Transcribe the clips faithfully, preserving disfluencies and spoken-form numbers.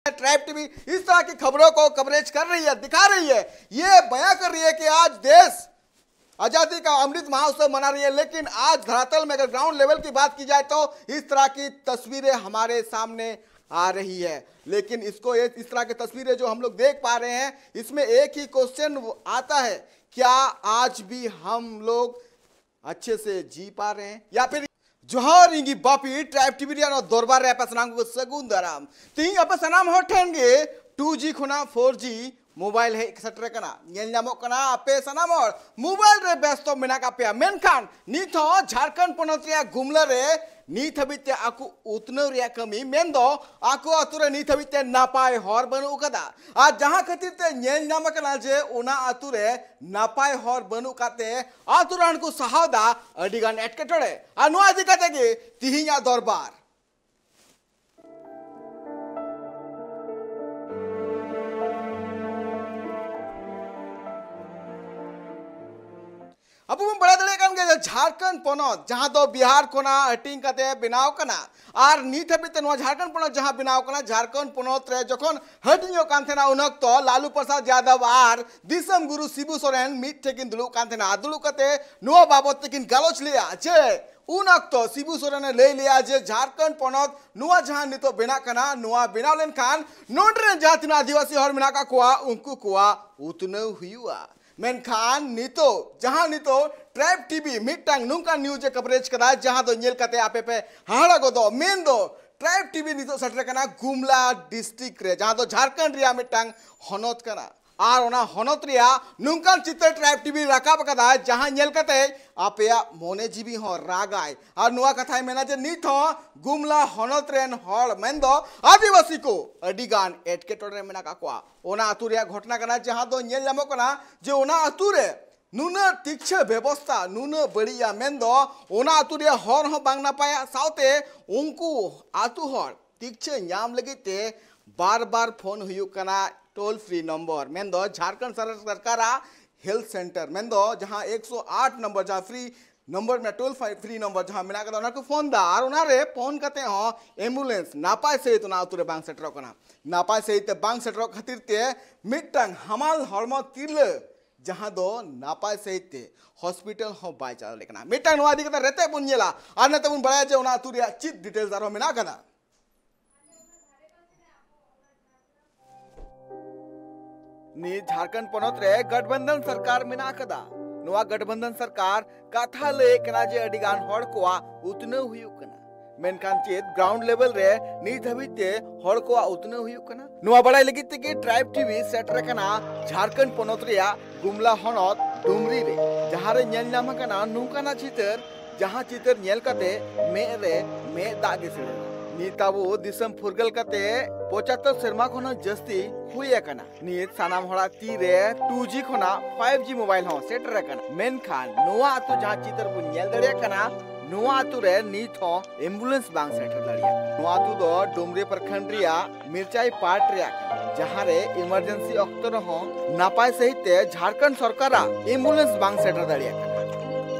Tribe TV इस तरह की खबरों को कवरेज कर रही है, दिखा रही है, ये बयां कर रही है कि आज देश आजादी का अमृत महोत्सव मना रही है, लेकिन आज धरातल में अगर ग्राउंड लेवल की बात की जाए तो इस तरह की तस्वीरें हमारे सामने आ रही है। लेकिन इसको ये, इस तरह की तस्वीरें जो हम लोग देख पा रहे हैं, इसमें एक ही क्वेश्चन आता है, क्या आज भी हम लोग अच्छे से जी पा रहे हैं या फिर जोहार इंगी बापी ट्राइब टीवी ᱨᱮᱭᱟᱜ ᱱᱚᱣᱟ ᱫᱚᱨᱵᱟᱨ ᱨᱮ ᱟᱯᱮ ᱥᱟᱱᱟᱢ ᱠᱚ ᱥᱟᱹᱜᱩᱱ ᱫᱟᱨᱟᱢ᱾ ᱛᱤᱦᱤᱧ ᱟᱯᱮ ᱥᱟᱱᱟᱢ ᱦᱚᱲ ᱴᱷᱮᱱ ᱜᱮ ᱴᱩ ᱡᱤ ᱠᱷᱚᱱᱟᱜ ᱯᱷᱳᱨ ᱡᱤ ᱢᱳᱵᱟᱭᱤᱞ ᱦᱮᱡ ᱥᱮᱴᱮᱨ ᱟᱠᱟᱱᱟ᱾ ᱧᱮᱞ ᱧᱟᱢᱚᱜ ᱠᱟᱱᱟ ᱟᱯᱮ ᱥᱟᱱᱟᱢ ᱦᱚᱲ ᱢᱳᱵᱟᱭᱤᱞ ᱨᱮ ᱵᱮᱥᱛᱚ ᱢᱮᱱᱟᱜ ᱟᱠᱟᱫ ᱯᱮᱭᱟ, ᱢᱮᱱᱠᱷᱟᱱ ᱱᱤᱛ ᱦᱚᱸ ᱡᱷᱟᱲᱠᱷᱚᱸᱰ ᱯᱚᱱᱚᱛ ᱨᱮᱭᱟᱜ ᱜᱩᱢᱞᱟ ᱨᱮ ᱱᱤᱛ ᱦᱟᱹᱵᱤᱡ ᱛᱮ ᱟᱠᱚ ᱩᱛᱱᱟᱹᱣ ᱨᱮᱭᱟᱜ ᱠᱟᱹᱢᱤ, ᱢᱮᱱᱫᱚ ᱟᱠᱚ ᱟᱛᱳ ᱨᱮ ᱱᱤᱛ ᱦᱟᱹᱵᱤᱡ ᱛᱮ ᱱᱟᱯᱟᱭ ᱦᱚᱨ ᱵᱟᱹᱱᱩᱜ ᱟᱠᱟᱫᱟ᱾ ᱟᱨ ᱡᱟᱦᱟᱸ ᱠᱷᱟᱹᱛᱤᱨ ᱛᱮ ᱧᱮᱞ ᱧᱟᱢ ᱟᱠᱟᱱᱟ ᱡᱮ ᱚᱱᱟ ᱟᱛᱳ ᱨᱮ ᱱᱟᱯᱟᱭ ᱦᱚᱨ ᱵᱟᱹᱱᱩᱜ ᱠᱟᱛᱮ ᱟᱛᱳ ᱨᱮᱱ ᱠᱚ ᱥᱟᱦᱟᱣ ᱫᱟ ᱟᱹᱰᱤ ᱜᱟᱱ ᱮᱴᱠᱮᱴᱚᱬᱮ᱾ ᱟᱨ ᱱᱚᱣᱟ ᱤᱫᱤ ᱠᱟᱛᱮ ᱜᱮ ᱛᱤᱦᱤᱧᱟᱜ ᱫᱚᱨᱵᱟᱨ᱾ ᱟᱵᱚ ᱵᱚᱱ ᱵᱟᱲᱟᱭ ᱫᱟᱲᱮᱭᱟᱜ ᱠᱟᱱ ᱜᱮᱭᱟ ᱡᱮ ᱡᱷᱟᱲᱠᱷᱚᱸᱰ ᱯᱚᱱᱚᱛ, ᱡᱟᱦᱟᱸ ᱫᱚ ᱵᱤᱦᱟᱨ ᱠᱷᱚᱱᱟᱜ ᱦᱟᱹᱴᱤᱧ ᱠᱟᱛᱮ ᱵᱮᱱᱟᱣ ᱠᱟᱱᱟ, ᱟᱨ ᱱᱤᱛ ᱦᱟᱹᱵᱤᱡ ᱛᱮ ᱱᱚᱣᱟ ᱡᱷᱟᱲᱠᱷᱚᱸᱰ ᱯᱚᱱᱚᱛ ᱡᱟᱦᱟᱸ ᱵᱮᱱᱟᱣ ᱠᱟᱱᱟ, ᱡᱷᱟᱲᱠᱷᱚᱸᱰ ᱯᱚᱱᱚᱛ ᱨᱮ ᱡᱚᱠᱷᱚᱱ ᱦᱟᱹᱴᱤᱧᱚᱜ ᱠᱟᱱ ᱛᱟᱦᱮᱱᱟ, ᱩᱱ ᱚᱠᱛᱚ ᱞᱟᱞᱩ ᱯᱨᱚᱥᱟᱫᱽ ᱭᱟᱫᱚᱵ ᱟᱨ ᱫᱤᱥᱚᱢ ᱜᱩᱨᱩ ᱥᱤᱵᱩ ᱥᱚᱨᱮᱱ ᱢᱤᱫ ᱴᱷᱮᱱ ᱠᱤᱱ ᱫᱩᱲᱩᱵ ᱠᱟᱱ ᱛᱟᱦᱮᱱᱟ᱾ ᱟᱨ ᱫᱩᱲᱩᱵ ᱠᱟᱛᱮ ᱱᱚᱣᱟ ᱵᱟᱵᱚᱛ ᱛᱮᱠᱤᱱ ᱜᱟᱞᱚᱪ ᱞᱮᱜᱼᱟ ᱡᱮ ᱩᱱ ᱚᱠᱛᱚ ᱥᱤᱵᱩ ᱥᱚᱨᱮᱱᱮ ᱞᱟᱹᱭ ᱞᱮᱜᱼᱟ ᱡᱮ ᱡᱷᱟᱲᱠᱷᱚᱸᱰ ᱯᱚᱱᱚᱛ ᱱᱚᱣᱟ ᱡᱟᱦᱟᱸ ᱱᱤᱛᱚᱜ ᱵᱮᱱᱟᱜ ᱠᱟᱱᱟ, ᱱᱚᱣᱟ ᱵᱮᱱᱟᱣ ᱞᱮᱱᱠᱷᱟᱱ ᱱᱚᱰᱮ ᱨᱮᱱ ᱡᱟᱦᱟᱸ ᱛᱤᱱᱟᱹᱜ ᱟᱹᱫᱤᱵᱟᱹᱥᱤ ᱦᱚᱲ ᱢᱮᱱᱟᱜ ᱟᱠᱟᱫ ᱠᱚᱣᱟ, ᱩᱱᱠᱩ ᱠᱚᱣᱟᱜ ᱩᱛᱱᱟᱹᱣ ᱦᱩᱭᱩᱜᱼᱟ᱾ ᱢᱮᱱᱠᱷᱟᱱ ᱱᱤᱛᱚᱜ ᱡᱟᱦᱟᱸ ᱱᱤᱛᱚᱜ ᱴᱨᱟᱭᱤᱵᱽ ᱴᱤᱵᱷᱤ ᱢᱤᱫᱴᱟᱝ ᱱᱚᱝᱠᱟᱱ ᱱᱤᱭᱩᱡᱽ ᱮ ᱠᱟᱵᱷᱟᱨᱮᱡᱽ ᱠᱟᱫᱟ, ᱡᱟᱦᱟᱸ ᱫᱚ ᱧᱮᱞ ᱠᱟᱛᱮ ᱟᱯᱮ ᱯᱮ ᱦᱟᱦᱟᱲᱟ ᱜᱚᱫᱚᱜ᱾ ᱢᱮᱱᱫᱚ ᱴᱨᱟᱭᱤᱵᱽ ᱴᱤᱵᱷᱤ ᱱᱤᱛᱚᱜ ᱥᱮᱴᱮᱨ ᱠᱟᱱᱟ ᱜᱩᱢᱞᱟ ᱰᱤᱥᱴᱨᱤᱠᱴ ᱨᱮ, ᱡᱟᱦᱟᱸ ᱫᱚ ᱡᱷᱟᱲᱠᱷᱚᱸᱰ ᱨᱮᱭᱟᱜ ᱢᱤᱫᱴᱟᱝ ᱦᱚᱱᱚᱛ ᱠᱟᱱᱟ᱾ ᱟᱨ ᱚᱱᱟ ᱦᱚᱱᱚᱛ ᱨᱮᱭᱟᱜ ᱱᱚᱝᱠᱟᱱ ᱪᱤᱛᱟᱹᱨ ᱴᱨᱟᱭᱤᱵᱽ ᱴᱤᱵᱷᱤ ᱨᱟᱠᱟᱵ ᱟᱠᱟᱫᱟ, ᱡᱟᱦᱟᱸ ᱧᱮᱞ ᱠᱟᱛᱮ ᱟᱯᱮᱭᱟᱜ ᱢᱚᱱᱮ ᱡᱤᱣᱤ ᱦᱚᱸ ᱨᱟᱜᱟᱭ᱾ ᱟᱨ ᱱᱚᱣᱟ ᱠᱟᱛᱷᱟᱭ ᱢᱮᱱᱟ ᱡᱮ ᱱᱤᱛ ᱦᱚᱸ ᱜᱩᱢᱞᱟ ᱦᱚᱱᱚᱛ ᱨᱮᱱ ᱦᱚᱲ, ᱢᱮᱱᱫᱚ ᱟᱹᱫᱤᱵᱟᱹᱥᱤ ᱠᱚ, ᱟᱹᱰᱤ ᱜᱟᱱ ᱮᱴᱠᱮᱴᱚᱬᱮ ᱨᱮ ᱢᱮᱱᱟᱜ ᱟᱠᱟᱫ ᱠᱚᱣᱟ᱾ ᱚᱱᱟ ᱟᱹᱛᱩ ᱨᱮᱭᱟᱜ ᱜᱷᱚᱴᱚᱱᱟ ᱠᱟᱱᱟ, ᱡᱟᱦᱟᱸ ᱫᱚ ᱧᱮᱞ ᱧᱟᱢᱚᱜ ᱠᱟᱱᱟ ᱡᱮ ᱚᱱᱟ ᱟᱹᱛᱩ ᱨᱮ ᱱᱩᱱᱟᱹᱜ ᱛᱤᱠᱪᱷᱟᱹ ᱵᱮᱵᱚᱥᱛᱷᱟ, ᱱᱩᱱᱟᱹᱜ ᱵᱟᱹᱲᱤᱡᱼᱟ, ᱢᱮᱱᱫᱚ ᱚᱱᱟ ᱟᱹᱛᱩ ᱨᱮᱭᱟᱜ ᱦᱚᱨ ᱦᱚᱸ ᱵᱟᱝ ᱱᱟᱯᱟᱭᱟ, ᱥᱟᱶᱛᱮ ᱩᱱᱠᱩ ᱟᱹᱛᱩ ᱦᱚᱲ ᱛᱤᱠᱪᱷᱟᱹ ᱧᱟᱢ ᱞᱟᱹᱜᱤᱫ ᱛᱮ ᱵᱟᱨ ᱵᱟᱨ ᱯᱷᱳᱱ ᱦᱩᱭᱩᱜ ᱠᱟᱱᱟ ᱴᱳᱞ ᱯᱷᱨᱤ ᱱᱚᱢᱵᱚᱨ, ᱢᱮᱱᱫᱚ ᱡᱷᱟᱲᱠᱷᱚᱸᱰ ᱥᱚᱨ-, ᱥᱚᱨᱠᱟᱨᱟᱜ ᱦᱮᱞᱛᱷ ᱥᱮᱱᱴᱟᱨ, ᱢᱮᱱᱫᱚ ᱡᱟᱦᱟᱸ ᱮᱠᱥᱚ ᱟᱴ ᱱᱚᱢᱵᱚᱨ, ᱡᱟᱦᱟᱸ ᱯᱷᱨᱤ ᱱᱚᱢᱵᱚᱨ ᱢᱮᱱᱟᱜᱼᱟ, ᱴᱳᱞ ᱯᱷᱨᱤ ᱱᱚᱢᱵᱚᱨ ᱡᱟᱦᱟᱸ ᱢᱮᱱᱟᱜ ᱟᱠᱟᱫᱟ, ᱚᱱᱟ ᱠᱚ ᱯᱷᱳᱱ ᱫᱟ ᱟᱨ ᱚᱱᱟᱨᱮ ᱯᱷᱳᱱ ᱠᱟᱛᱮ ᱦᱚᱸ ᱮᱢᱵᱩᱞᱮᱱᱥ ᱱᱟᱯᱟᱭ ᱥᱟᱹᱦᱤᱡ ᱚᱱᱟ ᱟᱹᱛᱩ ᱨᱮ ᱵᱟᱝ ᱥᱮᱴᱮᱨᱚᱜ ᱠᱟᱱᱟ᱾ ᱱᱟᱯᱟᱭ ᱥᱟᱹᱦᱤᱡ ᱛᱮ ᱵᱟᱝ ᱥᱮᱴᱮᱨᱚᱜ ᱠᱷᱟᱹᱛᱤᱨ ᱛᱮ ᱢᱤᱫᱴᱟᱝ ᱦᱟᱢᱟᱞ ᱦᱚᱲᱢᱚ ᱛᱤᱨᱞᱟᱹ ᱡᱟᱦᱟᱸ ᱫᱚ ᱱᱟᱯᱟᱭ ᱥᱟᱹᱦᱤᱡ ᱛᱮ ᱦᱚᱥᱯᱤᱴᱟᱞ ᱦᱚᱸ ᱵᱟᱭ ᱪᱟᱞᱟᱣ ᱫᱟᱲᱮᱭᱟᱜ ᱠᱟᱱᱟ᱾ ᱢᱤᱫᱴᱟᱝ ᱱᱚᱣᱟ ᱤᱫᱤ ᱠᱟᱛᱮ ᱨᱮᱛᱮᱫ ᱵᱚᱱ ᱧᱮᱞᱟ ᱟᱨ ᱱᱚᱛᱮ ᱵᱚᱱ ᱵᱟᱲᱟᱭᱟ ᱡᱮ ᱚᱱᱟ ᱟᱹᱛᱩ ᱨᱮᱭᱟᱜ ᱪᱮᱫ ᱰᱤᱴᱮᱞᱥ ᱟᱨᱦᱚᱸ ᱢᱮᱱᱟᱜ ᱟᱠᱟᱫᱟ᱾ ᱱᱤᱛ ᱡᱷᱟᱲᱠᱷᱚᱸᱰ ᱯᱚᱱᱚᱛ ᱨᱮ ᱜᱚᱴᱵᱚᱱᱫᱷᱚᱱ ᱥᱚᱨᱠᱟᱨ ᱢᱮᱱᱟᱜ ᱟᱠᱟᱫᱟ᱾ ᱱᱚᱣᱟ ᱜᱚᱴᱵᱚᱱᱫᱷᱚᱱ ᱥᱚᱨᱠᱟᱨ ᱠᱟᱛᱷᱟ ᱞᱟᱹᱭ ᱠᱟᱱᱟ ᱡᱮ ᱟᱹᱰᱤ ᱜᱟᱱ ᱦᱚᱲ ᱠᱚᱣᱟᱜ ᱩᱛᱱᱟᱹᱣ ᱦᱩᱭᱩᱜ ᱠᱟᱱᱟ, ᱢᱮᱱᱠᱷᱟᱱ ᱪᱮᱫ ᱜᱨᱟᱣᱩᱱᱰ ᱞᱮᱵᱮᱞ ᱨᱮ ᱱᱤᱛ ᱫᱷᱟᱹᱵᱤᱡ ᱛᱮ ᱦᱚᱲ ᱠᱚᱣᱟᱜ ᱩᱛᱱᱟᱹᱣ ᱦᱩᱭᱩᱜ ᱠᱟᱱᱟ? ᱱᱚᱣᱟ ᱵᱟᱲᱟᱭ ᱞᱟᱹᱜᱤᱫ ᱛᱮᱜᱮ ᱴᱨᱟᱭᱤᱵᱽ ᱴᱤᱵᱷᱤ ᱥᱮᱴᱮᱨ ᱟᱠᱟᱱᱟ ᱡᱷᱟᱲᱠᱷᱚᱸᱰ ᱯᱚᱱᱚᱛ ᱨᱮᱭᱟᱜ ᱜᱩᱢᱞᱟ ᱦᱚᱱᱚᱛ ᱰᱩᱢᱨᱤ ᱨᱮ, ᱡᱟᱦᱟᱸ ᱨᱮ ᱧᱮᱞ ᱧᱟᱢ ᱟᱠᱟᱱᱟ ᱱᱚᱝᱠᱟᱱᱟᱜ ᱪᱤᱛᱟᱹᱨ, ᱡᱟᱦᱟᱸ ᱪᱤᱛᱟᱹᱨ ᱧᱮᱞ ᱠᱟᱛᱮ ᱢᱮᱫ ᱨᱮ ᱢᱮᱫ ᱫᱟᱜ ᱜᱮ ᱥᱮᱲᱮᱱᱟ᱾ ᱱᱤᱛ ᱟᱵᱚ ᱫᱤᱥᱚᱢ ᱯᱷᱩᱨᱜᱟᱹᱞ ᱠᱟᱛᱮ ᱯᱚᱸᱪᱟᱛᱛᱳᱨ ᱥᱮᱨᱢᱟ ᱠᱷᱚᱱ ᱦᱚᱸ ᱡᱟᱹᱥᱛᱤ ᱦᱩᱭ ᱟᱠᱟᱱᱟ᱾ ᱱᱤᱛ ᱥᱟᱱᱟᱢ ᱦᱚᱲᱟᱜ ᱛᱤ ᱨᱮ ᱴᱩ ᱡᱤ ᱠᱷᱚᱱᱟᱜ ᱯᱷᱟᱭᱤᱵᱷ ᱡᱤ ᱢᱳᱵᱟᱭᱤᱞ ᱦᱚᱸ ᱥᱮᱴᱮᱨ ᱟᱠᱟᱱᱟ, ᱢᱮᱱᱠᱷᱟᱱ ᱱᱚᱣᱟ ᱟᱹᱛᱩ ᱡᱟᱦᱟᱸ ᱪᱤᱛᱟᱹᱨ ᱵᱚᱱ ᱧᱮᱞ ᱫᱟᱲᱮᱭᱟᱜ ᱠᱟᱱᱟ, ᱱᱚᱣᱟ ᱟᱹᱛᱩ ᱨᱮ ᱱᱤᱛ ᱦᱚᱸ ᱮᱢᱵᱩᱞᱮᱱᱥ ᱵᱟᱝ ᱥᱮᱴᱮᱨ ᱫᱟᱲᱮᱭᱟᱜ ᱠᱟᱱᱟ᱾ ᱱᱚᱣᱟ ᱟᱹᱛᱩ ᱫᱚ ᱰᱩᱢᱨᱤ ᱯᱨᱚᱠᱷᱚᱸᱰ ᱨᱮᱭᱟᱜ ᱢᱤᱨᱪᱟᱭ ᱯᱟᱴ ᱨᱮᱭᱟᱜ ᱠᱟᱱᱟ, ᱡᱟᱦᱟᱸ ᱨᱮ ᱮᱢᱟᱨᱡᱮᱱᱥᱤ ᱚᱠᱛᱚ ᱨᱮᱦᱚᱸ ᱱᱟᱯᱟᱭ ᱥᱟᱹᱦᱤᱡ ᱛᱮ ᱡᱷᱟᱲᱠᱷᱚᱸᱰ ᱥᱚᱨᱠᱟᱨᱟᱜ ᱮᱢᱵᱩᱞᱮᱱᱥ ᱵᱟᱝ ᱥᱮᱴᱮᱨ ᱫᱟᱲᱮᱭᱟᱜ ᱠᱟᱱᱟ᱾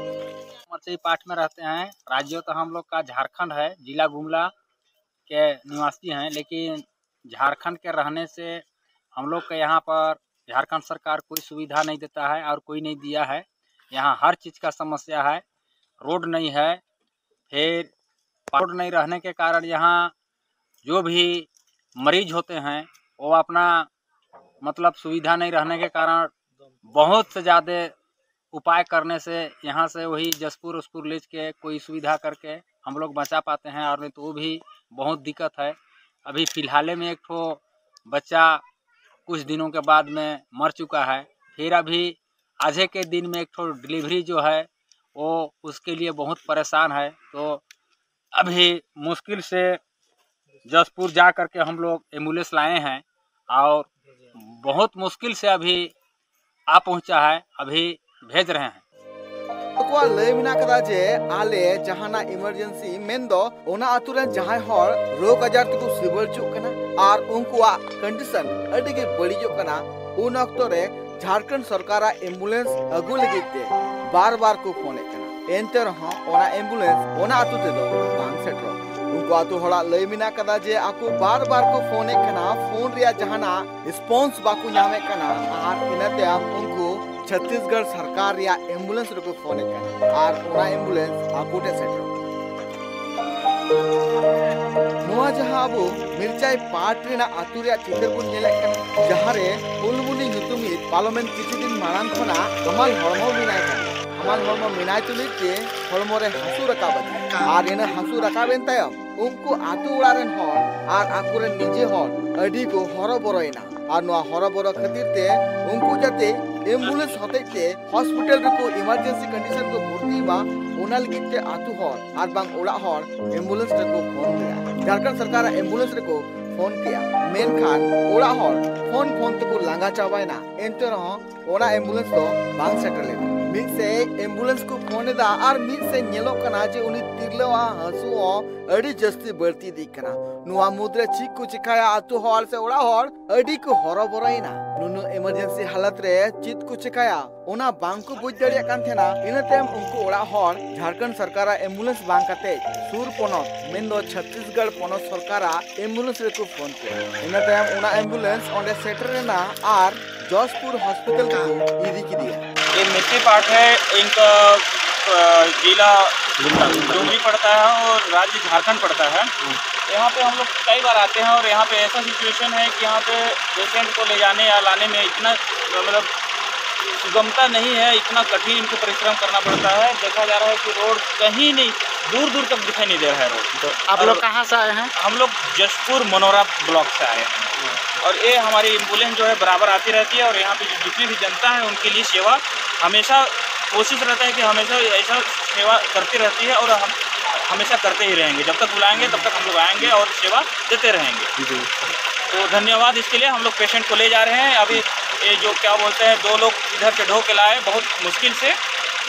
मर्चई पाठ में रहते हैं। राज्य तो हम लोग का झारखंड है, जिला गुमला के निवासी हैं, लेकिन झारखंड के रहने से हम लोग के यहाँ पर झारखंड सरकार कोई सुविधा नहीं देता है और कोई नहीं दिया है। यहाँ हर चीज़ का समस्या है, रोड नहीं है, फिर रोड नहीं रहने के कारण यहाँ जो भी मरीज होते हैं, वो अपना, मतलब, सुविधा नहीं रहने के कारण बहुत से ज़्यादा उपाय करने से यहाँ से वही जशपुर उसपुर ले के कोई सुविधा करके हम लोग बचा पाते हैं, और नहीं तो वो भी बहुत दिक्कत है। अभी फिलहाल में एक ठो बच्चा कुछ दिनों के बाद में मर चुका है, फिर अभी आजे के दिन में एक ठो डिलीवरी जो है वो उसके लिए बहुत परेशान है। तो अभी मुश्किल से जशपुर जा करके हम लोग एम्बुलेंस लाए हैं और बहुत मुश्किल से अभी आ पहुंचा है, अभी भेज रहे हैं। ᱠᱚᱣᱟᱜ ᱞᱟᱹᱭ ᱢᱮᱱᱟᱜ ᱠᱟᱫᱟ ᱡᱮ ᱟᱞᱮ ᱡᱟᱦᱟᱱᱟᱜ ᱤᱢᱟᱨᱡᱮᱱᱥᱤ ᱢᱮᱱᱫᱚ ᱚᱱᱟ ᱟᱹᱛᱩ ᱨᱮᱱ ᱡᱟᱦᱟᱸᱭ ᱦᱚᱲ ᱨᱳᱜᱽ ᱟᱡᱟᱨ ᱛᱮᱠᱚ ᱥᱤᱵᱟᱹᱲ ᱦᱚᱪᱚᱜ ᱠᱟᱱᱟ ᱟᱨ ᱩᱱᱠᱩᱣᱟᱜ ᱠᱚᱱᱰᱤᱥᱚᱱ ᱟᱹᱰᱤ ᱜᱮ ᱵᱟᱹᱲᱤᱡᱚᱜ ᱠᱟᱱᱟ, ᱩᱱ ᱚᱠᱛᱚ ᱨᱮ ᱡᱷᱟᱲᱠᱷᱚᱸᱰ ᱥᱚᱨᱠᱟᱨᱟᱜ ᱮᱢᱵᱩᱞᱮᱱᱥ ᱟᱹᱜᱩ ᱞᱟᱹᱜᱤᱫ ᱛᱮ ᱵᱟᱨ ᱵᱟᱨ ᱠᱚ ᱯᱷᱳᱱᱮᱫ ᱠᱟᱱᱟ᱾ ᱮᱱᱛᱮ ᱨᱮᱦᱚᱸ ᱚᱱᱟ ambulance ᱚᱱᱟ ᱟᱹᱛᱩ ᱛᱮᱫᱚ ᱵᱟᱝ ᱥᱮᱴᱮᱨᱚᱜ ᱠᱟᱱᱟ᱾ ᱩᱱᱠᱩ ᱟᱹᱛᱩ ᱦᱚᱲᱟᱜ ᱞᱟᱹᱭ ᱢᱮᱱᱟᱜ ᱠᱟᱫᱟ ᱡᱮ ᱟᱠᱚ ᱵᱟᱨ ᱵᱟᱨ ᱠᱚ ᱯᱷᱳᱱᱮᱫ ᱠᱟᱱᱟ, ᱯᱷᱳᱱ ᱨᱮᱭᱟᱜ ᱡᱟᱦᱟᱱᱟᱜ response ᱵᱟᱠᱚ ᱧᱟᱢᱮᱫ ᱠᱟᱱᱟ᱾ ᱟᱨ ᱤᱱᱟᱹ ᱛᱟᱭᱚᱢ ᱩᱱᱠᱩ ᱪᱷᱚᱛᱤᱥᱜᱚᱲ ᱥᱚᱨᱠᱟᱨ ᱨᱮᱭᱟᱜ ambulance ᱨᱮᱠᱚ ᱯᱷᱳᱱᱮᱫ ᱠᱟᱱᱟ ᱟᱨ ᱚᱱᱟ ambulance ᱟᱠᱚ ᱴᱷᱮᱱ ᱥᱮᱴᱮᱨᱚᱜ ᱠᱟᱱᱟ᱾ ᱱᱚᱣᱟ ᱡᱟᱦᱟᱸ ᱟᱵᱚ ᱢᱤᱨᱪᱟᱭ ᱯᱟᱴ ᱨᱮᱱᱟᱜ ᱟᱹᱛᱩ ᱨᱮᱭᱟᱜ ᱪᱤᱛᱟᱹᱨ ᱵᱚᱱ ᱧᱮᱞᱮᱫ ᱠᱟᱱᱟ, ᱡᱟᱦᱟᱸ ᱨᱮ ᱯᱷᱩᱞᱢᱩᱱᱤ ᱧᱩᱛᱩᱢᱤᱡ ᱯᱟᱨᱞᱟᱢᱮᱱᱴ ᱠᱤᱪᱷᱩ ᱫᱤᱱ ᱢᱟᱲᱟᱝ ᱠᱷᱚᱱᱟᱜ ᱦᱟᱢᱟᱞ ᱦᱚᱲᱢᱚ ᱢᱮᱱᱟᱭ ᱠᱟᱱᱟ᱾ ᱦᱟᱢᱟᱞ ᱦᱚᱲᱢᱚ ᱢᱮᱱᱟᱭ ᱛᱩᱞᱩᱡ ᱛᱮ ᱦᱚᱲᱢᱚ ᱨᱮ ᱦᱟᱹᱥᱩ ᱨᱟᱠᱟᱵ ᱟᱫᱮᱭᱟ᱾ ᱟᱨ ᱤᱱᱟᱹ ᱦᱟᱹᱥᱩ ᱨᱟᱠᱟᱵ ᱮᱱ ᱛᱟᱭᱚᱢ ᱩᱱᱠᱩ ᱟᱹᱛᱩ ᱚᱲᱟᱜ ᱨᱮᱱ ᱦᱚᱲ ᱟᱨ ᱟᱠᱚᱨᱮᱱ ᱱᱤᱡᱮ ᱦᱚᱲ ᱟᱹᱰᱤ ᱠᱚ ᱦᱚᱨᱚᱵᱚᱨᱚᱭᱮᱱᱟ᱾ ᱟᱨ ᱱᱚᱣᱟ ᱦᱚᱨᱚᱵᱚᱨᱚ ᱠᱷᱟᱹᱛᱤᱨ ᱛᱮ ᱩᱱᱠᱩ ᱡᱟᱛᱮ ambulance ᱦᱚᱛᱮᱡ ᱛᱮ hospital ᱨᱮᱠᱚ emergency condition ᱠᱚ ᱵᱷᱚᱨᱛᱤ ᱢᱟ, ᱚᱱᱟ ᱞᱟᱹᱜᱤᱫ ᱛᱮ ᱟᱹᱛᱩ ᱦᱚᱲ ᱟᱨ ᱵᱟᱝ ᱚᱲᱟᱜ ᱦᱚᱲ ambulance ᱨᱮᱠᱚ ᱯᱷᱳᱱ ᱠᱮᱫᱟ᱾ ᱡᱷᱟᱲᱠᱷᱚᱸᱰ ᱥᱚᱨᱠᱟᱨᱟᱜ ambulance ᱨᱮᱠᱚ ᱯᱷᱳᱱ ᱠᱮᱫᱟ, ᱢᱮᱱᱠᱷᱟᱱ ᱚᱲᱟᱜ ᱦᱚᱲ ᱯᱷᱳᱱ ᱯᱷᱳᱱ ᱛᱮᱠᱚ ᱞᱟᱸᱜᱟ ᱪᱟᱵᱟᱭᱮᱱᱟ᱾ ᱮᱱᱛᱮ ᱨᱮᱦᱚᱸ ᱚᱱᱟ ambulance ᱫᱚ ᱵᱟᱝ ᱥᱮᱴᱮᱨ ᱞᱮᱱᱟ᱾ ᱢᱤᱫ ᱥᱮᱫ ambulance ᱠᱚ ᱯᱷᱳᱱ ᱮᱫᱟ ᱟᱨ ᱢᱤᱫ ᱥᱮᱫ ᱧᱮᱞᱚᱜ ᱠᱟᱱᱟ ᱡᱮ ᱩᱱᱤ ᱛᱤᱨᱞᱟᱹᱣᱟᱜ ᱦᱟᱹᱥᱩ ᱦᱚᱸ ᱟᱹᱰᱤ ᱡᱟᱹᱥᱛᱤ ᱵᱟᱹᱲᱛᱤ ᱤᱫᱤᱜ ᱠᱟᱱᱟ᱾ ᱱᱚᱣᱟ ᱢᱩᱫᱽᱨᱮ ᱪᱮᱫ ᱠᱚ ᱪᱮᱠᱟᱭᱟ ᱟᱹᱛᱩ ᱦᱚᱲ ᱥᱮ ᱚᱲᱟᱜ ᱦᱚᱲ ᱟᱹᱰᱤ ᱠᱚ ᱦᱚᱨᱚᱵᱚᱨᱚᱭᱮᱱᱟ᱾ ᱱᱩᱱᱟᱹᱜ emergency ᱦᱟᱞᱚᱛ ᱨᱮ ᱪᱮᱫ ᱠᱚ ᱪᱮᱠᱟᱭᱟ ᱚᱱᱟ ᱵᱟᱝ ᱠᱚ ᱵᱩᱡᱽ ᱫᱟᱲᱮᱭᱟᱜ ᱠᱟᱱ ᱛᱟᱦᱮᱱᱟ᱾ ᱤᱱᱟᱹ ᱛᱟᱭᱚᱢ ᱩᱱᱠᱩ ᱚᱲᱟᱜ ᱦᱚᱲ ᱡᱷᱟᱲᱠᱷᱚᱸᱰ ᱥᱚᱨᱠᱟᱨᱟᱜ ambulance ᱵᱟᱝ ᱠᱟᱛᱮ ᱥᱩᱨ ᱯᱚᱱᱚᱛ ᱢᱮᱱᱫᱚ ᱪᱷᱚᱛᱤᱥᱜᱚᱲ ᱯᱚᱱᱚᱛ ᱥᱚᱨᱠᱟᱨᱟᱜ ambulance ᱨᱮᱠᱚ ᱯᱷᱳᱱ ᱠᱮᱫᱟ᱾ ᱤᱱᱟᱹ ᱛᱟᱭᱚᱢ ᱚᱱᱟ ambulance ᱚᱸᱰᱮ ᱥᱮᱴᱮᱨ ᱮᱱᱟ ᱟᱨ ᱡᱚᱥᱯᱩᱨ hospital ᱛᱮᱠᱚ ᱤᱫᱤ ᱠᱮᱫᱮᱭᱟ᱾ ये मिर्ची पाट है, इनका, अ, जिला डुमरी पड़ता है और राज्य झारखंड पड़ता है। यहाँ पे हम लोग कई बार आते हैं और यहाँ पे ऐसा सिचुएशन है कि यहाँ पे पेशेंट को ले जाने या लाने में इतना, मतलब, सुगमता नहीं है, इतना कठिन इनको परिश्रम करना पड़ता है। देखा जा रहा है कि रोड कहीं नहीं, दूर दूर तक दिखाई नहीं दे रहा है रोड। तो आप और लोग कहाँ से आए हैं? हम लोग जशपुर मनोरा ब्लॉक से आए हैं और ये हमारी एम्बुलेंस जो है बराबर आती रहती है और यहाँ पे जितनी भी जनता है उनके लिए सेवा हमेशा कोशिश रहता है कि हमेशा ऐसा सेवा करती रहती है और हम हमेशा करते ही रहेंगे। जब तक बुलाएंगे तब तक हम लोग आएंगे और सेवा देते रहेंगे। जी। तो धन्यवाद इसके लिए। हम लोग पेशेंट को ले जा रहे हैं। अभी ये जो क्या बोलते हैं, दो लोग इधर से ढो के लाए बहुत मुश्किल से।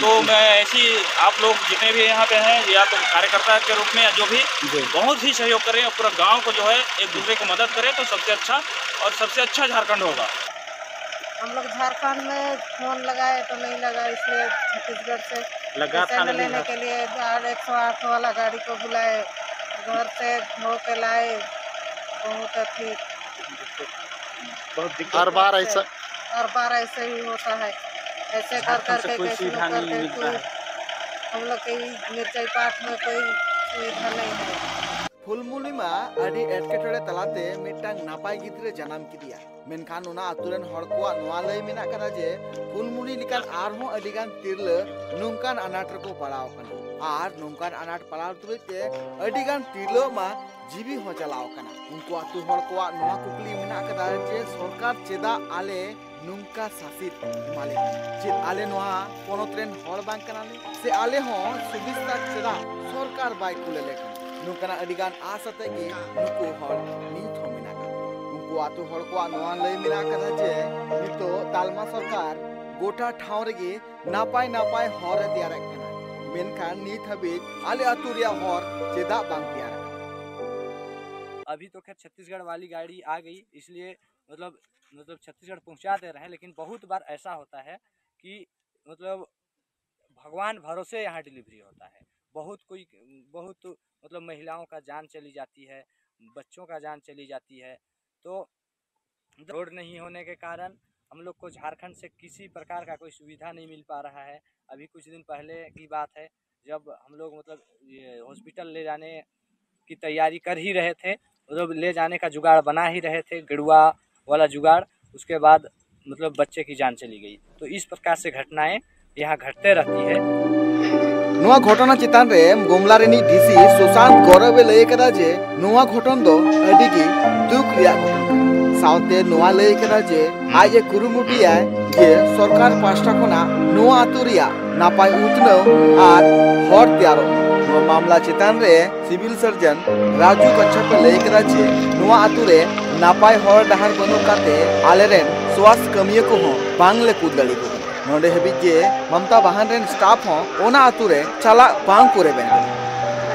तो मैं ऐसी, आप लोग जितने भी यहाँ पे हैं या तो कार्यकर्ता के रूप में या जो भी, जी। बहुत ही सहयोग कर रहे हैं, पूरा गांव को जो है एक दूसरे को मदद करें तो सबसे अच्छा और सबसे अच्छा झारखंड होगा। हम लोग झारखंड में फोन लगाए तो नहीं लगा, इसलिए छत्तीसगढ़ से लगा था पेशेंट लेने के लिए, और एक सौ आठ वाला गाड़ी को बुलाए, घर से धो के लाए। बहुत अथी। बहुत दिक्कत हर बार ऐसा हर बार ऐसे ही होता है। ऐसे कर झारखंड से करके कोई कैसे सुविधा लोग नहीं करके मिलता कोई है। हम लोग के ई मिर्चाई पाठ में कोई सुविधा नहीं है। ᱯᱷᱩᱞᱢᱩᱱᱤ ᱢᱟ ᱟᱹᱰᱤ ᱮᱴᱠᱮᱴᱚᱬᱮ ᱛᱟᱞᱟᱛᱮ ᱢᱤᱫᱴᱟᱝ ᱱᱟᱯᱟᱭ ᱜᱤᱫᱽᱨᱟᱹ ᱡᱟᱱᱟᱢ ᱠᱮᱫᱮᱭᱟ᱾ ᱢᱮᱱᱠᱷᱟᱱ ᱚᱱᱟ ᱟᱛᱳ ᱨᱮᱱ ᱦᱚᱲ ᱠᱚᱣᱟᱜ ᱱᱚᱣᱟ ᱞᱟᱹᱭ ᱢᱮᱱᱟᱜ ᱟᱠᱟᱫᱟ ᱡᱮ ᱯᱷᱩᱞᱢᱩᱱᱤ ᱞᱮᱠᱟᱱ ᱟᱨᱦᱚᱸ ᱟᱹᱰᱤ ᱜᱟᱱ ᱛᱤᱨᱞᱟᱹ ᱱᱚᱝᱠᱟᱱ ᱟᱱᱟᱴ ᱨᱮᱠᱚ ᱯᱟᱲᱟᱣ ᱟᱠᱟᱱᱟ᱾ ᱟᱨ ᱱᱚᱝᱠᱟᱱ ᱟᱱᱟᱴ ᱯᱟᱲᱟᱣ ᱛᱩᱞᱩᱡ ᱛᱮ ᱟᱹᱰᱤ ᱜᱟᱱ ᱛᱤᱨᱞᱟᱹ ᱢᱟ ᱡᱤᱣᱤ ᱦᱚᱸ ᱪᱟᱞᱟᱣ ᱟᱠᱟᱱᱟ᱾ ᱩᱱᱠᱩ ᱟᱛᱳ ᱦᱚᱲ ᱠᱚᱣᱟᱜ ᱱᱚᱣᱟ ᱠᱩᱠᱞᱤ ᱢᱮᱱᱟᱜ ᱟᱠᱟᱫᱟ ᱡᱮ ᱥᱚᱨᱠᱟᱨ ᱪᱮᱫᱟᱜ ᱟᱞᱮ ᱱᱚᱝᱠᱟ ᱥᱟᱥᱮᱛ ᱮᱢᱟᱞᱮ ᱠᱟᱱᱟ? ᱪᱮᱫ ᱟᱞᱮ ᱱᱚᱣᱟ ᱯᱚᱱᱚᱛ ᱨᱮᱱ ᱦᱚᱲ ᱵᱟᱝ ᱠᱟᱱᱟᱞᱮ? ᱥᱮ ᱟᱞᱮ ᱦᱚᱸ ᱥᱩᱵᱤᱥᱛᱟ ᱪᱮᱫᱟᱜ ᱥᱚᱨᱠᱟᱨ ᱵᱟᱭ ᱠᱩᱞ ᱟᱞᱮ ᱠᱟᱱᱟ? ᱱᱚᱝᱠᱟᱱᱟᱜ ᱟᱹᱰᱤ ᱜᱟᱱ ᱟᱥ ᱟᱛᱮ ᱜᱮ ᱱᱩᱠᱩ ᱦᱚᱲ ᱱᱤᱛ ᱦᱚᱸ ᱢᱮᱱᱟᱜ ᱟᱠᱟᱫ ᱠᱚᱣᱟ᱾ ᱩᱱᱠᱩ ᱟᱛᱳ ᱦᱚᱲ ᱠᱚᱣᱟᱜ ᱱᱚᱣᱟ ᱞᱟᱹᱭ ᱢᱮᱱᱟᱜ ᱟᱠᱟᱫᱟ ᱡᱮ ᱱᱤᱛᱚᱜ ᱛᱟᱞᱢᱟ ᱥᱚᱨᱠᱟᱨ ᱜᱚᱴᱟ ᱴᱷᱟᱶ ᱨᱮᱜᱮ ᱱᱟᱯᱟᱭ ᱱᱟᱯᱟᱭ ᱦᱚᱨ ᱮ ᱛᱮᱭᱟᱨᱮᱫ ᱠᱟᱱᱟ, ᱢᱮᱱᱠᱷᱟᱱ ᱱᱤᱛ ᱦᱟᱹᱵᱤᱡ ᱟᱞᱮ ᱟᱛᱳ ᱨᱮᱭᱟᱜ ᱦᱚᱨ ᱪᱮᱫᱟᱜ ᱵᱟᱝ ᱛᱮᱭᱟᱨ ᱟᱠᱟᱱᱟ? अभी तो खैर छत्तीसगढ़ वाली गाड़ी आ गई, इसलिए मतलब मतलब छत्तीसगढ़ पहुंचा दे रहे हैं, लेकिन बहुत बार ऐसा होता है कि मतलब भगवान भरोसे यहाँ डिलीवरी होता है। बहुत कोई बहुत मतलब महिलाओं का जान चली जाती है, बच्चों का जान चली जाती है। तो रोड नहीं होने के कारण हम लोग को झारखंड से किसी प्रकार का कोई सुविधा नहीं मिल पा रहा है। अभी कुछ दिन पहले की बात है, जब हम लोग मतलब ये हॉस्पिटल ले जाने की तैयारी कर ही रहे थे, मतलब ले जाने का जुगाड़ बना ही रहे थे, गेड़ुआ वाला जुगाड़। उसके बाद मतलब बच्चे की जान चली गई। तो इस प्रकार से घटनाएं यहाँ घटते रहती है। ᱱᱚᱣᱟ ᱜᱷᱚᱴᱚᱱᱟ ᱪᱮᱛᱟᱱ ᱨᱮ ᱜᱩᱢᱞᱟ ᱨᱤᱱᱤᱡ ᱰᱤᱥᱤ ᱥᱩᱥᱟᱱᱛ ᱜᱚᱨᱚᱵ ᱮ ᱞᱟᱹᱭ ᱟᱠᱟᱫᱟ ᱡᱮ ᱱᱚᱣᱟ ᱜᱷᱚᱴᱚᱱ ᱫᱚ ᱟᱹᱰᱤ ᱜᱮ ᱫᱩᱠ ᱨᱮᱭᱟᱜ ᱜᱷᱚᱴᱚᱱ ᱠᱟᱱᱟ᱾ ᱥᱟᱶᱛᱮ ᱱᱚᱣᱟ ᱞᱟᱹᱭ ᱟᱠᱟᱫᱟ ᱡᱮ ᱟᱡ ᱮ ᱠᱩᱨᱩᱢᱩᱴᱩᱭᱟᱭ ᱡᱮ ᱥᱚᱨᱠᱟᱨ ᱯᱟᱦᱴᱟ ᱠᱷᱚᱱᱟᱜ ᱱᱚᱣᱟ ᱟᱹᱛᱩ ᱨᱮᱭᱟᱜ ᱱᱟᱯᱟᱭ ᱩᱛᱱᱟᱹᱣ ᱟᱨ ᱦᱚᱨ ᱛᱮᱭᱟᱨᱚᱜ ᱢᱟ᱾ ᱱᱚᱣᱟ ᱢᱟᱢᱞᱟ ᱪᱮᱛᱟᱱ ᱨᱮ ᱥᱤᱵᱤᱞ ᱥᱟᱨᱡᱚᱱ ᱨᱟᱡᱩ ᱠᱟᱪᱷᱟᱯ ᱮ ᱞᱟᱹᱭ ᱟᱠᱟᱫᱟ ᱡᱮ ᱱᱚᱣᱟ ᱟᱹᱛᱩ ᱨᱮ ᱱᱟᱯᱟᱭ ᱦᱚᱨ ᱰᱟᱦᱟᱨ ᱵᱟᱹᱱᱩᱜ ᱠᱟᱛᱮ ᱟᱞᱮᱨᱮᱱ ᱥᱣᱟᱥᱛᱷ ᱠᱟᱹᱢᱤᱭᱟᱹ ᱠᱚᱦᱚᱸ ᱵᱟᱝ ᱞᱮ ᱠᱩᱞ ᱫᱟᱲᱮᱭᱟᱠᱚ ᱠᱟᱱᱟ᱾ ᱱᱚᱰᱮ ᱦᱟᱹᱵᱤᱡ ᱡᱮ ᱢᱟᱢᱛᱟ ᱵᱟᱦᱟᱱ ᱨᱮᱱ ᱥᱴᱟᱯ ᱦᱚᱸ ᱚᱱᱟ ᱟᱹᱛᱩ ᱨᱮ ᱪᱟᱞᱟᱜ ᱵᱟᱝ ᱠᱚ ᱨᱮᱵᱮᱱ ᱠᱟᱱᱟ᱾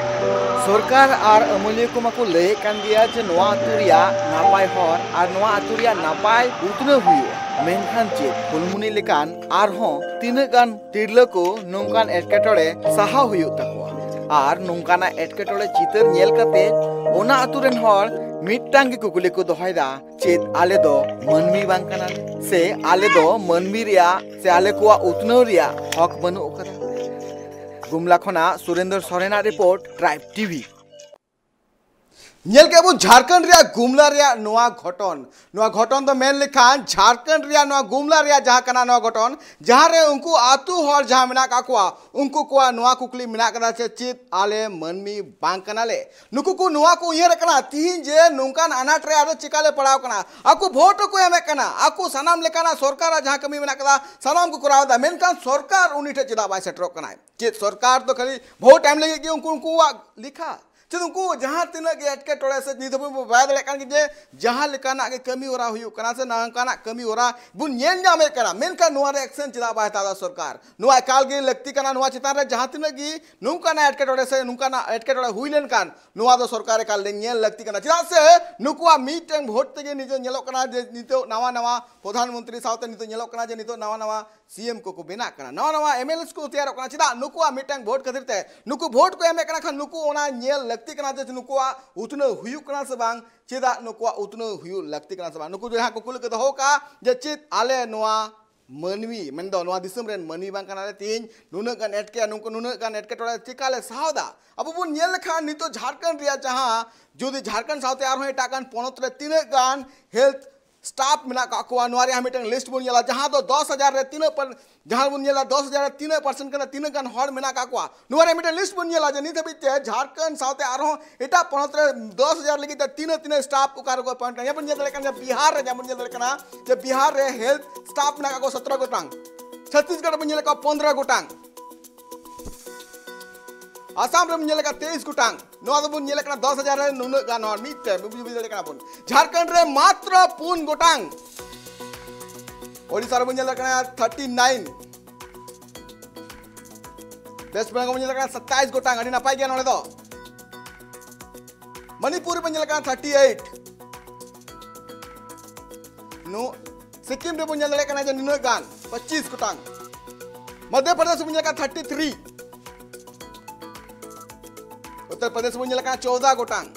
ᱥᱚᱨᱠᱟᱨ ᱟᱨ ᱟᱹᱢᱟᱹᱞᱤᱭᱟᱹ ᱠᱚ ᱢᱟᱠᱚ ᱞᱟᱹᱭᱮᱫ ᱠᱟᱱ ᱜᱮᱭᱟ ᱡᱮ ᱱᱚᱣᱟ ᱟᱹᱛᱩ ᱨᱮᱭᱟᱜ ᱱᱟᱯᱟᱭ ᱦᱚᱨ ᱟᱨ ᱱᱚᱣᱟ ᱟᱹᱛᱩ ᱨᱮᱭᱟᱜ ᱱᱟᱯᱟᱭ ᱩᱛᱱᱟᱹᱣ ᱦᱩᱭᱩᱜᱼᱟ, ᱢᱮᱱᱠᱷᱟᱱ ᱪᱮᱫ ᱯᱷᱩᱞᱢᱩᱱᱤ ᱞᱮᱠᱟᱱ ᱟᱨᱦᱚᱸ ᱛᱤᱱᱟᱹᱜ ᱜᱟᱱ ᱛᱤᱨᱞᱟᱹ ᱠᱚ ᱱᱚᱝᱠᱟᱱ ᱮᱴᱠᱮᱴᱚᱬᱮ ᱥᱟᱦᱟᱣ ᱦᱩᱭᱩᱜ ᱛᱟᱠᱚᱣᱟ? ᱟᱨ ᱱᱚᱝᱠᱟᱱᱟᱜ ᱮᱴᱠᱮᱴᱚᱬᱮ ᱪᱤᱛᱟᱹᱨ ᱧᱮᱞ ᱠᱟᱛᱮ ᱚᱱᱟ ᱟᱹᱛᱩ ᱨᱮᱱ ᱦᱚᱲ ᱢᱤᱫᱴᱟᱝ ᱜᱮ ᱠᱩᱠᱞᱤ ᱠᱚ ᱫᱚᱦᱚᱭᱮᱫᱟ, ᱪᱮᱫ ᱟᱞᱮ ᱫᱚ ᱢᱟᱹᱱᱢᱤ ᱵᱟᱝ ᱠᱟᱱᱟᱞᱮ? ᱥᱮ ᱟᱞᱮ ᱫᱚ ᱢᱟᱹᱱᱢᱤ ᱨᱮᱭᱟᱜ ᱥᱮ ᱟᱞᱮ ᱠᱚᱣᱟᱜ ᱩᱛᱱᱟᱹᱣ ᱨᱮᱭᱟᱜ ᱦᱚᱠ ᱵᱟᱹᱱᱩᱜ ᱟᱠᱟᱫᱟ? ᱜᱩᱢᱞᱟ ᱠᱷᱚᱱᱟᱜ ᱥᱩᱨᱮᱱᱫᱨᱚ ᱥᱚᱨᱮᱱᱟᱜ ᱨᱤᱯᱳᱨᱴ, ᱴᱨᱟᱭᱤᱵᱽ ᱴᱤᱵᱷᱤ᱾ ᱧᱮᱞ ᱠᱮᱫ ᱵᱚᱱ ᱡᱷᱟᱲᱠᱷᱚᱸᱰ ᱨᱮᱭᱟᱜ ᱜᱩᱢᱞᱟ ᱨᱮᱭᱟᱜ ᱱᱚᱣᱟ ᱜᱷᱚᱴᱚᱱ᱾ ᱱᱚᱣᱟ ᱜᱷᱚᱴᱚᱱ ᱫᱚ ᱢᱮᱱ ᱞᱮᱠᱷᱟᱱ ᱡᱷᱟᱲᱠᱷᱚᱸᱰ ᱨᱮᱭᱟᱜ ᱱᱚᱣᱟ ᱜᱩᱢᱞᱟ ᱨᱮᱭᱟᱜ ᱡᱟᱦᱟᱸ ᱠᱟᱱᱟ ᱱᱚᱣᱟ ᱜᱷᱚᱴᱚᱱ, ᱡᱟᱦᱟᱸ ᱨᱮ ᱩᱱᱠᱩ ᱟᱹᱛᱩ ᱦᱚᱲ ᱡᱟᱦᱟᱸ ᱢᱮᱱᱟᱜ ᱠᱟᱜ ᱠᱚᱣᱟ, ᱩᱱᱠᱩ ᱠᱚᱣᱟᱜ ᱱᱚᱣᱟ ᱠᱩᱠᱞᱤ ᱢᱮᱱᱟᱜ ᱠᱟᱫᱟ ᱡᱮ ᱪᱮᱫ ᱟᱞᱮ ᱢᱟᱹᱱᱢᱤ ᱵᱟᱝ ᱠᱟᱱᱟᱞᱮ? ᱱᱩᱠᱩ ᱠᱚ ᱱᱚᱣᱟ ᱠᱚ ᱩᱭᱦᱟᱹᱨ ᱠᱟᱱᱟ ᱛᱤᱦᱤᱧ ᱡᱮ ᱱᱚᱝᱠᱟᱱ ᱟᱱᱟᱴ ᱨᱮ ᱟᱫᱚ ᱪᱮᱠᱟ ᱞᱮ ᱯᱟᱲᱟᱣ ᱠᱟᱱᱟ? ᱟᱠᱚ ᱵᱷᱳᱴ ᱦᱚᱸᱠᱚ ᱮᱢᱮᱫ ᱠᱟᱱᱟ, ᱟᱠᱚ ᱥᱟᱱᱟᱢ ᱞᱮᱠᱟᱱᱟᱜ ᱥᱚᱨᱠᱟᱨᱟᱜ ᱡᱟᱦᱟᱸ ᱠᱟᱹᱢᱤ ᱢᱮᱱᱟᱜ ᱠᱟᱫᱟ ᱥᱟᱱᱟᱢ ᱠᱚ ᱠᱚᱨᱟᱣ ᱮᱫᱟ, ᱢᱮᱱᱠᱷᱟᱱ ᱥᱚᱨᱠᱟᱨ ᱩᱱᱤ ᱴᱷᱮᱱ ᱪᱮᱫᱟᱜ ᱵᱟᱭ ᱥᱮᱴᱮᱨᱚᱜ ᱠᱟᱱᱟᱭ? ᱪᱮᱫ ᱥᱚᱨᱠᱟᱨ ᱫᱚ ᱠᱷᱟᱹᱞᱤ ᱵᱷᱳᱴ ᱮᱢ ᱞᱟᱹᱜᱤᱫ ᱜᱮ ᱩᱱᱠᱩ ᱩᱱᱠᱩᱣᱟᱜ ᱞᱮᱠᱷᱟ? ᱪᱮᱫ ᱩᱱᱠᱩ ᱡᱟᱦᱟᱸ ᱛᱤᱱᱟᱹᱜ ᱜᱮ ᱮᱴᱠᱮᱴᱚᱬᱮ ᱥᱮ ᱱᱤᱛ ᱦᱟᱹᱵᱤᱡ ᱵᱚ ᱵᱟᱲᱟᱭ ᱫᱟᱲᱮᱭᱟᱜ ᱠᱟᱱ ᱜᱮ ᱡᱮ ᱡᱟᱦᱟᱸ ᱞᱮᱠᱟᱱᱟᱜ ᱜᱮ ᱠᱟᱹᱢᱤ ᱦᱚᱨᱟ ᱦᱩᱭᱩᱜ ᱠᱟᱱᱟ ᱥᱮ ᱱᱚᱝᱠᱟᱱᱟᱜ ᱠᱟᱹᱢᱤ ᱦᱚᱨᱟ ᱵᱚᱱ ᱧᱮᱞ ᱧᱟᱢᱮᱫ ᱠᱟᱱᱟ, ᱢᱮᱱᱠᱷᱟᱱ ᱱᱚᱣᱟ ᱨᱮ ᱮᱠᱥᱮᱱ ᱪᱮᱫᱟᱜ ᱵᱟᱭ ᱦᱟᱛᱟᱣ ᱮᱫᱟ ᱥᱚᱨᱠᱟᱨ? ᱱᱚᱣᱟ ᱮᱠᱟᱞ ᱜᱮ ᱞᱟᱹᱠᱛᱤ ᱠᱟᱱᱟ᱾ ᱱᱚᱣᱟ ᱪᱮᱛᱟᱱ ᱨᱮ ᱡᱟᱦᱟᱸ ᱛᱤᱱᱟᱹᱜ ᱜᱮ ᱱᱚᱝᱠᱟᱱᱟᱜ ᱮᱴᱠᱮᱴᱚᱬᱮ ᱥᱮ ᱱᱚᱝᱠᱟᱱᱟᱜ ᱮᱴᱠᱮᱴᱚᱬᱮ ᱦᱩᱭ ᱞᱮᱱᱠᱷᱟᱱ ᱱᱚᱣᱟ ᱫᱚ ᱥᱚᱨᱠᱟᱨ ᱮᱠᱟᱞ ᱧᱮᱞ ᱞᱟᱹᱠᱛᱤ ᱠᱟᱱᱟ᱾ ᱪᱮᱫᱟᱜ ᱥᱮ ᱱᱩᱠᱩᱣᱟᱜ ᱢᱤᱫᱴᱮᱱ ᱵᱷᱳᱴ ᱛᱮᱜᱮ ᱱᱤᱛᱚᱜ ᱧᱮᱞᱚᱜ ᱠᱟᱱᱟ ᱡᱮ ᱱᱤᱛᱚᱜ ᱱᱟᱣᱟ ᱱᱟᱣᱟ ᱯᱨᱚᱫᱷᱟᱱ ᱢᱚᱱᱛᱨᱤ ᱥᱟᱶᱛᱮ ᱱᱤᱛᱚᱜ ᱧᱮᱞᱚᱜ ᱠᱟᱱᱟ ᱡᱮ ᱱᱤᱛᱚᱜ ᱱᱟᱣᱟ ᱱᱟᱣᱟ ᱥᱤ ᱮᱢ ᱠᱚᱠᱚ ᱵᱮᱱᱟᱜ ᱠᱟᱱᱟ, ᱱᱟᱣᱟ ᱱᱟᱣᱟ ᱮᱢ ᱮᱞ ᱮᱥ ᱠᱚ ᱛᱮᱭᱟᱨᱚᱜ ᱠᱟᱱᱟ᱾ ᱪᱮᱫᱟᱜ? ᱱᱩᱠᱩᱣᱟᱜ ᱢᱤᱫᱴᱟᱝ ᱵᱷᱳᱴ ᱠᱷᱟᱹᱛᱤᱨ ᱛᱮ᱾ ᱱᱩᱠᱩ ᱵᱷᱳᱴ ᱠᱚ ᱮᱢᱮᱫ ᱠᱟᱱᱟ ᱠᱷᱟᱱ ᱱᱩᱠᱩ ᱚᱱᱟ ᱧᱮᱞ ᱞᱟᱹᱠᱛᱤ ᱠᱟᱱᱟ ᱡᱮ ᱱᱩᱠᱩᱣᱟᱜ ᱩᱛᱱᱟᱹᱣ ᱦᱩᱭᱩᱜ ᱠᱟᱱᱟ ᱥᱮ ᱵᱟᱝ, ᱪᱮᱫᱟᱜ ᱱᱩᱠᱩᱣᱟᱜ ᱩᱛᱱᱟᱹᱣ ᱦᱩᱭᱩᱜ ᱞᱟᱹᱠᱛᱤ ᱠᱟᱱᱟ ᱥᱮ ᱵᱟᱝ᱾ ᱱᱩᱠᱩ ᱡᱟᱦᱟᱸ ᱠᱚ ᱠᱩᱞᱤ ᱠᱚ ᱫᱚᱦᱚ ᱠᱟᱜᱼᱟ ᱡᱮ ᱪᱮᱫ ᱟᱞᱮ ᱱᱚᱣᱟ ᱢᱟᱹᱱᱢᱤ, ᱢᱮᱱᱫᱚ ᱱᱚᱣᱟ ᱫᱤᱥᱚᱢ ᱨᱮᱱ ᱢᱟᱹᱱᱢᱤ ᱵᱟᱝ ᱠᱟᱱᱟᱞᱮ? ᱛᱮᱦᱮᱧ ᱱᱩᱱᱟᱹᱜ ᱜᱟᱱ ᱮᱴᱠᱮ-, ᱱᱩᱠᱩ ᱱᱩᱱᱟᱹᱜ ᱜᱟᱱ ᱮᱴᱠᱮᱴᱚᱬᱮ ᱪᱮᱠᱟ ᱞᱮ ᱥᱟᱦᱟᱣ ᱫᱟ? ᱟᱵᱚ ᱵᱚᱱ ᱧᱮᱞ ᱞᱮᱠᱷᱟᱱ ᱱᱤᱛᱚᱜ ᱡᱷᱟᱲᱠᱷᱚᱸᱰ ᱨᱮᱭᱟᱜ ᱡᱟᱦᱟᱸ, ᱡᱩᱫᱤ ᱡᱷᱟᱲᱠᱷᱚᱸᱰ ᱥᱟᱶᱛᱮ ᱟᱨᱦᱚᱸ ᱮᱴᱟᱜ ᱜᱟᱱ ᱯᱚᱱᱚᱛ ᱨᱮ ᱛᱤᱱᱟᱹᱜ ᱜᱟᱱ ᱦᱮᱞᱛᱷ ᱥᱴᱟᱯ ᱢᱮᱱᱟᱜ ᱠᱟᱜ ᱠᱚᱣᱟ, ᱱᱚᱣᱟ ᱨᱮᱭᱟᱜ ᱢᱤᱫᱴᱟᱝ ᱞᱤᱥᱴ ᱵᱚᱱ ᱧᱮᱞᱟ, ᱡᱟᱦᱟᱸ ᱫᱚ ᱫᱚᱥ ᱦᱟᱡᱟᱨ ᱨᱮ ᱛᱤᱱᱟᱹᱜ ᱯᱟᱨ-, ᱡᱟᱦᱟᱸ ᱵᱚᱱ ᱧᱮᱞᱟ ᱫᱚᱥ ᱦᱟᱡᱟᱨ ᱨᱮ ᱛᱤᱱᱟᱹᱜ ᱯᱟᱨᱥᱮᱱᱴ ᱠᱟᱱᱟ, ᱛᱤᱱᱟᱹᱜ ᱜᱟᱱ ᱦᱚᱲ ᱢᱮᱱᱟᱜ ᱠᱟᱜ ᱠᱚᱣᱟ᱾ ᱱᱚᱣᱟ ᱨᱮᱭᱟᱜ ᱢᱤᱫᱴᱟᱝ ᱞᱤᱥᱴ ᱵᱚᱱ ᱧᱮᱞᱟ ᱡᱮ ᱱᱤᱛ ᱦᱟᱹᱵᱤᱡ ᱛᱮ ᱡᱷᱟᱲᱠᱷᱚᱸᱰ ᱥᱟᱶᱛᱮ ᱟᱨᱦᱚᱸ ᱮᱴᱟᱜ ᱯᱚᱱᱚᱛ ᱨᱮ ᱫᱚᱥ ᱦᱟᱡᱟᱨ ᱞᱟᱹᱜᱤᱫ ᱛᱮ ᱛᱤᱱᱟᱹᱜ ᱛᱤᱱᱟᱹᱜ ᱥᱴᱟᱯ ᱚᱠᱟ ᱨᱮᱠᱚ ᱮᱯᱚᱭᱮᱱᱴ ᱠᱟᱱᱟ᱾ ᱡᱮᱢᱚᱱ ᱧᱮᱞ ᱫᱟᱲᱮᱭᱟᱜ ᱠᱟᱱᱟ ᱡᱮ ᱵᱤᱦᱟᱨ ᱨᱮ, ᱡᱮᱢᱚᱱ ᱧᱮᱞ ᱫᱟᱲᱮᱭᱟᱜ ᱠᱟᱱᱟ ᱡᱮ ᱵᱤᱦᱟᱨ ᱨᱮ ᱦᱮᱞᱛᱷ ᱥᱴᱟᱯ ᱢᱮᱱᱟᱜ ᱠᱟᱜ ᱠᱚᱣᱟ ᱥᱚᱛᱨᱚ ᱜᱚᱴᱟᱝ, ᱪᱷᱚᱛᱤᱥᱜᱚᱲ ᱨᱮᱵᱚᱱ ᱧᱮᱞᱮᱫ ᱠᱚᱣᱟ ᱯᱚᱱᱫᱽᱨᱚ ᱜᱚᱴᱟᱝ, ᱟᱥᱟᱢ ᱨᱮᱵᱚᱱ ᱧᱮᱞᱮᱫ ᱠᱚᱣᱟ ᱛᱮᱭᱤᱥ ᱜᱚᱴᱟᱝ᱾ ᱱᱚᱣᱟ ᱫᱚᱵᱚᱱ ᱧᱮᱞᱮᱫ ᱠᱟᱱᱟ ᱫᱚᱥ ᱦᱟᱡᱟᱨ ᱨᱮ ᱱᱩᱱᱟᱹᱜ ᱜᱟᱱ ᱦᱚᱲ ᱢᱤᱫ ᱛᱮ ᱵᱩᱡᱷᱟᱹᱣ ᱫᱟᱲᱮᱭᱟᱜ ᱠᱟᱱᱟ ᱵᱚᱱ᱾ ᱡᱷᱟᱲᱠᱷᱚᱸᱰ ᱨᱮ ᱢᱟᱛᱨᱚ ᱯᱩᱱ ᱜᱚᱴᱟᱝ, ᱳᱰᱤᱥᱟ ᱨᱮᱵᱚᱱ ᱧᱮᱞ ᱫᱟᱲᱮᱭᱟᱜ ᱠᱟᱱᱟ ᱛᱷᱟᱨᱴᱤ ᱱᱟᱭᱤᱱ, ᱣᱮᱥᱴ ᱵᱮᱝᱜᱚᱞ ᱵᱚᱱ ᱧᱮᱞ ᱫᱟᱲᱮᱭᱟᱜ ᱠᱟᱱᱟ ᱥᱟᱛᱟᱭᱤᱥ ᱜᱚᱴᱟᱝ, ᱟᱹᱰᱤ ᱱᱟᱯᱟᱭ ᱜᱮᱭᱟ ᱱᱚᱰᱮ ᱫᱚ᱾ ᱢᱚᱱᱤᱯᱩᱨ ᱨᱮᱵᱚᱱ ᱧᱮᱞ ᱠᱟᱱᱟ ᱛᱷᱟᱨᱴᱤ ᱮᱭᱤᱴ, ᱱᱚ-, ᱥᱤᱠᱤᱢ ᱨᱮᱵᱚᱱ ᱧᱮᱞ ᱫᱟᱲᱮᱭᱟᱜ ᱠᱟᱱᱟ ᱡᱮ ᱱᱤᱱᱟᱹᱜ ᱜᱟᱱ, ᱯᱚᱸᱪᱤᱥ ᱜᱚᱴᱟᱝ᱾ ᱢᱚᱫᱽᱫᱷᱚ ᱯᱨᱚᱫᱮᱥ ᱵᱚᱱ ᱧᱮᱞ ᱠᱟᱱᱟ ᱛᱷᱟᱨᱴᱤ ᱛᱷᱨᱤ᱾ ᱩᱛᱛᱚᱨ ᱯᱨᱚᱫᱮᱥ ᱵᱚᱱ ᱧᱮᱞ ᱠᱟᱱᱟ ᱪᱳᱣᱫᱟ ᱜᱚᱴᱟᱝ᱾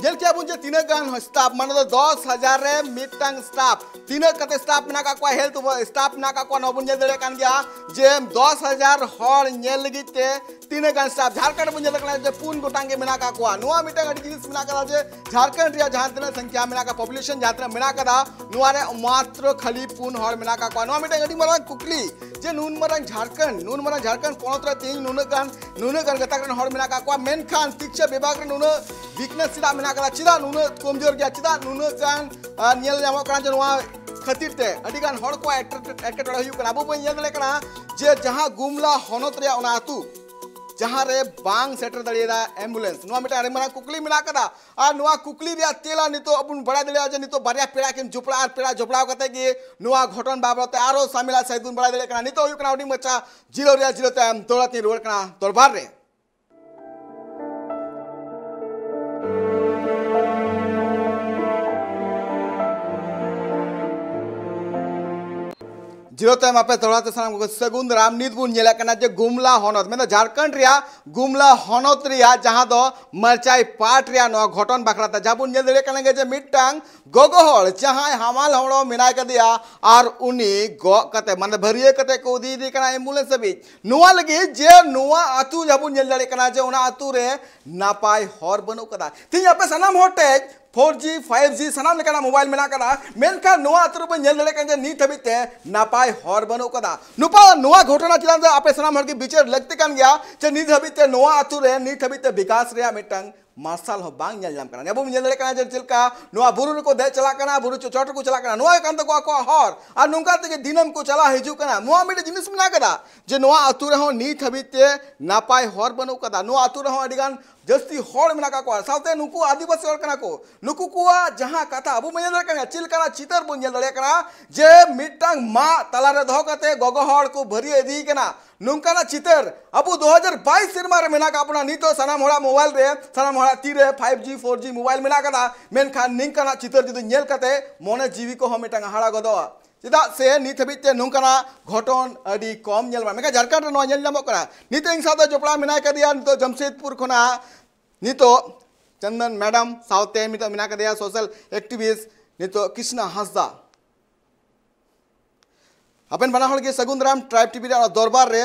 ᱧᱮᱞ ᱠᱮᱜᱼᱟ ᱵᱚᱱ ᱡᱮ ᱛᱤᱱᱟᱹᱜ ᱜᱟᱱ ᱥᱴᱟᱯ, ᱢᱟᱱᱮ ᱫᱚ ᱫᱚᱥ ᱦᱟᱡᱟᱨ ᱨᱮ ᱢᱤᱫᱴᱟᱝ ᱥᱴᱟᱯ᱾ ᱛᱤᱱᱟᱹᱜ ᱠᱟᱛᱮ ᱥᱴᱟᱯ ᱢᱮᱱᱟᱜ ᱠᱟᱜ ᱠᱚᱣᱟ, ᱦᱮᱞᱛᱷ ᱥᱴᱟᱯ ᱢᱮᱱᱟᱜ ᱠᱟᱜ ᱠᱚᱣᱟ, ᱱᱚᱣᱟ ᱵᱚᱱ ᱧᱮᱞ ᱫᱟᱲᱮᱭᱟᱜ ᱠᱟᱱ ᱜᱮᱭᱟ ᱡᱮ ᱫᱚᱥ ᱦᱟᱡᱟᱨ ᱦᱚᱲ ᱧᱮᱞ ᱞᱟᱹᱜᱤᱫ ᱛᱮ ᱛᱤᱱᱟᱹᱜ ᱜᱟᱱ ᱥᱴᱟᱯ᱾ ᱡᱷᱟᱲᱠᱷᱚᱸᱰ ᱵᱚᱱ ᱧᱮᱞ ᱫᱟᱲᱮᱭᱟᱜ ᱠᱟᱱᱟ ᱡᱮ ᱯᱩᱱ ᱜᱚᱴᱟᱝ ᱜᱮ ᱢᱮᱱᱟᱜ ᱠᱟᱜ ᱠᱚᱣᱟ᱾ ᱱᱚᱣᱟ ᱢᱤᱫᱴᱟᱝ ᱟᱹᱰᱤ ᱡᱤᱱᱤᱥ ᱢᱮᱱᱟᱜ ᱠᱟᱫᱟ ᱡᱮ ᱡᱷᱟᱲᱠᱷᱚᱸᱰ ᱨᱮᱭᱟᱜ ᱡᱟᱦᱟᱸ ᱛᱤᱱᱟᱹᱜ ᱥᱚᱝᱠᱷᱭᱟ ᱢᱮᱱᱟᱜ ᱠᱟᱜ, ᱯᱚᱯᱩᱞᱮᱥᱚᱱ ᱡᱟᱦᱟᱸ ᱛᱤᱱᱟᱹᱜ ᱢᱮᱱᱟᱜ ᱠᱟᱫᱟ, ᱱᱚᱣᱟ ᱨᱮ ᱢᱟᱛᱨᱚ ᱠᱷᱟᱹᱞᱤ ᱯᱩᱱ ᱦᱚᱲ ᱢᱮᱱᱟᱜ ᱠᱟᱜ ᱠᱚᱣᱟ᱾ ᱱᱚᱣᱟ ᱢᱤᱫᱴᱟᱝ ᱟᱹᱰᱤ ᱢᱟᱨᱟᱝ ᱠᱩᱠᱞᱤ ᱡᱮ ᱱᱩᱱ ᱢᱟᱨᱟᱝ ᱡᱷᱟᱲᱠᱷᱚᱸᱰ, ᱱᱩᱱ ᱢᱟᱨᱟᱝ ᱡᱷᱟᱲᱠᱷᱚᱸᱰ ᱯᱚᱱᱚᱛ ᱨᱮ ᱛᱮᱦᱮᱧ ᱱᱩᱱᱟᱹᱜ ᱜᱟᱱ, ᱱᱩᱱᱟᱹᱜ ᱜᱟᱱ ᱜᱟᱛᱟᱠ ᱨᱮᱱ ᱦᱚᱲ ᱢᱮᱱᱟᱜ ᱠᱟᱜ ᱠᱚᱣᱟ, ᱢᱮᱱᱠᱷᱟᱱ ᱥᱤᱠᱪᱷᱟ ᱵᱤᱵᱷᱟᱜᱽ ᱨᱮ ᱱᱩᱱᱟᱹᱜ ᱣᱤᱠᱱᱮᱥ ᱪᱮᱫᱟᱜ ᱢᱮᱱᱟᱜ ᱠᱟᱫᱟ, ᱪᱮᱫᱟᱜ ᱱᱩᱱᱟᱹᱜ ᱠᱚᱢᱡᱳᱨ ᱜᱮᱭᱟ, ᱪᱮᱫᱟᱜ ᱱᱩᱱᱟᱹᱜ ᱜᱟᱱ, ᱟᱨ ᱧᱮᱞ ᱧᱟᱢᱚᱜ ᱠᱟᱱᱟ ᱡᱮ ᱱᱚᱣᱟ ᱠᱷᱟᱹᱛᱤᱨ ᱛᱮ ᱟᱹᱰᱤ ᱜᱟᱱ ᱦᱚᱲ ᱠᱚᱣᱟᱜ ᱮᱴᱠᱮ-, ᱮᱴᱠᱮᱴᱚᱬᱮ ᱦᱩᱭᱩᱜ ᱠᱟᱱᱟ᱾ ᱟᱵᱚ ᱵᱚᱱ ᱧᱮᱞ ᱫᱟᱲᱮᱭᱟᱜ ᱠᱟᱱᱟ ᱡᱮ ᱡᱟᱦᱟᱸ ᱜᱩᱢᱞᱟ ᱦᱚᱱᱚᱛ ᱨᱮᱭᱟᱜ ᱚᱱᱟ ᱟᱹᱛᱩ, ᱡᱟᱦᱟᱸ ᱨᱮ ᱵᱟᱝ ᱥᱮᱴᱮᱨ ᱫᱟᱲᱮᱭᱟᱫᱟ ᱮᱢᱵᱩᱞᱮᱱᱥ, ᱱᱚᱣᱟ ᱢᱤᱫᱴᱟᱝ ᱟᱹᱰᱤ ᱢᱟᱨᱟᱝ ᱠᱩᱠᱞᱤ ᱢᱮᱱᱟᱜ ᱠᱟᱫᱟ᱾ ᱟᱨ ᱱᱚᱣᱟ ᱠᱩᱠᱞᱤ ᱨᱮᱭᱟᱜ ᱛᱮᱞᱟ ᱱᱤᱛᱚᱜ ᱟᱵᱚ ᱵᱚᱱ ᱵᱟᱲᱟᱭ ᱫᱟᱲᱮᱭᱟᱜᱼᱟ ᱡᱮ ᱱᱤᱛᱚᱜ ᱵᱟᱨᱭᱟ ᱯᱮᱲᱟ ᱠᱤᱱ ᱡᱚᱯᱲᱟᱜᱼᱟ, ᱟᱨ ᱯᱮᱲᱟ ᱡᱚᱯᱲᱟᱣ ᱠᱟᱛᱮ ᱜᱮ ᱱᱚᱣᱟ ᱜᱷᱚᱴᱚᱱ ᱵᱟᱵᱚᱫ ᱛᱮ ᱟᱨᱚ ᱥᱟᱢᱮᱞᱟ ᱥᱟᱭᱤᱫ ᱵᱚᱱ ᱵᱟᱲᱟᱭ ᱫᱟᱲᱮᱭᱟᱜ ᱠᱟᱱᱟ᱾ ᱱᱤᱛᱚᱜ ᱦᱩᱭᱩᱜ ᱠᱟᱱᱟ ᱦᱩᱰᱤᱧ ᱢᱟᱪᱷᱟ ᱡᱤᱨᱟᱹᱣ ᱨᱮᱭᱟᱜ ᱡᱤᱨᱟᱹ ᱛᱟᱭᱚᱢ ᱫᱚᱦᱲᱟ ᱛᱤᱧ ᱨᱩᱣᱟᱹᱲ ᱠᱟᱱᱟ ᱫᱚᱨᱵᱟᱨ ᱨᱮ᱾ ᱡᱤᱨᱟᱹ ᱛᱟᱭᱚᱢ ᱟᱯᱮ ᱫᱚᱦᱲᱟ ᱛᱮ ᱥᱟᱱᱟᱢ ᱠᱚ ᱥᱟᱹᱜᱩᱱ ᱫᱟᱨᱟᱢ᱾ ᱱᱤᱛ ᱵᱚᱱ ᱧᱮᱞᱮᱫ ᱠᱟᱱᱟ ᱡᱮ ᱜᱩᱢᱞᱟ ᱦᱚᱱᱚᱛ, ᱢᱮᱱᱫᱚ ᱡᱷᱟᱲᱠᱷᱚᱸᱰ ᱨᱮᱭᱟᱜ ᱜᱩᱢᱞᱟ ᱦᱚᱱᱚᱛ ᱨᱮᱭᱟᱜ ᱡᱟᱦᱟᱸ ᱫᱚ ᱢᱟᱨᱪᱟᱭ ᱯᱟᱴ ᱨᱮᱭᱟᱜ ᱱᱚᱣᱟ ᱜᱷᱚᱴᱚᱱ ᱵᱟᱠᱷᱨᱟ ᱛᱮ ᱡᱟᱦᱟᱸ ᱵᱚᱱ ᱧᱮᱞ ᱫᱟᱲᱮᱭᱟᱜ ᱠᱟᱱᱟ ᱡᱮ ᱢᱤᱫᱴᱟᱝ ᱜᱚᱜᱚ ᱦᱚᱲ ᱡᱟᱦᱟᱸᱭ ᱦᱟᱢᱟᱞ ᱦᱚᱲᱢᱚ ᱢᱮᱱᱟᱭ ᱠᱟᱫᱮᱭᱟ ᱟᱨ ᱩᱱᱤ ᱜᱚᱜ ᱠᱟᱛᱮ, ᱢᱟᱱᱮ ᱵᱷᱟᱹᱨᱭᱟᱹ ᱠᱟᱛᱮ ᱠᱚ ᱤᱫᱤᱭᱮᱫᱮ ᱠᱟᱱᱟ ᱮᱢᱵᱩᱞᱮᱱᱥ ᱦᱟᱹᱵᱤᱡ᱾ ᱱᱚᱣᱟ ᱞᱟᱹᱜᱤᱫ ᱡᱮ ᱱᱚᱣᱟ ᱟᱹᱛᱩ ᱡᱟᱦᱟᱸ ᱵᱚᱱ ᱧᱮᱞ ᱫᱟᱲᱮᱭᱟᱜ ᱠᱟᱱᱟ ᱡᱮ ᱚᱱᱟ ᱟᱹᱛᱩ ᱨᱮ ᱱᱟᱯᱟᱭ ᱦᱚᱨ ᱵᱟᱹᱱᱩᱜ ᱠᱟᱫᱟ᱾ ᱛᱮᱦᱮᱧ ᱟᱯᱮ ᱥᱟᱱᱟᱢ ᱦᱚᱲ ᱴᱷᱮᱡ ᱯᱷᱳᱨ ᱡᱤ, ᱯᱷᱟᱭᱤᱵᱷ ᱡᱤ ᱥᱟᱱᱟᱢ ᱞᱮᱠᱟᱱᱟᱜ ᱢᱳᱵᱟᱭᱤᱞ ᱢᱮᱱᱟᱜ ᱠᱟᱫᱟ, ᱢᱮᱱᱠᱷᱟᱱ ᱱᱚᱣᱟ ᱟᱹᱛᱩ ᱨᱮᱵᱚᱱ ᱧᱮᱞ ᱫᱟᱲᱮᱭᱟᱜ ᱠᱟᱱᱟ ᱡᱮ ᱱᱤᱛ ᱦᱟᱹᱵᱤᱡ ᱛᱮ ᱱᱟᱯᱟᱭ ᱦᱚᱨ ᱵᱟᱹᱱᱩᱜ ᱠᱟᱫᱟ᱾ ᱱᱚᱣᱟ, ᱱᱚᱣᱟ ᱜᱷᱚᱴᱚᱱᱟ ᱪᱮᱛᱟᱱ ᱨᱮ ᱟᱯᱮ ᱥᱟᱱᱟᱢ ᱦᱚᱲ ᱜᱮ ᱵᱤᱪᱟᱹᱨ ᱞᱟᱹᱠᱛᱤ ᱠᱟᱱ ᱜᱮᱭᱟ ᱡᱮ ᱱᱤᱛ ᱦᱟᱹᱵᱤᱡ ᱛᱮ ᱱᱚᱣᱟ ᱟᱹᱛᱩ ᱨᱮ ᱱᱤᱛ ᱦᱟᱹᱵᱤᱡ ᱛᱮ ᱵᱤᱠᱟᱥ ᱨᱮᱭᱟᱜ ᱢᱤᱫᱴᱟᱝ ᱢᱟᱨᱥᱟᱞ ᱦᱚᱸ ᱵᱟᱝ ᱧᱮᱞ ᱧᱟᱢ ᱠᱟᱱᱟ᱾ ᱟᱵᱚ ᱵᱚᱱ ᱧᱮᱞ ᱫᱟᱲᱮᱭᱟᱜ ᱠᱟᱱᱟ ᱡᱮ ᱪᱮᱫ ᱞᱮᱠᱟ ᱱᱚᱣᱟ ᱵᱩᱨᱩ ᱨᱮᱠᱚ ᱫᱮᱡ ᱪᱟᱞᱟᱜ ᱠᱟᱱᱟ, ᱵᱩᱨᱩ ᱪᱚ-, ᱪᱚᱴ ᱨᱮᱠᱚ ᱪᱟᱞᱟᱜ ᱠᱟᱱᱟ, ᱱᱚᱣᱟ ᱜᱮ ᱠᱟᱱ ᱛᱟᱠᱚᱣᱟ ᱟᱠᱚᱣᱟᱜ ᱦᱚᱨ᱾ ᱟᱨ ᱱᱚᱝᱠᱟ ᱛᱮᱜᱮ ᱫᱤᱱᱟᱹᱢ ᱠᱚ ᱪᱟᱞᱟᱣ ᱦᱤᱡᱩᱜ ᱠᱟᱱᱟ᱾ ᱱᱚᱣᱟ ᱢᱤᱫᱴᱮᱱ ᱡᱤᱱᱤᱥ ᱢᱮᱱᱟᱜ ᱠᱟᱫᱟ ᱡᱮ ᱱᱚᱣᱟ ᱟᱹᱛᱩ ᱨᱮᱦᱚᱸ ᱱᱤᱛ ᱦᱟᱹᱵᱤᱡ ᱛᱮ ᱱᱟᱯᱟᱭ ᱦᱚᱨ ᱵᱟᱹᱱᱩᱜ ᱠᱟᱫᱟ᱾ ᱱᱚᱣᱟ ᱟᱹᱛᱩ ᱨᱮᱦᱚᱸ ᱟᱹᱰᱤ ᱜᱟᱱ ᱡᱟᱹᱥᱛᱤ ᱦᱚᱲ ᱢᱮᱱᱟᱜ ᱠᱟᱜ ᱠᱚᱣᱟ, ᱥᱟᱶᱛᱮ ᱱᱩᱠᱩ ᱟᱹᱫᱤᱵᱟᱹᱥᱤ ᱦᱚᱲ ᱠᱟᱱᱟ ᱠᱚ᱾ ᱱᱩᱠᱩ ᱠᱚᱣᱟᱜ ᱡᱟᱦᱟᱸ ᱠᱟᱛᱷᱟ ᱟᱵᱚ ᱵᱚᱱ ᱧᱮᱞ ᱫᱟᱲᱮᱭᱟᱜ ᱠᱟᱱᱟ, ᱪᱮᱫ ᱞᱮᱠᱟᱱᱟᱜ ᱪᱤᱛᱟᱹᱨ ᱵᱚᱱ ᱧᱮᱞ ᱫᱟᱲᱮᱭᱟᱜ ᱠᱟᱱᱟ ᱡᱮ ᱢᱤᱫᱴᱟᱝ ᱢᱟᱜ ᱛᱟᱞᱟᱨᱮ ᱫᱚᱦᱚ ᱠᱟᱛᱮ ᱜᱚᱜᱚ ᱦᱚᱲ ᱠᱚ ᱵᱷᱟᱹᱨᱭᱟᱹ ᱤᱫᱤᱭᱮ ᱠᱟᱱᱟ᱾ ᱱᱚᱝᱠᱟᱱᱟᱜ ᱪᱤᱛᱟᱹᱨ ᱟᱵᱚ ᱫᱩ ᱦᱟᱡᱟᱨ ᱵᱟᱭᱤᱥ ᱥᱮᱨᱢᱟ ᱨᱮ ᱢᱮᱱᱟᱜ ᱠᱟᱜ ᱵᱚᱱᱟ᱾ ᱱᱤᱛᱚᱜ ᱥᱟᱱᱟᱢ ᱦᱚᱲᱟᱜ ᱢᱳᱵᱟᱭᱤᱞ ᱨᱮ, ᱥᱟᱱᱟᱢ ᱦᱚᱲᱟᱜ ᱛᱤᱨᱮ five G, four G mobile ᱢᱮᱱᱟᱜ ᱠᱟᱫᱟ, ᱢᱮᱱᱠᱷᱟᱱ ᱱᱤᱝᱠᱟᱱᱟᱜ ᱪᱤᱛᱟᱹᱨ ᱡᱩᱫᱤ ᱧᱮᱞ ᱠᱟᱛᱮ ᱢᱚᱱᱮ ᱡᱤᱣᱤ ᱠᱚᱦᱚᱸ ᱢᱤᱫᱴᱟᱝ ᱦᱟᱦᱟᱲᱟ ᱜᱚᱫᱚᱜᱼᱟ᱾ ᱪᱮᱫᱟᱜ ᱥᱮ ᱱᱤᱛ ᱦᱟᱹᱵᱤᱡ ᱛᱮ ᱱᱚᱝᱠᱟᱱᱟᱜ ᱜᱷᱚᱴᱚᱱ ᱟᱹᱰᱤ ᱠᱚᱢ ᱧᱮᱞ ᱵᱟᱲᱟᱜᱼᱟ, ᱢᱮᱱᱠᱷᱟᱱ ᱡᱷᱟᱲᱠᱷᱚᱸᱰ ᱨᱮ ᱱᱚᱣᱟ ᱧᱮᱞ ᱧᱟᱢᱚᱜ ᱠᱟᱱᱟ᱾ ᱱᱤᱛᱚᱜ ᱤᱧ ᱥᱟᱶᱛᱮ ᱡᱚᱯᱲᱟᱣ ᱢᱮᱱᱟᱭ ᱠᱟᱫᱮᱭᱟ ᱱᱤᱛᱚᱜ ᱡᱟᱢᱥᱮᱫᱽᱯᱩᱨ ᱠᱷᱚᱱᱟᱜ ᱱᱤᱛᱚᱜ ᱪᱚᱱᱫᱚᱱ ᱢᱮᱰᱟᱢ, ᱥᱟᱶᱛᱮ ᱱᱤᱛᱚᱜ ᱢᱮᱱᱟᱜ ᱠᱟᱫᱮᱭᱟ ᱥᱳᱥᱟᱞ ᱮᱠᱴᱤᱵᱷᱤᱥᱴ ᱱᱤᱛᱚᱜ ᱠᱨᱤᱥᱱᱟ ᱦᱟᱸᱥᱫᱟ᱾ ᱟᱵᱮᱱ ᱵᱟᱱᱟ ᱦᱚᱲ ᱜᱮ ᱥᱟᱹᱜᱩᱱ ᱫᱟᱨᱟᱢ ᱴᱨᱟᱭᱤᱵ ᱴᱤᱵᱷᱤ ᱨᱮ ᱫᱚᱨᱵᱟᱨ ᱨᱮ᱾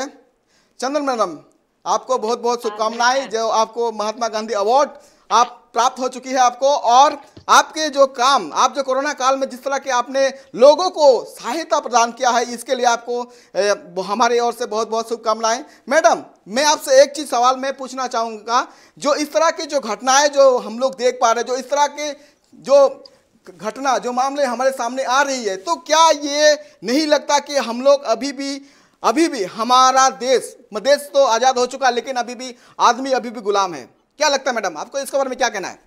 ᱪᱚᱱᱫᱚᱱ ᱢᱮᱰᱟᱢ, आपको बहुत बहुत शुभकामनाएं जो आपको महात्मा गांधी अवार्ड आप प्राप्त हो चुकी है आपको, और आपके जो काम, आप जो कोरोना काल में जिस तरह के आपने लोगों को सहायता प्रदान किया है, इसके लिए आपको, ए, हमारी ओर से बहुत बहुत शुभकामनाएं। मैडम, मैं आपसे एक चीज सवाल मैं पूछना चाहूंगा, जो इस तरह की जो घटनाएं जो हम लोग देख पा रहे हैं, जो इस तरह के जो घटना, जो मामले हमारे सामने आ रही है, तो क्या ये नहीं लगता कि हम लोग अभी भी, अभी भी हमारा देश, देश तो आजाद हो चुका है, लेकिन अभी भी आदमी अभी भी गुलाम है? क्या लगता है मैडम, आपको इसके बारे में क्या कहना है?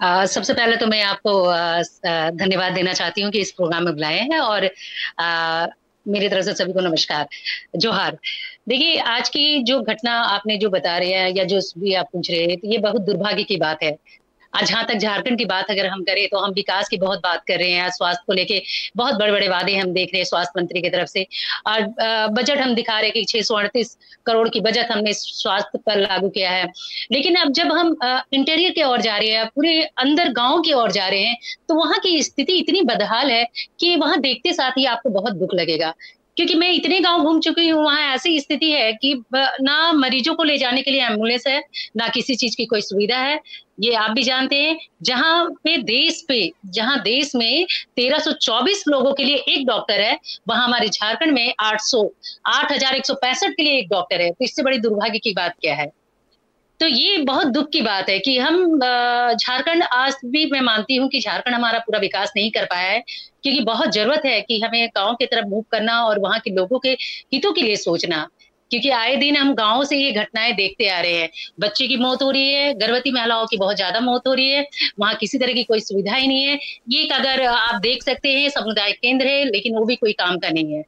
अ, सबसे पहले तो मैं आपको, अ, स-, अ, धन्यवाद देना चाहती हूँ कि इस प्रोग्राम में बुलाए हैं, और, अ, मेरी तरफ से सभी को नमस्कार, जोहार। देखिए, आज की जो घटना आपने जो बता रहे हैं या जो भी आप पूछ रहे हैं, तो ये बहुत दुर्भाग्य की बात है। आज जहाँ तक झारखंड की बात अगर हम करें, तो हम विकास की बहुत बात कर रहे हैं, स्वास्थ्य को लेके बहुत बड़े-बड़े वादे हम देख रहे हैं स्वास्थ्य मंत्री की तरफ से, और, अ, बजट हम दिखा रहे हैं कि छह सौ अड़तीस करोड़ की बजट हमने स्वास्थ्य पर लागू किया है। लेकिन अब जब हम, अ, इंटीरियर की ओर जा रहे हैं, पूरे अंदर गाँव की ओर जा रहे हैं, तो वहाँ की स्थिति इतनी बदहाल है कि वहाँ देखते साथ ही आपको बहुत दुख लगेगा। क्योंकि मैं इतने गांव घूम चुकी हूँ, वहाँ ऐसी स्थिति है कि ब-, ना मरीजों को ले जाने के लिए एम्बुलेंस है, ना किसी चीज की कोई सुविधा है। ये आप भी जानते हैं, जहाँ पे देश पे, जहाँ देश में तेरह सौ चौबीस लोगों के लिए एक डॉक्टर है, वहाँ हमारे झारखंड में आठ सौ, आठ हज़ार एक सौ पैंसठ के लिए एक डॉक्टर है। तो इससे बड़ी दुर्भाग्य की बात क्या है? तो ये बहुत दुख की बात है कि हम अ, झारखंड, आज भी मैं मानती हूँ कि झारखंड हमारा पूरा विकास नहीं कर पाया है, क्योंकि बहुत जरूरत है कि हमें गांव की तरफ मूव करना और वहाँ के लोगों के हितों के लिए सोचना। क्योंकि आए दिन हम गांवों से ये घटनाएं देखते आ रहे हैं, बच्चे की मौत हो रही है, गर्भवती महिलाओं की बहुत ज्यादा मौत हो रही है, वहाँ किसी तरह की कोई सुविधा ही नहीं है। ये एक, अगर आप देख सकते हैं, सामुदायिक केंद्र है, लेकिन वो भी कोई काम का नहीं है।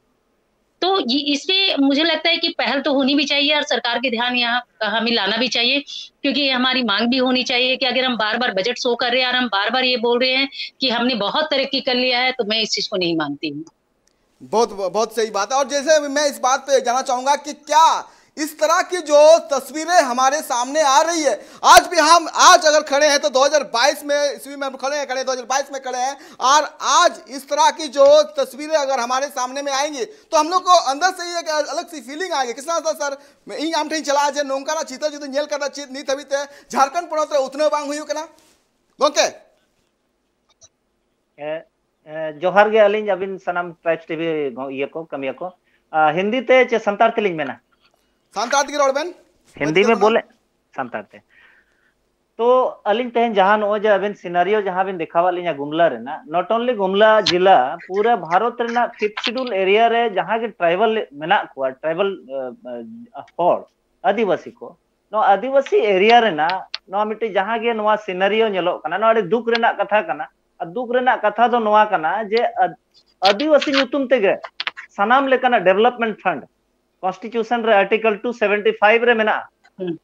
तो ये, इस पे मुझे लगता है कि पहल तो होनी भी चाहिए और सरकार के ध्यान यहाँ हमें लाना भी चाहिए, क्योंकि ये हमारी मांग भी होनी चाहिए कि अगर हम बार बार बजट शो कर रहे हैं और हम बार बार ये बोल रहे हैं कि हमने बहुत तरक्की कर लिया है, तो मैं इस चीज को नहीं मानती हूँ। बहुत बहुत सही बात है। और जैसे मैं इस बात पे जाना चाहूंगा कि क्या इस तरह की जो तस्वीरें हमारे सामने आ रही है, आज भी हम, आज अगर खड़े हैं तो दो हज़ार बाईस में, ईस्वी में हम खड़े हैं, खड़े हैं, दो हज़ार बाईस में खड़े हैं, और आज इस तरह की जो तस्वीरें अगर हमारे सामने में आएंगी तो हम लोग को अंदर से ही एक अलग सी फीलिंग आएगी। कृष्णा दास सर, मैं इन आम ठेन चला जे नौका ना चीता जो ᱧᱮᱞ ᱠᱟᱫᱟ ᱪᱮᱫ ᱱᱤᱛ ᱦᱟᱹᱵᱤᱡ ᱛᱮ ᱡᱷᱟᱲᱠᱷᱚᱸᱰ ᱯᱚᱱᱚᱛ ᱨᱮ ᱩᱛᱱᱟᱹᱣ ᱵᱟᱝ ᱦᱩᱭᱩᱜ ᱠᱟᱱᱟ ᱜᱚᱝᱠᱮ? ᱮ, ᱮ, ᱡᱚᱦᱟᱨ ᱜᱮ ᱟᱹᱞᱤᱧ ᱟᱹᱵᱤᱱ ᱥᱟᱱᱟᱢ ᱴᱨᱟᱭᱤᱵᱽᱥ ᱴᱤᱵᱷᱤ ᱜᱚ-, ᱤᱭᱟᱹ ᱠᱚ, ᱠᱟᱹᱢᱤᱭᱟᱹ ᱠᱚ᱾ ᱟ, ᱦᱤᱱᱫᱤ ᱛᱮ ᱪᱮ ᱥᱟᱱᱛᱟᱲ ᱛᱮᱞᱤᱧ ᱢᱮᱱᱟ? ᱥᱟᱱᱛᱟᱲ ᱛᱮᱜᱮ ᱨᱚᱲ ᱵᱮᱱ᱾ ᱦᱤᱱᱫᱤ ᱢᱮ ᱵᱚᱞᱮ, ᱥᱟᱱᱛᱟᱲ ᱛᱮ᱾ ᱛᱚ ᱟᱹᱞᱤᱧ ᱛᱮᱦᱮᱧ ᱡᱟᱦᱟᱸ ᱱᱚᱜᱼᱚᱭ ᱡᱮ ᱟᱵᱮᱱ ᱥᱤᱱᱟᱨᱤᱭᱳ ᱡᱟᱦᱟᱸ ᱵᱮᱱ ᱫᱮᱠᱷᱟᱣᱟᱫ ᱞᱤᱧᱟ ᱜᱩᱢᱞᱟ ᱨᱮᱱᱟᱜ, not only ᱜᱩᱢᱞᱟ ᱡᱮᱞᱟ, ᱯᱩᱨᱟᱹ ᱵᱷᱟᱨᱚᱛ ᱨᱮᱱᱟᱜ ᱯᱷᱤᱯᱛᱷ ᱥᱤᱰᱩᱞ ᱮᱨᱤᱭᱟ ᱨᱮ ᱡᱟᱦᱟᱸ ᱜᱮ ᱴᱨᱟᱭᱵᱟᱞ ᱢᱮᱱᱟᱜ ᱠᱚᱣᱟ, ᱴᱨᱟᱭᱵᱟᱞ, ᱟ, ᱟ, ᱦᱚᱲ, ᱟᱹᱫᱤᱵᱟᱹᱥᱤ ᱠᱚ, ᱱᱚᱣᱟ ᱟᱹᱫᱤᱵᱟᱹᱥᱤ ᱮᱨᱤᱭᱟ ᱨᱮᱱᱟᱜ ᱱᱚᱣᱟ ᱢᱤᱫᱴᱤᱡ ᱡᱟᱦᱟᱸ ᱜᱮ ᱱᱚᱣᱟ ᱥᱤᱱᱟᱨᱤᱭᱳ ᱧᱮᱞᱚᱜ ᱠᱟᱱᱟ, ᱱᱚᱣᱟ ᱟᱹᱰᱤ ᱫᱩᱠ ᱨᱮᱱᱟᱜ ᱠᱟᱛᱷᱟ ᱠᱟᱱᱟ᱾ ᱟᱨ ᱫᱩᱠ ᱨᱮᱱᱟᱜ ᱠᱟᱛᱷᱟ ᱫᱚ ᱱᱚᱣᱟ ᱠᱟᱱᱟ ᱡᱮ ᱟᱫ-, ᱟᱹᱫᱤᱵᱟᱹᱥᱤ ᱧᱩᱛᱩᱢ ᱛᱮᱜᱮ ᱥᱟᱱᱟᱢ ᱞᱮᱠᱟᱱᱟᱜ ᱰᱮᱵᱷᱞᱚᱯᱢᱮᱱᱴ ᱯᱷᱟᱱᱰ ᱠᱚᱱᱥᱴᱤᱴᱤᱭᱩᱥᱚᱱ ᱨᱮ ᱟᱨᱴᱤᱠᱮᱞ ᱴᱩ ᱥᱮᱵᱷᱮᱱᱴᱤ ᱯᱷᱟᱭᱤᱵᱷ ᱨᱮ ᱢᱮᱱᱟᱜᱼᱟ᱾ ᱦᱩᱸ᱾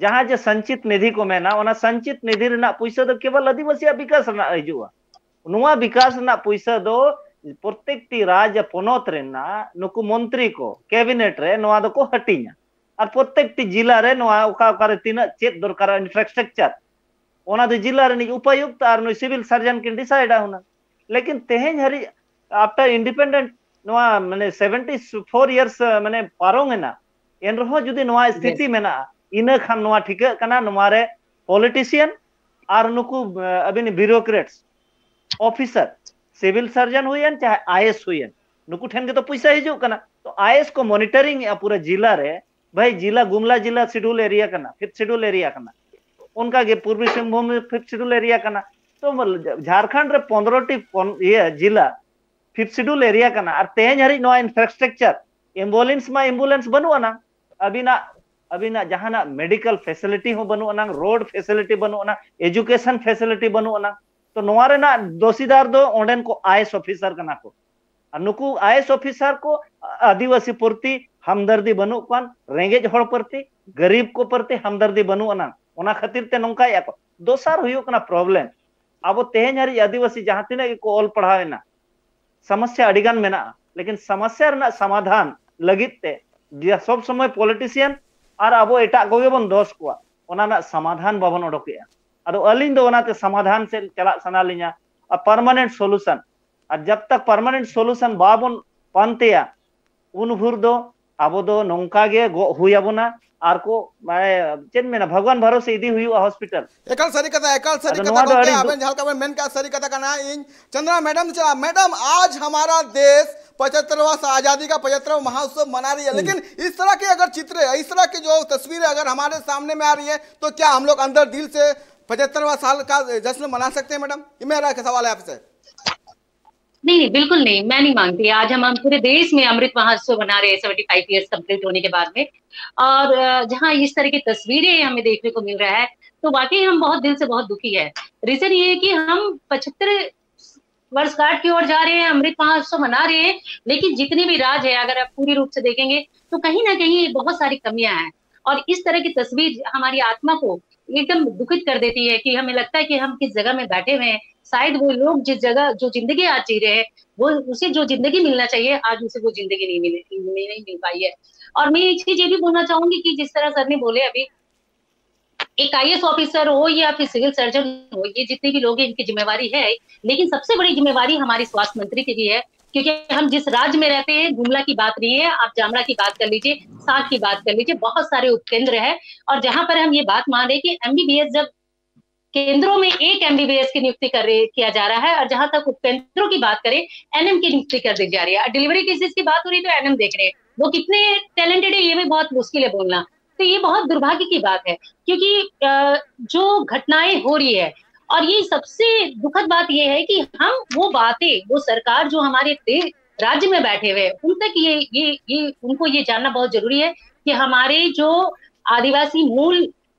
ᱡᱟᱦᱟᱸ ᱡᱮ ᱥᱚᱧᱪᱤᱛ ᱱᱤᱫᱷᱤ ᱠᱚ ᱢᱮᱱᱟ, ᱚᱱᱟ ᱥᱚᱧᱪᱤᱛ ᱱᱤᱫᱷᱤ ᱨᱮᱱᱟᱜ ᱯᱩᱭᱥᱟᱹ ᱫᱚ ᱠᱮᱵᱚᱞ ᱟᱹᱫᱤᱵᱟᱹᱥᱤᱭᱟᱜ ᱵᱤᱠᱟᱥ ᱨᱮᱱᱟᱜ ᱦᱤᱡᱩᱜᱼᱟ᱾ ᱱᱚᱣᱟ ᱵᱤᱠᱟᱥ ᱨᱮᱱᱟᱜ ᱯᱩᱭᱥᱟᱹ ᱫᱚ ᱯᱨᱚᱛᱮᱠᱴᱤ ᱨᱟᱡᱽ ᱯᱚᱱᱚᱛ ᱨᱮᱱᱟᱜ ᱱᱩᱠᱩ ᱢᱚᱱᱛᱨᱤ ᱠᱚ, ᱠᱮᱵᱤᱱᱮᱴ ᱨᱮ ᱱᱚᱣᱟ ᱫᱚᱠᱚ ᱦᱟᱹᱴᱤᱧᱟ᱾ ᱟᱨ ᱯᱨᱚᱛᱮᱠᱴᱤ ᱡᱤᱞᱟ ᱨᱮ ᱱᱚᱣᱟ ᱚᱠᱟ ᱚᱠᱟ ᱨᱮ ᱛᱤᱱᱟᱹᱜ ᱪᱮᱫ ᱫᱚᱨᱠᱟᱨᱚᱜᱼᱟ, ᱤᱱᱯᱷᱨᱟᱥᱴᱨᱟᱠᱪᱟᱨ, ᱚᱱᱟ ᱫᱚ ᱡᱤᱞᱟ ᱨᱤᱱᱤᱡ ᱩᱯᱟᱭᱩᱠᱛ ᱟᱨ ᱱᱩᱭ ᱥᱤᱵᱤᱞ ᱥᱟᱨᱡᱚᱱ ᱠᱤᱱ ᱰᱤᱥᱟᱭᱤᱰᱟ ᱦᱩᱱᱟᱹᱝ᱾ ᱞᱮᱠᱤᱱ ᱛᱮᱦᱮᱧ ᱦᱟᱹᱨᱤᱡ ᱟᱯᱴᱟᱨ ᱤᱱᱰᱤᱯᱮᱱᱰᱮᱱᱴ ᱱᱚᱣᱟ ᱢᱟᱱᱮ ᱥᱮᱵᱷᱮᱱᱴᱤ ᱯᱷᱳᱨ ᱤᱭᱟᱨᱥ ᱢᱟᱱᱮ ᱯᱟᱨᱚᱢ ᱮᱱᱟ, ᱮᱱ ᱨᱮᱦᱚᱸ ᱡᱩᱫᱤ ᱱᱚᱣᱟ ᱥᱛᱷᱤᱛᱤ ᱢᱮᱱᱟᱜᱼᱟ, ᱤᱱᱟᱹ ᱠᱷᱟᱱ ᱱᱚᱣᱟ ᱴᱷᱤᱠᱟᱹᱜ ᱠᱟᱱᱟ, ᱱᱚᱣᱟ ᱨᱮ ᱯᱚᱞᱤᱴᱤᱥᱤᱭᱟᱱ ᱟᱨ ᱱᱩᱠᱩ, ᱟᱹᱵᱤᱱ ᱵᱤᱭᱩᱨᱳᱠᱨᱮᱴᱥ, ᱚᱯᱷᱤᱥᱟᱨ, ᱥᱤᱵᱤᱞ ᱥᱟᱨᱡᱚᱱ ᱦᱩᱭᱮᱱ ᱪᱟᱦᱮ ᱟᱭᱮᱥ ᱦᱩᱭᱮᱱ, ᱱᱩᱠᱩ ᱴᱷᱮᱱ ᱜᱮᱛᱚ ᱯᱩᱭᱥᱟᱹ ᱦᱤᱡᱩᱜ ᱠᱟᱱᱟ᱾ ᱛᱚ ᱟᱭᱮᱥ ᱠᱚ ᱢᱚᱱᱤᱴᱚᱨᱤᱝ ᱮᱜᱼᱟ ᱯᱩᱨᱟᱹ ᱡᱤᱞᱟ ᱨᱮ, ᱵᱷᱟᱭ, ᱡᱤᱞᱟ, ᱜᱩᱢᱞᱟ ᱡᱤᱞᱟ ᱥᱤᱰᱩᱞ ᱮᱨᱤᱭᱟ ᱠᱟᱱᱟ, ᱯᱷᱤᱯᱛᱷ ᱥᱤᱰᱩᱞ ᱮᱨᱤᱭᱟ ᱠᱟᱱᱟ᱾ ᱚᱱᱠᱟ ᱜᱮ ᱯᱩᱨᱵᱤ ᱥᱤᱝᱵᱷᱩᱢ ᱯᱷᱤᱯᱛᱷ ᱥᱤᱰᱩᱞ ᱮᱨᱤᱭᱟ ᱠᱟᱱᱟ᱾ ᱛᱚ ᱡᱷᱟᱲᱠᱷᱚᱸᱰ ᱨᱮ ᱯᱚᱱᱨᱚ ᱴᱤ ᱯᱚᱱ-, ᱤᱭᱟᱹ ᱡᱤᱞᱟ ᱯᱷᱤᱯᱛᱷ ᱥᱤᱰᱩᱞ ᱮᱨᱤᱭᱟ ᱠᱟᱱᱟ, ᱟᱨ ᱛᱮᱦᱮᱧ ᱦᱟᱹᱨᱤᱡ ᱱᱚᱣᱟ ᱤᱱᱯᱷᱨᱟᱥᱴᱨᱟᱠᱪᱟᱨ, ᱮᱢᱵᱩᱞᱮᱱᱥ ᱢᱟ ᱮᱢᱵᱩᱞᱮᱱᱥ ᱵᱟᱹᱱᱩᱜ ᱟᱱᱟᱝ, ᱟᱹᱵᱤᱱᱟᱜ, ᱟᱹᱵᱤᱱᱟᱜ ᱡᱟᱦᱟᱱᱟᱜ ᱢᱮᱰᱤᱠᱮᱞ ᱯᱷᱮᱥᱤᱞᱤᱴᱤ ᱦᱚᱸ ᱵᱟᱹᱱᱩᱜ ᱟᱱᱟᱝ, ᱨᱳᱰ ᱯᱷᱮᱥᱤᱞᱤᱴᱤ ᱵᱟᱹᱱᱩᱜ ᱟᱱᱟᱝ, ᱮᱡᱩᱠᱮᱥᱚᱱ ᱯᱷᱮᱥᱤᱞᱤᱴᱤ ᱵᱟᱹᱱᱩᱜ ᱟᱱᱟᱝ᱾ ᱛᱚ ᱱᱚᱣᱟ ᱨᱮᱱᱟᱜ ᱫᱳᱥᱤᱫᱟᱨ ᱫᱚ ᱚᱸᱰᱮᱱ ᱠᱚ ᱟᱭᱮᱥ ᱚᱯᱷᱤᱥᱟᱨ ᱠᱟᱱᱟ ᱠᱚ᱾ ᱟᱨ ᱱᱩᱠᱩ ᱟᱭᱮᱥ ᱚᱯᱷᱤᱥᱟᱨ ᱠᱚ ᱟᱹᱫᱤᱵᱟᱹᱥᱤ ᱯᱨᱚᱛᱤ ᱦᱟᱢᱫᱟᱨᱫᱤ ᱵᱟᱹᱱᱩᱜ ᱠᱚᱣᱟ, ᱨᱮᱸᱜᱮᱡ ᱦᱚᱲ ᱯᱨᱚᱛᱤ, ᱜᱟᱨᱤᱵ ᱠᱚ ᱯᱨᱚᱛᱤ ᱦᱟᱢᱫᱟᱨᱫᱤ ᱵᱟᱹᱱᱩᱜ ᱟᱱᱟᱝ, ᱚᱱᱟ ᱠᱷᱟᱹᱛᱤᱨ ᱛᱮ ᱱᱚᱝᱠᱟᱭᱮᱫᱼᱟ ᱠᱚ᱾ ᱫᱚᱥᱟᱨ ᱦᱩᱭᱩᱜ ᱠᱟᱱᱟ ᱯᱨᱚᱵᱞᱮᱢ, ᱟᱵᱚ ᱛᱮᱦᱮᱧ ᱦᱟᱹᱨᱤᱡ ᱟᱹᱫᱤᱵᱟᱹᱥᱤ ᱡᱟᱦᱟᱸ ᱛᱤᱱᱟᱹᱜ ᱜᱮᱠᱚ ᱚᱞ ᱯᱟᱲᱦᱟᱣ ᱮᱱᱟ, ᱥᱚᱢᱚᱥᱭᱟ ᱟᱹᱰᱤ ᱜᱟᱱ ᱢᱮᱱᱟᱜᱼᱟ, ᱞᱮᱠᱤᱱ ᱥᱚᱢᱚᱥᱭᱟ ᱨᱮᱱᱟᱜ ᱥᱚᱢᱟᱫᱷᱟᱱ ᱞᱟᱹᱜᱤᱫ ᱛᱮ ᱡᱮ ᱥᱚᱵ ᱥᱚᱢᱚᱭ ᱯᱚᱞᱤᱴᱤᱥᱤᱭᱟᱱ ᱟᱨ ᱟᱵᱚ ᱮᱴᱟᱜ ᱠᱚᱜᱮ ᱵᱚᱱ ᱫᱳᱥ ᱠᱚᱣᱟ, ᱚᱱᱟ ᱨᱮᱱᱟᱜ ᱥᱚᱢᱟᱫᱷᱟᱱ ᱵᱟᱵᱚᱱ ᱚᱰᱚᱠᱮᱜᱼᱟ᱾ ᱟᱫᱚ ᱟᱹᱞᱤᱧ ᱫᱚ ᱚᱱᱟᱛᱮ ᱥᱚᱢᱟᱫᱷᱟᱱ ᱥᱮᱫ ᱪᱟᱞᱟᱜ ᱥᱟᱱᱟ ᱞᱤᱧᱟ, ᱟᱨ ᱯᱟᱨᱢᱟᱱᱮᱱᱴ ᱥᱚᱞᱩᱥᱚᱱ᱾ ᱟᱨ ᱡᱟᱵ ᱛᱟᱠ ᱯᱟᱨᱢᱟᱱᱮᱱᱴ ᱥᱚᱞᱩᱥᱚᱱ ᱵᱟᱵᱚᱱ ᱯᱟᱱᱛᱮᱭᱟ, ᱩᱱ ᱵᱷᱳᱨ ᱫᱚ ᱟᱵᱚ ᱫᱚ ᱱᱚᱝᱠᱟ ᱜᱮ ᱜᱚᱜ ᱦᱩᱭ ᱟᱵᱚᱱᱟ᱾ ᱟᱨ ᱠᱚ, ᱢᱟᱱᱮ, ᱪᱮᱫ ᱢᱮᱱᱟ, ᱵᱷᱟᱜᱽᱣᱟᱱ ᱵᱷᱟᱨᱚᱥᱮ ᱤᱫᱤ ᱦᱩᱭᱩᱜᱼᱟ ᱦᱚᱥᱯᱤᱴᱟᱞ᱾ ᱮᱠᱟᱞ ᱥᱟᱹᱨᱤ ᱠᱟᱛᱷᱟ, ᱮᱠᱟᱞ ᱥᱟᱹᱨᱤ ᱟᱫᱚ ᱠᱟᱛᱷᱟ ᱱᱚᱣᱟ ᱫᱚ ᱜᱚᱢᱠᱮ, ᱟᱹᱰᱤ ᱫᱩ- ᱟᱵᱮᱱ ᱡᱟᱦᱟᱸ ᱞᱮᱠᱟ ᱵᱮᱱ ᱢᱮᱱ ᱠᱟᱜᱼᱟ, ᱥᱟᱹᱨᱤ ᱠᱟᱛᱷᱟ ᱠᱟᱱᱟ᱾ ᱤᱧ ᱪᱚᱸᱫᱽᱨᱟ ᱢᱮᱰᱟᱢ ᱪᱟᱞᱟᱜ, ᱢᱮᱰᱟᱢ, आज हमारा देश पचहत्तरवां सा-, आजादी का पचहत्तरवां महोत्सव मना रही है, लेकिन इस तरह के अगर चित्र, इस तरह के जो तस्वीरें अगर हमारे सामने में आ रही है, तो क्या हम लोग अंदर दिल से पचहत्तरवां साल का जश्न मना सकते हैं मैडम? ये मेरा एक सवाल है आपसे। नहीं, नहीं, बिल्कुल नहीं, मैं नहीं मानती। आज हम, हम पूरे देश में अमृत महोत्सव मना रहे हैं सेवेंटी फाइव ईयर्स कंप्लीट होने के बाद में। और अ, जहाँ इस तरह की तस्वीरें हमें देखने को मिल रहा है, तो वाकई हम बहुत दिल से बहुत दुखी है। रीजन ये है कि हम पचहत्तर वर्षगांठ की ओर जा रहे हैं, अमृत महोत्सव मना रहे हैं, लेकिन जितने भी राज है, अगर आप पूरी रूप से देखेंगे, तो कहीं ना कहीं बहुत सारी कमियां हैं। और इस तरह की तस्वीर हमारी आत्मा को एकदम दुखित कर देती है कि हमें लगता है कि हम किस जगह में बैठे हुए हैं। शायद वो लोग जिस जगह, जो जिंदगी आज जी रहे हैं, वो, उसे जो जिंदगी मिलना चाहिए, आज उसे वो जिंदगी नहीं मिली, नहीं, नहीं मिल पाई है। और मैं एक चीज ये भी बोलना चाहूंगी कि जिस तरह सर ने बोले अभी, एक आईएएस ऑफिसर हो या फिर सिविल सर्जन हो, ये जितने भी लोग हैं, इनकी जिम्मेवारी है, लेकिन सबसे बड़ी जिम्मेवारी हमारी स्वास्थ्य मंत्री की भी है, क्योंकि हम जिस राज्य में रहते हैं, गुमला की बात नहीं है, आप जामड़ा की बात कर लीजिए, साग की बात कर लीजिए, बहुत सारे उपकेंद्र है। और जहां पर हम ये बात मान रहे हैं कि एमबीबीएस जब केंद्रों में एक एमबीबीएस की नियुक्ति कर रहे किया जा रहा है, और जहां तक उपकेंद्रों की बात करें, एनएम की नियुक्ति कर दी जा रही है। और डिलीवरी केसेस की बात हो रही तो एनएम देख रहे हैं, वो कितने टैलेंटेड है ये भी बहुत मुश्किल है बोलना। तो ये बहुत दुर्भाग्य की बात है, क्योंकि जो घटनाएं हो रही है, और ये सबसे दुखद बात ये है कि हम वो बातें, वो सरकार जो हमारे राज्य में बैठे हुए हैं, उन तक ये ये ये उनको ये जानना बहुत जरूरी है कि हमारे जो आदिवासी मूल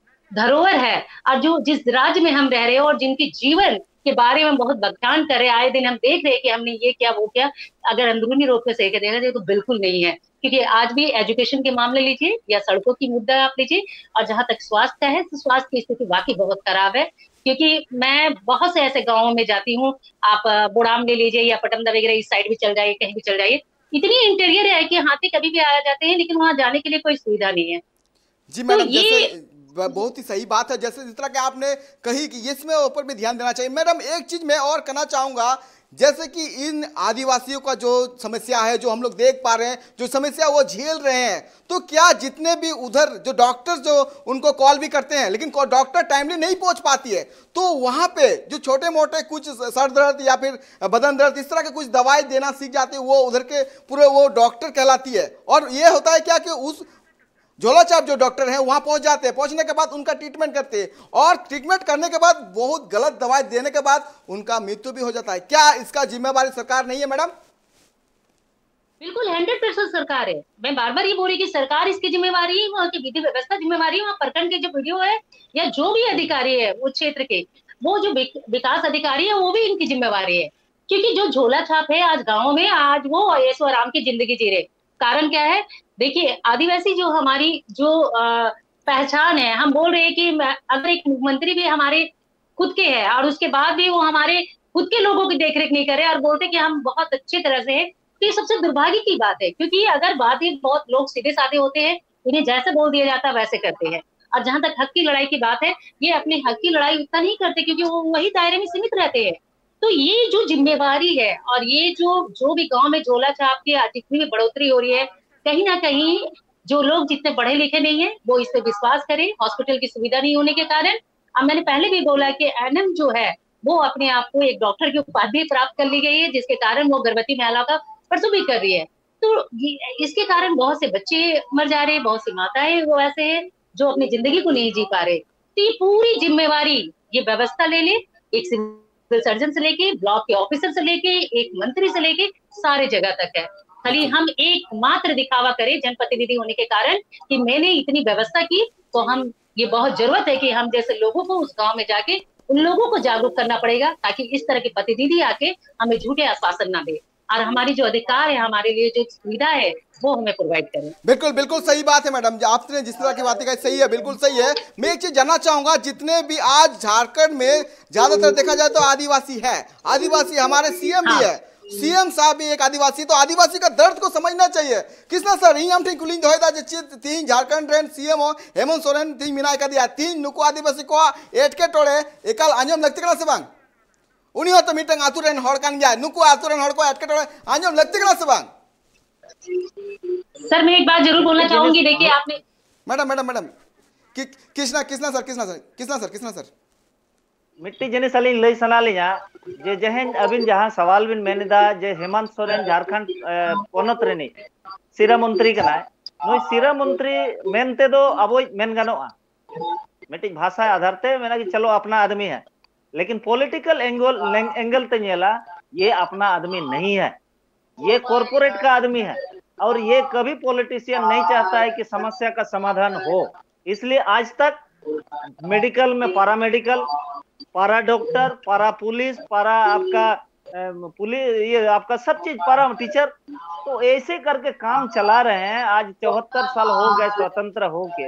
धरोहर है और जो जिस राज्य में हम रह रहे हैं और जिनके जीवन के बारे में बहुत बखान कर रहे हैं, आए दिन हम देख रहे हैं कि हमने ये क्या वो क्या, अगर अंदरूनी रूप से सही देखा जाए तो बिल्कुल नहीं है। क्योंकि आज भी एजुकेशन के मामले लीजिए या सड़कों की मुद्दा आप लीजिए, और जहां तक स्वास्थ्य है तो स्वास्थ्य की स्थिति वाकई बहुत खराब है। क्योंकि मैं बहुत से ऐसे गांवों में जाती हूँ, आप बोड़ाम ले लीजिए या पटमदा वगैरह, इस साइड भी चल जाइए, कहीं भी चल जाइए, इतनी इंटीरियर है कि हाथी कभी भी आ जाते हैं, लेकिन वहां जाने के लिए कोई सुविधा नहीं है। जी मैडम, जैसे बहुत ही सही बात है, जैसे जिस तरह के आपने कही कि इसमें ऊपर भी ध्यान देना चाहिए। मैडम, एक चीज मैं और कहना चाहूंगा, जैसे कि इन आदिवासियों का जो समस्या है, जो हम लोग देख पा रहे हैं, जो समस्या वो झेल रहे हैं, तो क्या जितने भी उधर जो डॉक्टर्स जो उनको कॉल भी करते हैं, लेकिन डॉक्टर टाइमली नहीं पहुंच पाती है, तो वहां पे जो छोटे मोटे कुछ सर दर्द या फिर बदन दर्द, इस तरह के कुछ दवाई देना सीख जाते हैं, वो उधर के पूरे वो डॉक्टर कहलाती है। और ये होता है क्या कि उस झोला छाप जो डॉक्टर है वहां पहुंच जाते हैं, पहुंचने के बाद उनका ट्रीटमेंट करते हैं, और ट्रीटमेंट करने के बाद बहुत गलत दवाई देने के बाद उनका मृत्यु भी हो जाता है। क्या इसका जिम्मेवारी सरकार नहीं है मैडम? बिल्कुल, हंड्रेड परसेंट सरकार है। मैं बार बार ये बोल रही कि सरकार इसकी जिम्मेवारी है, वहाँ की विधि व्यवस्था जिम्मेवारी है, वहाँ प्रखंड के जो वीडियो है या जो भी अधिकारी है वो क्षेत्र के, वो जो विकास अधिकारी है, वो भी इनकी जिम्मेवारी है। क्योंकि जो झोला छाप है आज गाँव में, आज वो ऐसो आराम की जिंदगी जी रहे। कारण क्या है? देखिए, आदिवासी जो हमारी जो पहचान है, हम बोल रहे हैं कि अगर एक मुख्यमंत्री भी हमारे खुद के है और उसके बाद भी वो हमारे खुद के लोगों की देखरेख नहीं करे और बोलते कि हम बहुत अच्छी तरह से है, तो ये सबसे दुर्भाग्य की बात है। क्योंकि अगर बात, ये बहुत लोग सीधे साधे होते हैं, इन्हें जैसे बोल दिया जाता है वैसे करते हैं। और जहां तक हक की लड़ाई की बात है, ये अपने हक की लड़ाई उतना नहीं करते क्योंकि वो वही दायरे में सीमित रहते हैं। तो ये जो जिम्मेवारी है और ये जो जो भी गांव में झोला छाप के जितनी भी बढ़ोतरी हो रही है, कहीं ना कहीं जो लोग जितने पढ़े लिखे नहीं है वो इस पर विश्वास करें। हॉस्पिटल की सुविधा नहीं होने के कारण अब मैंने पहले भी बोला कि एएनएम जो है, वो अपने आप को एक डॉक्टर की उपाधि प्राप्त कर ली गई है, जिसके कारण वो गर्भवती महिला का प्रसव भी कर रही है। तो ये, इसके कारण बहुत से बच्चे मर जा रहे हैं, बहुत सी माताएं वो ऐसे हैं जो अपनी जिंदगी को नहीं जी पा रहे। तो ये पूरी जिम्मेवारी ये व्यवस्था ले ले, एक सिविल सर्जन से लेके, ब्लॉक के ऑफिसर से लेके, एक मंत्री से लेके, सारे जगह तक है। खाली हम एकमात्र दिखावा करें जनप्रतिनिधि होने के कारण कि मैंने इतनी व्यवस्था की, तो हम, ये बहुत जरूरत है कि हम जैसे लोगों को उस गांव में जाके उन लोगों को जागरूक करना पड़ेगा, ताकि इस तरह के प्रतिनिधि आके हमें झूठे आश्वासन ना दे और हमारी जो अधिकार है, हमारे लिए जो सुविधा है, वो हमें प्रोवाइड करें। बिल्कुल, बिल्कुल सही बात है मैडम, आपने जिस तरह की बातें कही सही है, बिल्कुल सही है। मैं एक चीज जानना चाहूंगा, जितने भी आज झारखंड में ज्यादातर देखा जाए तो आदिवासी है, आदिवासी हमारे सीएम भी हाँ। है, सीएम साहब भी एक आदिवासी, तो आदिवासी का दर्द को समझना चाहिए। कृष्णा सर, ᱤᱧ ᱟᱢ ᱴᱷᱮᱱ ᱠᱩᱞᱤᱧ ᱫᱚᱦᱚᱭᱮᱫᱟ ᱡᱮ ᱪᱮᱫ ᱛᱮᱦᱤᱧ ᱡᱷᱟᱲᱠᱷᱚᱸᱰ ᱨᱮᱱ ᱥᱤᱮᱢ ᱦᱚᱸ ᱦᱮᱢᱚᱱᱛ ᱥᱚᱨᱮᱱ ᱛᱮᱦᱤᱧ ᱢᱮᱱᱟᱭ ᱠᱟᱫᱮᱭᱟ, ᱛᱮᱦᱤᱧ ᱱᱩᱠᱩ ᱟᱹᱫᱤᱵᱟᱹᱥᱤ ᱠᱚᱣᱟᱜ ᱮᱴᱠᱮᱴᱚᱬᱮ ᱮᱠᱟᱞ ᱟᱸᱡᱚᱢ ᱞᱟᱹᱠᱛᱤ ᱠᱟᱱᱟ ᱥᱮ ᱵᱟᱝ? ᱩᱱᱤ ᱦᱚᱸᱛᱚ ᱢᱤᱫᱴᱟᱝ ᱟᱛᱳ ᱨᱮᱱ ᱦᱚᱲ ᱠᱟᱱ ᱜᱮᱭᱟᱭ, ᱱᱩᱠᱩ ᱟᱛᱳ ᱨᱮᱱ ᱦᱚᱲ ᱠᱚᱣᱟᱜ ᱮᱴᱠᱮᱴᱚᱬᱮ ᱟᱸᱡᱚᱢ ᱞᱟᱹᱠᱛᱤ ᱠᱟᱱᱟ ᱥᱮ ᱵᱟᱝ? सर, मैं एक बात जरूर बोलना चाहूंगी। देखिए, आपने ᱢᱮᱰᱟᱢ ᱢᱮᱰᱟᱢ ᱢᱮᱰᱟᱢ, ᱠᱤ- ᱠᱨᱤᱥᱱᱟ ᱠᱨᱤᱥᱱᱟ ᱥᱟᱨ ᱠᱨᱤᱥᱱᱟ ᱥᱟᱨ ᱠᱨᱤᱥᱱᱟ ᱥᱟᱨ ᱠᱨᱤᱥᱱᱟ ᱥᱟᱨ ᱢᱤᱫᱴᱤᱡ ᱡᱤᱱᱤᱥ ᱟᱹᱞᱤᱧ ᱞᱟᱹᱭ ᱥᱟᱱᱟ ᱞᱤᱧᱟ ᱡᱮ ᱡᱮᱦᱮᱧ ᱟᱹᱵᱤᱱ ᱡᱟᱦᱟᱸ ᱥᱟᱣᱟᱞ ᱵᱤᱱ ᱢᱮᱱ ᱮᱫᱟ ᱡᱮ ᱦᱮᱢᱟᱱᱛ ᱥᱚᱨᱮᱱ ᱡᱷᱟᱲᱠᱷᱚᱸᱰ ᱮ, ᱯᱚᱱᱚᱛ ᱨᱤᱱᱤᱡ ᱥᱤᱨᱟᱹ ᱢᱚᱱᱛᱨᱤ ᱠᱟᱱᱟᱭ, ᱱᱩᱭ ᱥᱤᱨᱟᱹ ᱢᱚᱱᱛᱨᱤ ᱢᱮᱱ ᱛᱮᱫᱚ ᱟᱵᱚᱭᱤᱡ ᱢᱮᱱ ᱜᱟᱱᱚᱜᱼᱟ, ᱢᱤᱫᱴᱤᱡ ᱵᱷᱟᱥᱟ ᱟᱫᱷᱟᱨ ᱛᱮ ᱢᱮᱱᱟ ᱠᱤ ᱪᱚᱞᱚ ᱟᱯᱱᱟ ᱟᱫᱢᱤ ᱦᱮ, ᱞᱮᱠᱤᱱ ᱯᱚᱞᱤᱴᱤᱠᱟᱞ ᱮᱝᱜᱮᱞ ᱮᱝᱜᱮᱞ ᱛᱮ ᱧᱮᱞᱟ, ᱭᱮ ᱟᱯᱱᱟ ᱟᱫᱢᱤ ᱱᱟᱦᱤ ᱦᱮ, ᱭᱮ ᱠᱚᱨᱯᱳᱨᱮᱴ ᱠᱟ ᱟᱫᱢᱤ ᱦᱮ, ᱚᱨ ᱭᱮ ᱠᱟᱵᱷᱤ ᱯᱚᱞᱤᱴᱤᱥᱤᱭᱟᱱ ᱱᱟᱦᱤ ᱪᱟᱦᱛᱟ ᱦᱮ ᱠᱤ ᱥᱟᱢᱟᱥᱭᱟ ᱠᱟ ᱥᱟᱢᱟᱫᱷᱟᱱ ᱦᱳ, ᱤᱥᱞᱤᱭᱮ ᱟᱡ ᱛᱟᱠ ᱢᱮᱰᱤᱠᱟᱞ ᱢᱮ ᱯᱟᱨᱟ ᱢᱮᱰᱤᱠᱟᱞ, ᱯᱟᱨᱟ ᱰᱚᱠᱴᱚᱨ, ᱯᱟᱨᱟ ᱯᱩᱞᱤᱥ, ᱯᱟᱨᱟ ᱟᱯᱠᱟ ᱮᱢ, पुलिस, ये आपका सब चीज, पारा टीचर, तो ऐसे करके काम चला रहे हैं। आज चौहत्तर साल हो गए स्वतंत्र होके।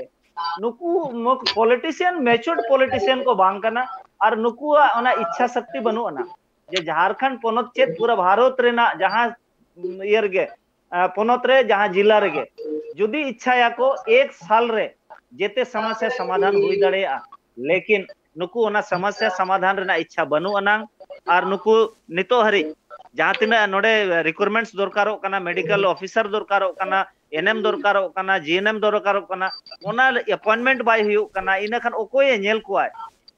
नुकु मुख पॉलिटिशियन, मैच्योर्ड पॉलिटिशियन को बांग करना, और नुकु ओना इच्छा शक्ति बनु अना जे झारखंड पोनत चेत पूरा भारत रेना जहां ᱤᱭᱟᱹ ᱨᱮᱜᱮ, ᱟ, ᱯᱚᱱᱚᱛ ᱨᱮ ᱡᱟᱦᱟᱸ ᱡᱤᱞᱟ ᱨᱮᱜᱮ ᱡᱩᱫᱤ ᱤᱪᱪᱷᱟᱭᱟᱠᱚ, ᱮᱠ ᱥᱟᱞ ᱨᱮ ᱡᱮᱛᱮ ᱥᱚᱢᱚᱥᱭᱟ ᱥᱚᱢᱟᱫᱷᱟᱱ ᱦᱩᱭ ᱫᱟᱲᱮᱭᱟᱜᱼᱟ᱾ ᱞᱮᱠᱤᱱ ᱱᱩᱠᱩ ᱚᱱᱟ ᱥᱚᱢᱚᱥᱭᱟ ᱥᱚᱢᱟᱫᱷᱟᱱ ᱨᱮᱱᱟᱜ ᱤᱪᱪᱷᱟ ᱵᱟᱹᱱᱩᱜ ᱟᱱᱟᱝ᱾ ᱟᱨ ᱱᱩᱠᱩ ᱱᱤᱛᱚᱜ ᱦᱟᱹᱨᱤᱡ ᱡᱟᱦᱟᱸ ᱛᱤᱱᱟᱹᱜ ᱱᱚᱰᱮ ᱨᱤᱠᱨᱩᱴᱢᱮᱱᱴᱥ ᱫᱚᱨᱠᱟᱨᱚᱜ ᱠᱟᱱᱟ, ᱢᱮᱰᱤᱠᱮᱞ ᱚᱯᱷᱤᱥᱟᱨ ᱫᱚᱨᱠᱟᱨᱚᱜ ᱠᱟᱱᱟ, ᱮᱱᱮᱢ ᱫᱚᱨᱠᱟᱨᱚᱜ ᱠᱟᱱᱟ, ᱡᱤ ᱮᱱ ᱮᱢ ᱫᱚᱨᱠᱟᱨᱚᱜ ᱠᱟᱱᱟ, ᱚᱱᱟ ᱮᱯᱚᱭᱮᱱᱴᱢᱮᱱᱴ ᱵᱟᱭ ᱦᱩᱭᱩᱜ ᱠᱟᱱᱟ, ᱤᱱᱟᱹ ᱠᱷᱟᱱ ᱚᱠᱚᱭᱮ ᱧᱮᱞ ᱠᱚᱣᱟᱭ?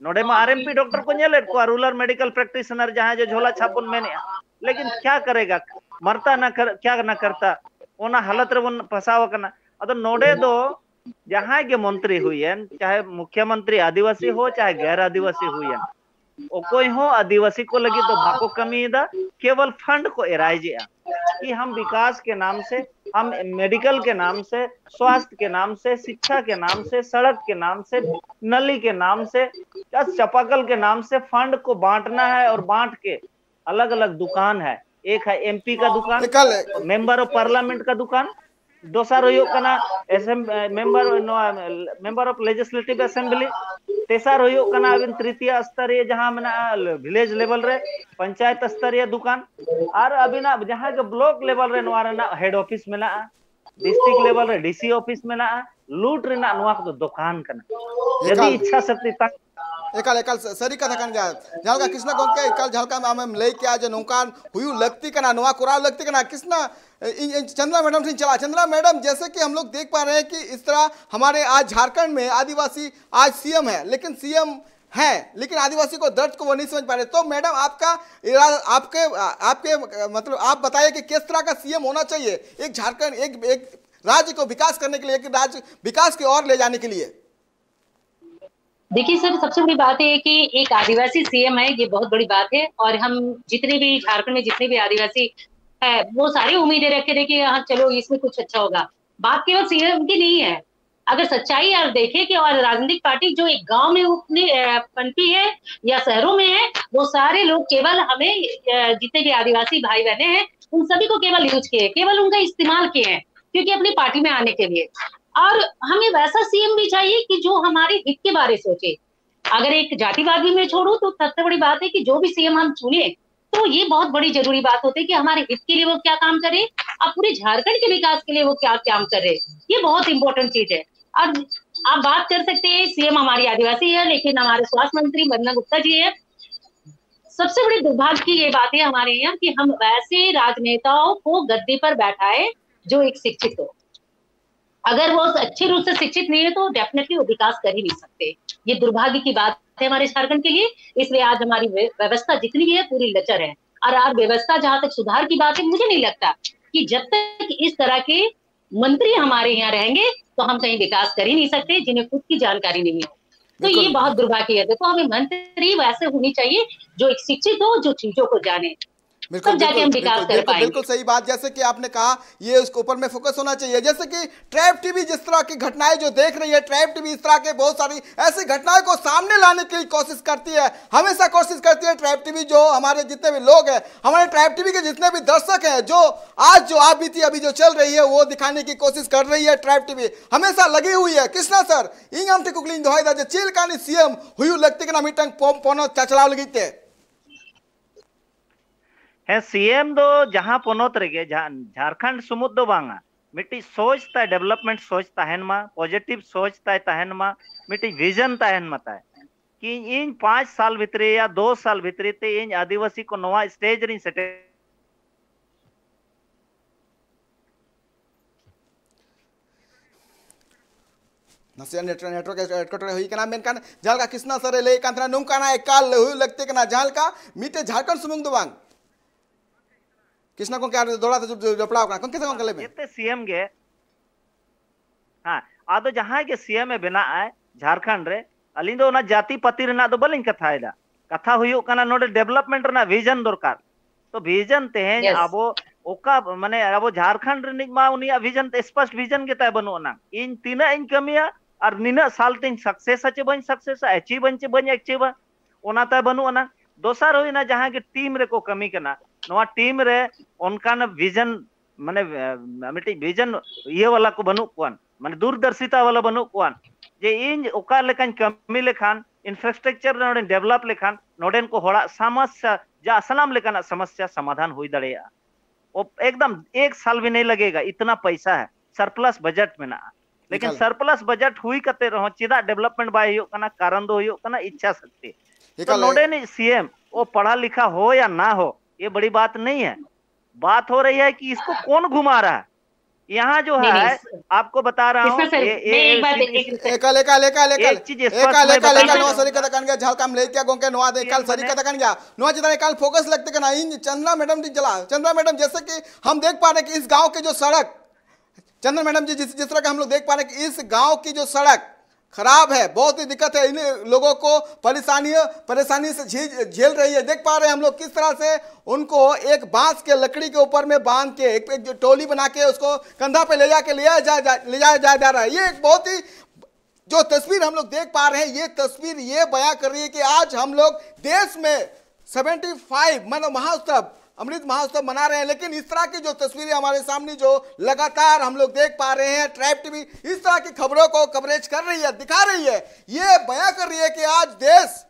ᱱᱚᱰᱮ ᱢᱟ ᱟᱨ ᱮᱢ ᱯᱤ ᱰᱚᱠᱴᱚᱨ ᱠᱚ ᱧᱮᱞᱮᱫ ᱠᱚᱣᱟ, ᱨᱩᱨᱟᱞ ᱢᱮᱰᱤᱠᱟᱞ ᱯᱨᱮᱠᱴᱤᱥᱚᱱᱟᱨ ᱡᱟᱦᱟᱸᱭ ᱡᱮ ᱡᱷᱚᱞᱟ ᱪᱷᱟᱯ ᱵᱚᱱ ᱢᱮᱱᱮᱫᱼᱟ, ᱞᱮᱠᱤᱱ ᱠᱭᱟ ᱠᱟᱨᱮᱜᱟ, ᱢᱟᱨᱛᱟ ᱱᱟ ᱠᱟᱨ, ᱠᱭᱟ ᱱᱟ ᱠᱟᱨᱛᱟ, ᱚᱱᱟ ᱦᱟᱞᱚᱛ ᱨᱮᱵᱚᱱ ᱯᱷᱟᱸᱥᱟᱣ ᱟᱠᱟᱱᱟ᱾ ᱟᱫᱚ ᱱᱚᱰᱮ ᱫᱚ ᱡᱟᱦᱟᱸᱭ ᱜᱮ ᱢᱚᱱᱛᱨᱤ ᱦᱩᱭᱮᱱ, ᱪᱟᱦᱮ ᱢᱩᱠᱷᱭᱚᱢᱚᱱᱛᱨᱤ ᱟᱹᱫᱤᱵᱟᱹᱥᱤ ᱦᱚ ᱪᱟᱦᱮ ᱜᱮᱨ ᱟᱹᱫᱤᱵᱟᱹᱥᱤ ᱦᱩᱭᱮᱱ, ᱚᱠᱚᱭ ᱦᱚᱸ ᱟᱹᱫᱤᱵᱟᱹᱥᱤ ᱠᱚ ᱞᱟᱹᱜᱤᱫ ᱫᱚ ᱵᱟᱠᱚ ᱠᱟᱹᱢᱤᱭᱮᱫᱟ, ᱠᱮᱵᱚᱞ ᱯᱷᱟᱱᱰ ᱠᱚ ᱮᱨᱟᱭᱤᱡᱮᱜᱼᱟ᱾ कि हम विकास के नाम से, हम मेडिकल के नाम से, स्वास्थ्य के नाम से, शिक्षा के नाम से, सड़क के नाम से, नली के नाम से, या चापाकल के नाम से फंड को बांटना है और बांट के अलग अलग दुकान है, एक है एमपी का दुकान, ᱮᱠᱟᱞ मेंबर ऑफ पार्लियामेंट का दुकान, ᱫᱚᱥᱟᱨ ᱦᱩᱭᱩᱜ ᱠᱟᱱᱟ ᱮᱥᱮᱢ ᱢᱮᱢᱵᱟᱨ, ᱱᱚᱣᱟ ᱢᱮᱢᱵᱟᱨ ᱚᱯᱷ ᱞᱮᱡᱤᱥᱞᱮᱴᱤᱵᱷ ᱮᱥᱮᱢᱵᱞᱤ, ᱛᱮᱥᱟᱨ ᱦᱩᱭᱩᱜ ᱠᱟᱱᱟ ᱟᱹᱵᱤᱱ ᱛᱨᱤᱛᱤᱭᱚ ᱥᱛᱚᱨᱤᱭᱚ ᱡᱟᱦᱟᱸ ᱢᱮᱱᱟᱜᱼᱟ ᱵᱷᱤᱞᱮᱡᱽ ᱞᱮᱵᱮᱞ ᱨᱮ ᱯᱚᱧᱪᱟᱭᱮᱛ ᱥᱛᱚᱨᱤᱭᱚ ᱫᱩᱠᱟᱱ, ᱟᱨ ᱟᱹᱵᱤᱱᱟᱜ ᱡᱟᱦᱟᱸ ᱜᱮ ᱵᱞᱚᱠ ᱞᱮᱵᱮᱞ ᱨᱮ ᱱᱚᱣᱟ ᱨᱮᱱᱟᱜ ᱦᱮᱰ ᱚᱯᱷᱤᱥ ᱢᱮᱱᱟᱜᱼᱟ, ᱰᱤᱥᱴᱨᱤᱠᱴ ᱞᱮᱵᱮᱞ ᱨᱮ ᱰᱤᱥᱤ ᱚᱯᱷᱤᱥ ᱢᱮᱱᱟᱜᱼᱟ, ᱞᱩᱴ ᱨᱮᱱᱟᱜ ᱱᱚᱣᱟ ᱠᱚᱫᱚ ᱫᱚᱠᱟᱱ ᱠᱟᱱᱟ᱾ ᱡᱩᱫᱤ ᱮᱠᱟᱞ ᱤᱪᱪᱷᱟ ᱥᱚᱠᱛᱤ ᱛᱟᱦᱮᱸ ᱮᱠᱟᱞ ᱮᱠᱟᱞ ᱥᱟᱹᱨᱤ ᱠᱟᱛᱷᱟ ᱠᱟᱱ ᱜᱮᱭᱟ᱾ ᱡᱟᱦᱟᱸ ᱞᱮᱠᱟ ᱠᱨᱤᱥᱱᱟ ᱜᱚᱢᱠᱮ ᱮᱠᱟᱞ ᱡᱟᱦᱟᱸ ᱞᱮᱠᱟ ᱟᱢᱮᱢ ᱞᱟᱹᱭ ᱠᱮᱜᱼᱟ ᱡᱮ ᱱᱚᱝᱠᱟᱱ ᱦᱩᱭᱩᱜ ᱞᱟᱹᱠᱛᱤ ᱠᱟᱱᱟ, ᱱᱚᱣᱟ ᱠᱚᱨᱟᱣ ᱞᱟᱹᱠᱛᱤ ᱠᱟᱱᱟ᱾ ᱠᱨᱤᱥᱱᱟ, ᱤᱧ ᱤᱧ ᱪᱚᱸᱫᱽᱨᱟ ᱢᱮᱰᱟᱢ ᱴᱷᱮᱱ ᱪᱟᱞᱟᱜᱼᱟ᱾ ᱪᱚᱸᱫᱽᱨᱟ ᱢᱮᱰᱟᱢ, जैसे कि हम लोग देख पा रहे हैं कि इस तरह हमारे आज झारखंड में आदिवासी आज सीएम है, लेकिन सीएम है, लेकिन आदिवासी को दर्द को वो नहीं समझ पा रहे। तो मैडम, आपका इरा- आपके आपके मतलब आप बताइए कि किस तरह का सीएम होना चाहिए एक झारखंड, एक एक राज्य को विकास करने के लिए, एक राज्य विकास की ओर ले जाने के लिए। देखिए सर, सबसे बड़ी बात यह है कि एक आदिवासी सीएम है, ये बहुत बड़ी बात है। और हम जितने भी झारखंड में जितने भी आदिवासी है, वो सारे उम्मीदें रखे थे कि हाँ चलो इसमें कुछ अच्छा होगा। बात केवल सीएम की नहीं है, अगर सच्चाई आप देखें कि और राजनीतिक पार्टी जो एक गांव में उतनी अ, पनपी है या शहरों में है, वो सारे लोग केवल हमें अ, जितने भी आदिवासी भाई बहने हैं उन सभी को केवल यूज किए, केवल उनका इस्तेमाल किए हैं, क्योंकि अपनी पार्टी में आने के लिए। और हमें वैसा सीएम भी चाहिए कि जो हमारे हित के बारे सोचे। अगर एक जातिवाद भी मैं छोड़ू तो सबसे बड़ी बात है कि जो भी सीएम हम चुने तो ये बहुत बड़ी जरूरी बात होती है कि हमारे हित के लिए वो क्या काम करे और पूरे झारखंड के विकास के लिए वो क्या काम करे। ये बहुत इंपॉर्टेंट चीज है। और आप बात कर सकते हैं सीएम हमारी आदिवासी है लेकिन हमारे स्वास्थ्य मंत्री वंदना गुप्ता जी है। सबसे बड़ी दुर्भाग्य की ये बात है हमारे यहाँ कि हम वैसे राजनेताओं को गद्दी पर बैठाए जो एक शिक्षित हो। अगर वो अच्छे रूप से शिक्षित नहीं है तो डेफिनेटली वो विकास कर ही नहीं सकते। ये दुर्भाग्य की बात है हमारे झारखंड के लिए। इसलिए आज हमारी व्य- व्यवस्था जितनी भी है पूरी लचर है। और आज व्यवस्था जहां तक सुधार की बात है, मुझे नहीं लगता कि जब तक इस तरह के मंत्री हमारे यहाँ रहेंगे तो हम कहीं विकास कर ही नहीं सकते जिन्हें खुद की जानकारी नहीं है। तो ये बिल्कुल। बहुत दुर्भाग्य है। देखो, हमें मंत्री वैसे होनी चाहिए जो एक शिक्षित हो, जो चीजों को जाने, बिल्कुल तब जाके हम बिल्कुल विकास बिल्कुल कर बिल्कुल पाएंगे। बिल्कुल सही बात। जैसे कि आपने कहा, ये उसके ऊपर में फोकस होना चाहिए। जैसे कि ट्राइब टीवी जिस तरह की घटनाएं जो देख रही है, ट्राइब टीवी इस तरह के बहुत सारी ऐसी घटनाएं को सामने लाने की कोशिश करती है, हमेशा कोशिश करती है ट्राइब टीवी, जो हमारे जितने भी लोग हैं, हमारे ट्राइब टीवी के जितने भी दर्शक हैं, जो आज जो आप बीती अभी जो चल रही है वो दिखाने की कोशिश कर रही है ट्राइब टीवी, हमेशा लगी हुई है। कृष्णा सर, ᱤᱧ ᱟᱢ ᱴᱷᱮᱱ ᱠᱩᱠᱞᱤᱧ ᱫᱚᱦᱚᱭᱮᱫᱟ ᱡᱮ ᱪᱮᱫ ᱞᱮᱠᱟᱱᱤᱡ ᱥᱤ ᱮᱢ ᱦᱩᱭᱩᱜ ᱞᱟᱹᱠᱛᱤ ᱠᱟᱱᱟ ᱢᱤᱫᱴᱟᱝ ᱯᱚ- ᱯᱚᱱᱚᱛ ᱪᱟᱪᱞᱟᱣ ᱞᱟᱹᱜᱤᱫ ᱛᱮ? ᱦᱮᱸ, ᱥᱤ ᱮᱢ ᱫᱚ ᱡᱟᱦᱟᱸ ᱯᱚᱱᱚᱛ ᱨᱮᱜᱮ, ᱡᱟᱦᱟᱸ ᱡᱷᱟᱲᱠᱷᱚᱸᱰ ᱥᱩᱢᱩᱫ ᱫᱚ ᱵᱟᱝᱟ, ᱢᱤᱫᱴᱤᱡ ᱥᱳᱪ ᱛᱟᱭ, ᱰᱮᱵᱷᱞᱚᱯᱢᱮᱱᱴ ᱥᱳᱪ ᱛᱟᱦᱮᱱ ᱢᱟ, ᱯᱚᱡᱤᱴᱤᱵᱷ ᱥᱳᱪ ᱛᱟᱭ ᱛᱟᱦᱮᱱ ᱢᱟ, ᱢᱤᱫᱴᱤᱡ ᱵᱷᱤᱡᱚᱱ ᱛᱟᱦᱮᱱ ᱢᱟ ᱛᱟᱭ, ᱠᱤ ᱤᱧ ᱯᱟᱸᱪ ᱥᱟᱞ ᱵᱷᱤᱛᱨᱤ ᱭᱟ ᱫᱚᱥ ᱥᱟᱞ ᱵᱷᱤᱛᱨᱤ ᱛᱮ ᱤᱧ ᱟᱹᱫᱤᱵᱟᱹᱥᱤ ᱠᱚ ᱱᱚᱣᱟ ᱥᱴᱮᱡᱽ ᱨᱤᱧ ᱥᱮᱴᱮᱨ᱾ ᱱᱟᱥᱮᱭᱟᱜ ᱱᱮᱴᱣᱟᱨᱠ ᱮᱴᱠᱮᱴᱚᱬᱮ ᱦᱩᱭ ᱠᱟᱱᱟ, ᱢᱮᱱᱠᱷᱟᱱ ᱡᱟᱦᱟᱸ ᱞᱮᱠᱟ ᱠᱨᱤᱥᱱᱟ ᱥᱟᱨᱮ ᱞᱟᱹᱭᱮᱫ ᱠᱟᱱ ᱛᱟᱦᱮᱱᱟ, ᱱᱚᱝᱠᱟᱱᱟᱜ ᱮᱠᱟᱞ ᱦᱩᱭᱩᱜ ᱞᱟᱹᱠᱛᱤ ᱠᱟᱱᱟ, ᱡᱟᱦᱟᱸ ᱞᱮᱠᱟ ᱢᱤᱫᱴᱮᱡ ᱡᱷᱟᱲᱠᱷᱚᱸᱰ ᱥᱩᱢᱩᱝ ᱫᱚ ᱵᱟᱝ᱾ ᱠᱨᱤᱥᱱᱟ ᱜᱚᱝᱠᱮ ᱟᱨ ᱫᱚᱦᱲᱟ ᱛᱮ ᱡᱚᱯᱲᱟᱣ ᱠᱟᱱᱟ᱾ ᱜᱚᱝᱠᱮ ᱥᱮ ᱜᱚᱝᱠᱮ ᱞᱟᱹᱭ ᱢᱮ᱾ ᱡᱮᱛᱮ ᱥᱤ ᱮᱢ ᱜᱮ, ᱦᱮᱸ, ᱟᱫᱚ ᱡᱟᱦᱟᱸᱭ ᱜᱮ ᱥᱤ ᱮᱢ ᱮ ᱵᱮᱱᱟᱜ ᱟᱭ ᱡᱷᱟᱲᱠᱷᱚᱸᱰ ᱨᱮ, ᱟᱹᱞᱤᱧ ᱫᱚ ᱚᱱᱟ ᱡᱟᱹᱛᱤ ᱯᱟᱹᱛᱤ ᱨᱮᱱᱟᱜ ᱫᱚ ᱵᱟᱹᱞᱤᱧ ᱠᱟᱛᱷᱟᱭᱮᱫᱟ᱾ ᱠᱟᱛᱷᱟ ᱦᱩᱭᱩᱜ ᱠᱟᱱᱟ ᱱᱚᱰᱮ ᱰᱮᱵᱷᱞᱚᱯᱢᱮᱱᱴ ᱨᱮᱱᱟᱜ ᱵᱷᱤᱡᱚᱱ ᱫᱚᱨᱠᱟᱨ᱾ ᱛᱚ ᱵᱷᱤᱡᱚᱱ ᱛᱮᱦᱮᱧ Yes. ᱟᱵᱚ ᱚᱠᱟ, ᱢᱟᱱᱮ, ᱟᱵᱚ ᱡᱷᱟᱲᱠᱷᱚᱸᱰ ᱨᱤᱱᱤᱡ ᱢᱟ ᱩᱱᱤᱭᱟᱜ ᱵᱷᱤᱡᱚᱱ ᱛᱮ, ᱥᱯᱚᱥᱴ ᱵᱷᱤᱡᱚᱱ ᱜᱮ ᱛᱟᱭ ᱵᱟᱹᱱᱩᱜ ᱟᱱᱟᱝ᱾ ᱤᱧ ᱛᱤᱱᱟᱹᱜ ᱤᱧ ᱠᱟᱹᱢᱤᱭᱟ ᱟᱨ ᱱᱤᱱᱟᱹᱜ ᱥᱟᱞ ᱛᱤᱧ ᱥᱟᱠᱥᱮᱥᱟ ᱪᱮ ᱵᱟᱹᱧ ᱥᱟᱠᱥᱮᱥᱟ, ᱟᱪᱤᱵᱷ ᱟᱹᱧ ᱪᱮ ᱵᱟᱹᱧ ᱟᱪᱤᱵᱷᱟ, ᱚᱱᱟ ᱛᱟᱭ ᱵᱟᱹᱱᱩᱜ ᱟᱱᱟᱝ᱾ ᱫᱚᱥᱟᱨ ᱦᱩᱭᱱᱟ ᱡᱟᱦᱟᱸ ᱜᱮ ᱴᱤᱢ ᱨᱮᱠᱚ ᱠᱟᱹᱢᱤ ᱠᱟᱱᱟ, ᱱᱚᱣᱟ ᱴᱤᱢ ᱨᱮ ᱚᱱᱠᱟᱱ ᱵᱷᱤᱡᱚᱱ, ᱢᱟᱱᱮ, ᱮ, ᱢᱤᱫᱴᱤᱡ ᱵᱷᱤᱡᱚᱱ ᱤᱭᱟᱹ ᱣᱟᱞᱟ ᱠᱚ ᱵᱟᱹᱱᱩᱜ ᱠᱚᱣᱟ, ᱢᱟᱱᱮ ᱫᱩᱨᱫᱚᱨᱥᱤᱛᱟ ᱣᱟᱞᱟ ᱵᱟᱹᱱᱩᱜ ᱠᱚᱣᱟ, ᱡᱮ ᱤᱧ ᱚᱠᱟ ᱞᱮᱠᱟᱧ ᱠᱟᱹᱢᱤ ᱞᱮᱠᱷᱟᱱ, ᱤᱱᱯᱷᱨᱟᱥᱴᱨᱟᱠᱪᱟᱨ ᱱᱚᱰᱮᱧ ᱰᱮᱵᱷᱞᱚᱯ ᱞᱮᱠᱷᱟᱱ ᱱᱚᱰᱮᱱ ᱠᱚ ᱦᱚᱲᱟᱜ ᱥᱚᱢᱚᱥᱥᱟ, ᱡᱟ ᱥᱟᱱᱟᱢ ᱞᱮᱠᱟᱱᱟᱜ ᱥᱚᱢᱚᱥᱥᱟ ᱥᱚᱢᱟᱫᱷᱟᱱ ᱦᱩᱭ ᱫᱟᱲᱮᱭᱟᱜᱼᱟ᱾ ᱚ, ᱮᱠᱫᱚᱢ ᱮᱠ ᱥᱟᱞ ᱵᱷᱤ ᱱᱟᱦᱤᱸ ᱞᱟᱜᱮᱜᱟ, ᱤᱛᱱᱟ ᱯᱟᱭᱥᱟ ᱦᱟᱭ, ᱥᱟᱨᱯᱞᱟᱥ ᱵᱟᱡᱮᱴ ᱢᱮᱱᱟᱜᱼᱟ, ᱞᱮᱠᱤᱱ ᱮᱠᱟᱞ᱾ ᱥᱟᱨᱯᱞᱟᱥ ᱵᱟᱡᱮᱴ ᱦᱩᱭ ᱠᱟᱛᱮ ᱨᱮᱦᱚᱸ ᱪᱮᱫᱟᱜ ᱰᱮᱵᱷᱞᱚᱯᱢᱮᱱᱴ ᱵᱟᱭ ᱦᱩᱭᱩᱜ ᱠᱟᱱᱟ? ᱠᱟᱨᱚᱱ ᱫᱚ ᱦᱩᱭᱩᱜ ᱠᱟᱱᱟ ᱤᱪᱪᱷᱟ ᱥᱚᱠᱛᱤ᱾ तो ᱮᱠᱟᱞ, नोडेनी सीएम, वो पढ़ा लिखा हो या ना हो, ये बड़ी बात नहीं है। बात हो रही है कि इसको कौन घुमा रहा है। यहाँ जो है, आपको बता रहा हूँ, एक बात, एक, एक, एकाल, एकाल, एकाल, एकाल, एक चीज स्पष्ट मैं बताना चाहूंगा। नवा सरी कथा कान गया, झालकाम ले क्या गोंके नवा दे, एकाल सरी कथा कान गया। नवा चेतना एकाल फोकस लगते का ना, इन चंद्रा मैडम जी चला, चंद्रा मैडम, जैसे कि हम देख पा रहे कि इस गांव के जो सड़क, चंद्रा मैडम जी, जिस, जिस तरह का हम लोग देख पा रहे कि इस गांव की जो सड़क खराब है, बहुत ही दिक्कत है इन लोगों को, परेशानी, परेशानी से झेल, झेल रही है। देख पा रहे हैं हम लोग किस तरह से उनको एक बांस के लकड़ी के ऊपर में बांध के एक, एक टोली बना के उसको कंधा पे ले जाके ले जाया जा, जा, ले जाया जा, जा रहा है। ये एक बहुत ही जो तस्वीर हम लोग देख पा रहे हैं, ये तस्वीर ये बयां कर रही है कि आज हम लोग देश में सेवेंटी फाइव, मतलब, महोत्सव, अमृत महोत्सव मना रहे हैं, लेकिन इस तरह की जो तस्वीरें हमारे सामने जो लगातार हम लोग देख पा रहे हैं, ट्राइब टीवी इस तरह की खबरों को कवरेज कर रही है, दिखा रही है, ये बयां कर रही है कि आज देश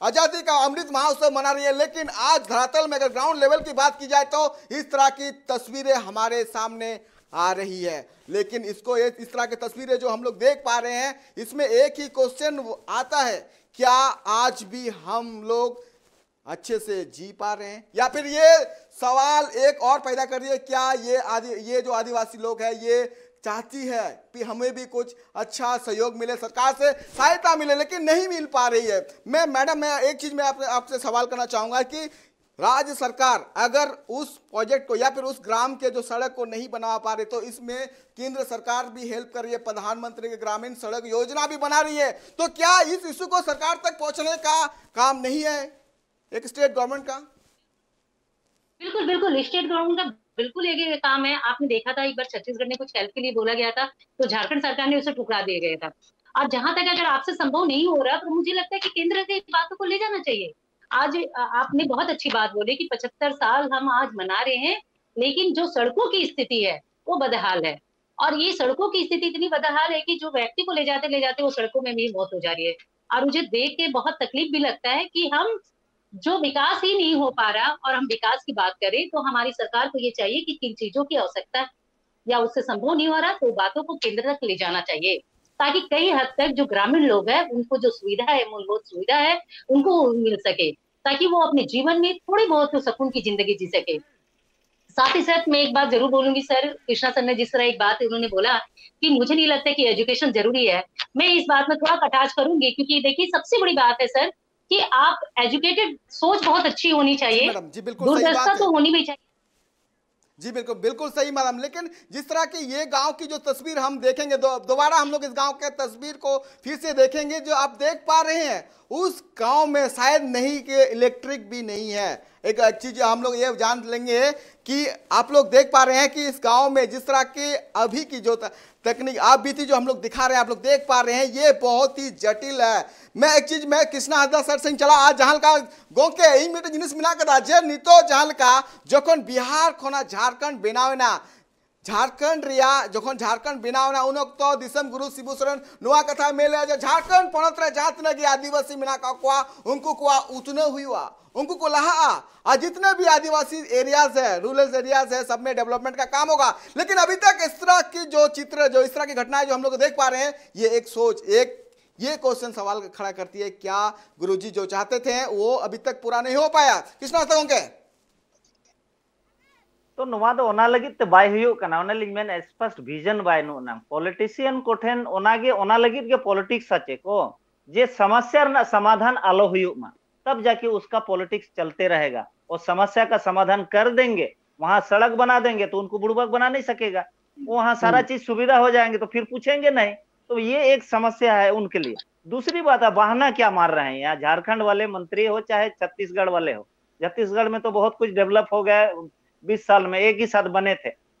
आजादी का अमृत महोत्सव मना रही है, लेकिन आज धरातल में अगर ग्राउंड लेवल की बात की जाए तो इस तरह की तस्वीरें हमारे सामने आ रही है। लेकिन इसको, इस तरह की तस्वीरें जो हम लोग देख पा रहे हैं, इसमें एक ही क्वेश्चन आता है, क्या आज भी हम लोग अच्छे से जी पा रहे हैं? या फिर ये सवाल एक और पैदा कर रही है, क्या ये आदि, ये जो आदिवासी लोग हैं, ये चाहती है कि हमें भी कुछ अच्छा सहयोग मिले, सरकार से सहायता मिले, लेकिन नहीं मिल पा रही है? मैं, मैडम, मैं एक चीज मैं आपसे सवाल करना चाहूंगा कि राज्य सरकार अगर उस प्रोजेक्ट को या फिर उस ग्राम के जो सड़क को नहीं बना पा रहे, तो इसमें केंद्र सरकार भी हेल्प कर रही है, प्रधानमंत्री की ग्रामीण सड़क योजना भी बना रही है, तो क्या इस इशू को सरकार तक पहुंचने का काम नहीं है एक स्टेट गवर्नमेंट का? बिल्कुल, बिल्कुल, स्टेट गवर्नमेंट का बिल्कुल एक काम है। आपने देखा था, एक बार छत्तीसगढ़ में कुछ हेल्प के लिए बोला गया था, तो झारखंड सरकार ने उसे ठुकरा दिया गया था। और जहां तक अगर आपसे संभव नहीं हो रहा, पर मुझे लगता है कि केंद्र से बातों को ले जाना चाहिए। आज आपने बहुत अच्छी बात बोली कि पचहत्तर साल हम आज मना रहे हैं, लेकिन जो सड़कों की स्थिति है वो बदहाल है। और ये सड़कों की स्थिति इतनी बदहाल है कि जो व्यक्ति को ले जाते ले जाते वो सड़कों में भी मौत हो जा रही है। और मुझे देख के बहुत तकलीफ भी लगता है कि हम जो विकास ही नहीं हो पा रहा और हम विकास की बात करें, तो हमारी सरकार को ये चाहिए कि किन चीजों की आवश्यकता है या उससे संभव नहीं हो रहा, तो बातों को केंद्र तक ले जाना चाहिए, ताकि कई हद तक जो ग्रामीण लोग हैं उनको जो सुविधा है, मूलभूत सुविधा है, उनको मिल सके, ताकि वो अपने जीवन में थोड़ी बहुत तो सुकून की जिंदगी जी सके। साथ ही साथ मैं एक बात जरूर बोलूंगी सर, कृष्णा सर ने जिस तरह एक बात उन्होंने बोला कि मुझे नहीं लगता कि एजुकेशन जरूरी है, मैं इस बात में थोड़ा कटाक्ष करूंगी, क्योंकि देखिए, सबसे बड़ी बात है सर कि आप एजुकेटेड, सोच बहुत अच्छी होनी चाहिए, जी बिल्कुल सही बात है। तो होनी भी चाहिए। जी बिल्कुल, बिल्कुल सही मैडम। लेकिन जिस तरह की ये गांव की जो तस्वीर हम देखेंगे, दो, दोबारा हम लोग इस गांव के तस्वीर को फिर से देखेंगे, जो आप देख पा रहे हैं उस गांव में शायद नहीं के इलेक्ट्रिक भी नहीं है। एक चीज हम लोग ये जान लेंगे कि आप लोग देख पा रहे हैं कि इस गांव में जिस तरह की अभी की जो तकनीक आप भी थी, जो हम लोग दिखा रहे हैं, आप लोग देख पा रहे हैं, ये बहुत ही जटिल है। मैं एक चीज, मैं कृष्णा हजरा सर से चला आज जहां का गोंके इन मेटे जिनिस मिला कदा जे नितो जहां का जोखन बिहार खोना झारखंड बनावना झारखंड रिया जोखन झारखंड बनावना उन तो दिसम गुरु शिबू सोरेन नुआ कथा मेले जे झारखंड पनत रे जहां तने आदिवासी मिला का कोआ उनको कोआ उतने हुआ उनको को लहा। और जितने भी आदिवासी एरियाज है, रूरल एरियाज है, सब में डेवलपमेंट का काम होगा। लेकिन अभी तक इस तरह की जो चित्र, जो इस तरह की घटनाएं जो हम लोग देख पा रहे हैं, ये एक सोच, एक ये क्वेश्चन सवाल खड़ा करती है, क्या गुरुजी जो चाहते थे वो अभी तक पूरा नहीं हो पाया? कृष्णा हजरा गोंके। तो ᱱᱚᱣᱟ ᱫᱚ ᱚᱱᱟ ᱞᱟᱹᱜᱤᱫ ᱛᱮ ᱵᱟᱭ ᱦᱩᱭᱩᱜ ᱠᱟᱱᱟ, ᱚᱱᱮ ᱞᱤᱧ ᱢᱮᱱ ᱥᱯᱚᱥᱴ ᱵᱷᱤᱡᱚᱱ ᱵᱟᱭ ᱱᱩᱜ ᱱᱟ᱾ ᱯᱚᱞᱤᱴᱤᱥᱤᱭᱟᱱ ᱠᱚᱴᱷᱮᱱ ᱚᱱᱟᱜᱮ, ᱚᱱᱟ ᱞᱟᱹᱜᱤᱫ ᱜᱮ ᱯᱚᱞᱤᱴᱤᱠᱥ ᱟᱪᱮ ᱠᱚ, ᱡᱮ ᱥᱚᱢᱚᱥᱭᱟ ᱨᱮᱱᱟᱜ ᱥᱚᱢᱟᱫᱷᱟᱱ ᱟᱞᱚ ᱦᱩᱭᱩᱜ ᱢᱟ, ᱛᱟᱵ ᱡᱟᱠᱮ ᱩᱥᱠᱟ ᱯᱚᱞᱤᱴᱤᱠᱥ ᱪᱟᱞᱛᱮ ᱨᱟᱦᱮᱜᱟ᱾ ᱚ ᱥᱚᱢᱚᱥᱭᱟ ᱠᱟ ᱥᱚᱢᱟᱫᱷᱟᱱ ᱠᱟᱨ ᱫᱮᱝᱜᱮ, ᱣᱟᱦᱟᱸ ᱥᱚᱲᱚᱠ ᱵᱟᱱᱟ ᱫᱮᱝᱜᱮ, ᱛᱚ ᱩᱱᱠᱩ ᱵᱩᱲᱵᱟᱠ ᱵᱟᱱᱟ ᱱᱟᱦᱤ ᱥᱟᱠᱮᱜᱟ᱾ ᱣᱟᱦᱟᱸ ᱥᱟᱨᱟ ᱪᱤᱡᱽ ᱥᱩᱵᱤᱫᱷᱟ ᱦᱳ ᱡᱟᱭᱮᱝᱜᱮ, ᱛᱚ ᱯᱷᱤᱨ ᱯᱩᱪᱷᱮᱝᱜᱮ ᱱᱟᱦᱤ᱾ ᱛᱚ ᱭᱮ ᱮᱠ ᱥᱚᱢᱚᱥᱭᱟ ᱦᱟᱭ ᱩᱱᱠᱮ ᱞᱤᱭᱮ᱾ ᱫᱩᱥᱨᱤ ᱵᱟᱛ ᱦᱟᱭ, ᱵᱟᱦᱟᱱᱟ ᱠᱭᱟ ᱢᱟᱨ ᱨᱟᱦᱮ ᱦᱮᱸ ᱭᱟᱦᱟᱸ ᱡᱷᱟᱨᱠᱷᱚᱸᱰ ᱣᱟᱞᱮ ᱢᱚᱱᱛᱨᱤ ᱦᱳ ᱪᱟᱦᱮ ᱪᱷᱚᱛᱤᱥᱜᱚᱲ ᱣᱟᱞᱮ ᱦᱳ, ᱪᱷᱚᱛᱤᱥᱜᱚᱲ ᱢᱮ ᱛᱚ ᱵᱚᱦᱩᱛ ᱠᱩᱪᱷ ᱰᱮᱵᱷᱞᱚᱯ ᱦᱳ ᱜᱟᱭᱟ, ᱵᱤᱥ ᱥᱟᱞ ᱢᱮ ᱮᱠ ᱦᱤ ᱥᱟᱛᱷ ᱵᱟᱱᱮ ᱛᱷᱮ᱾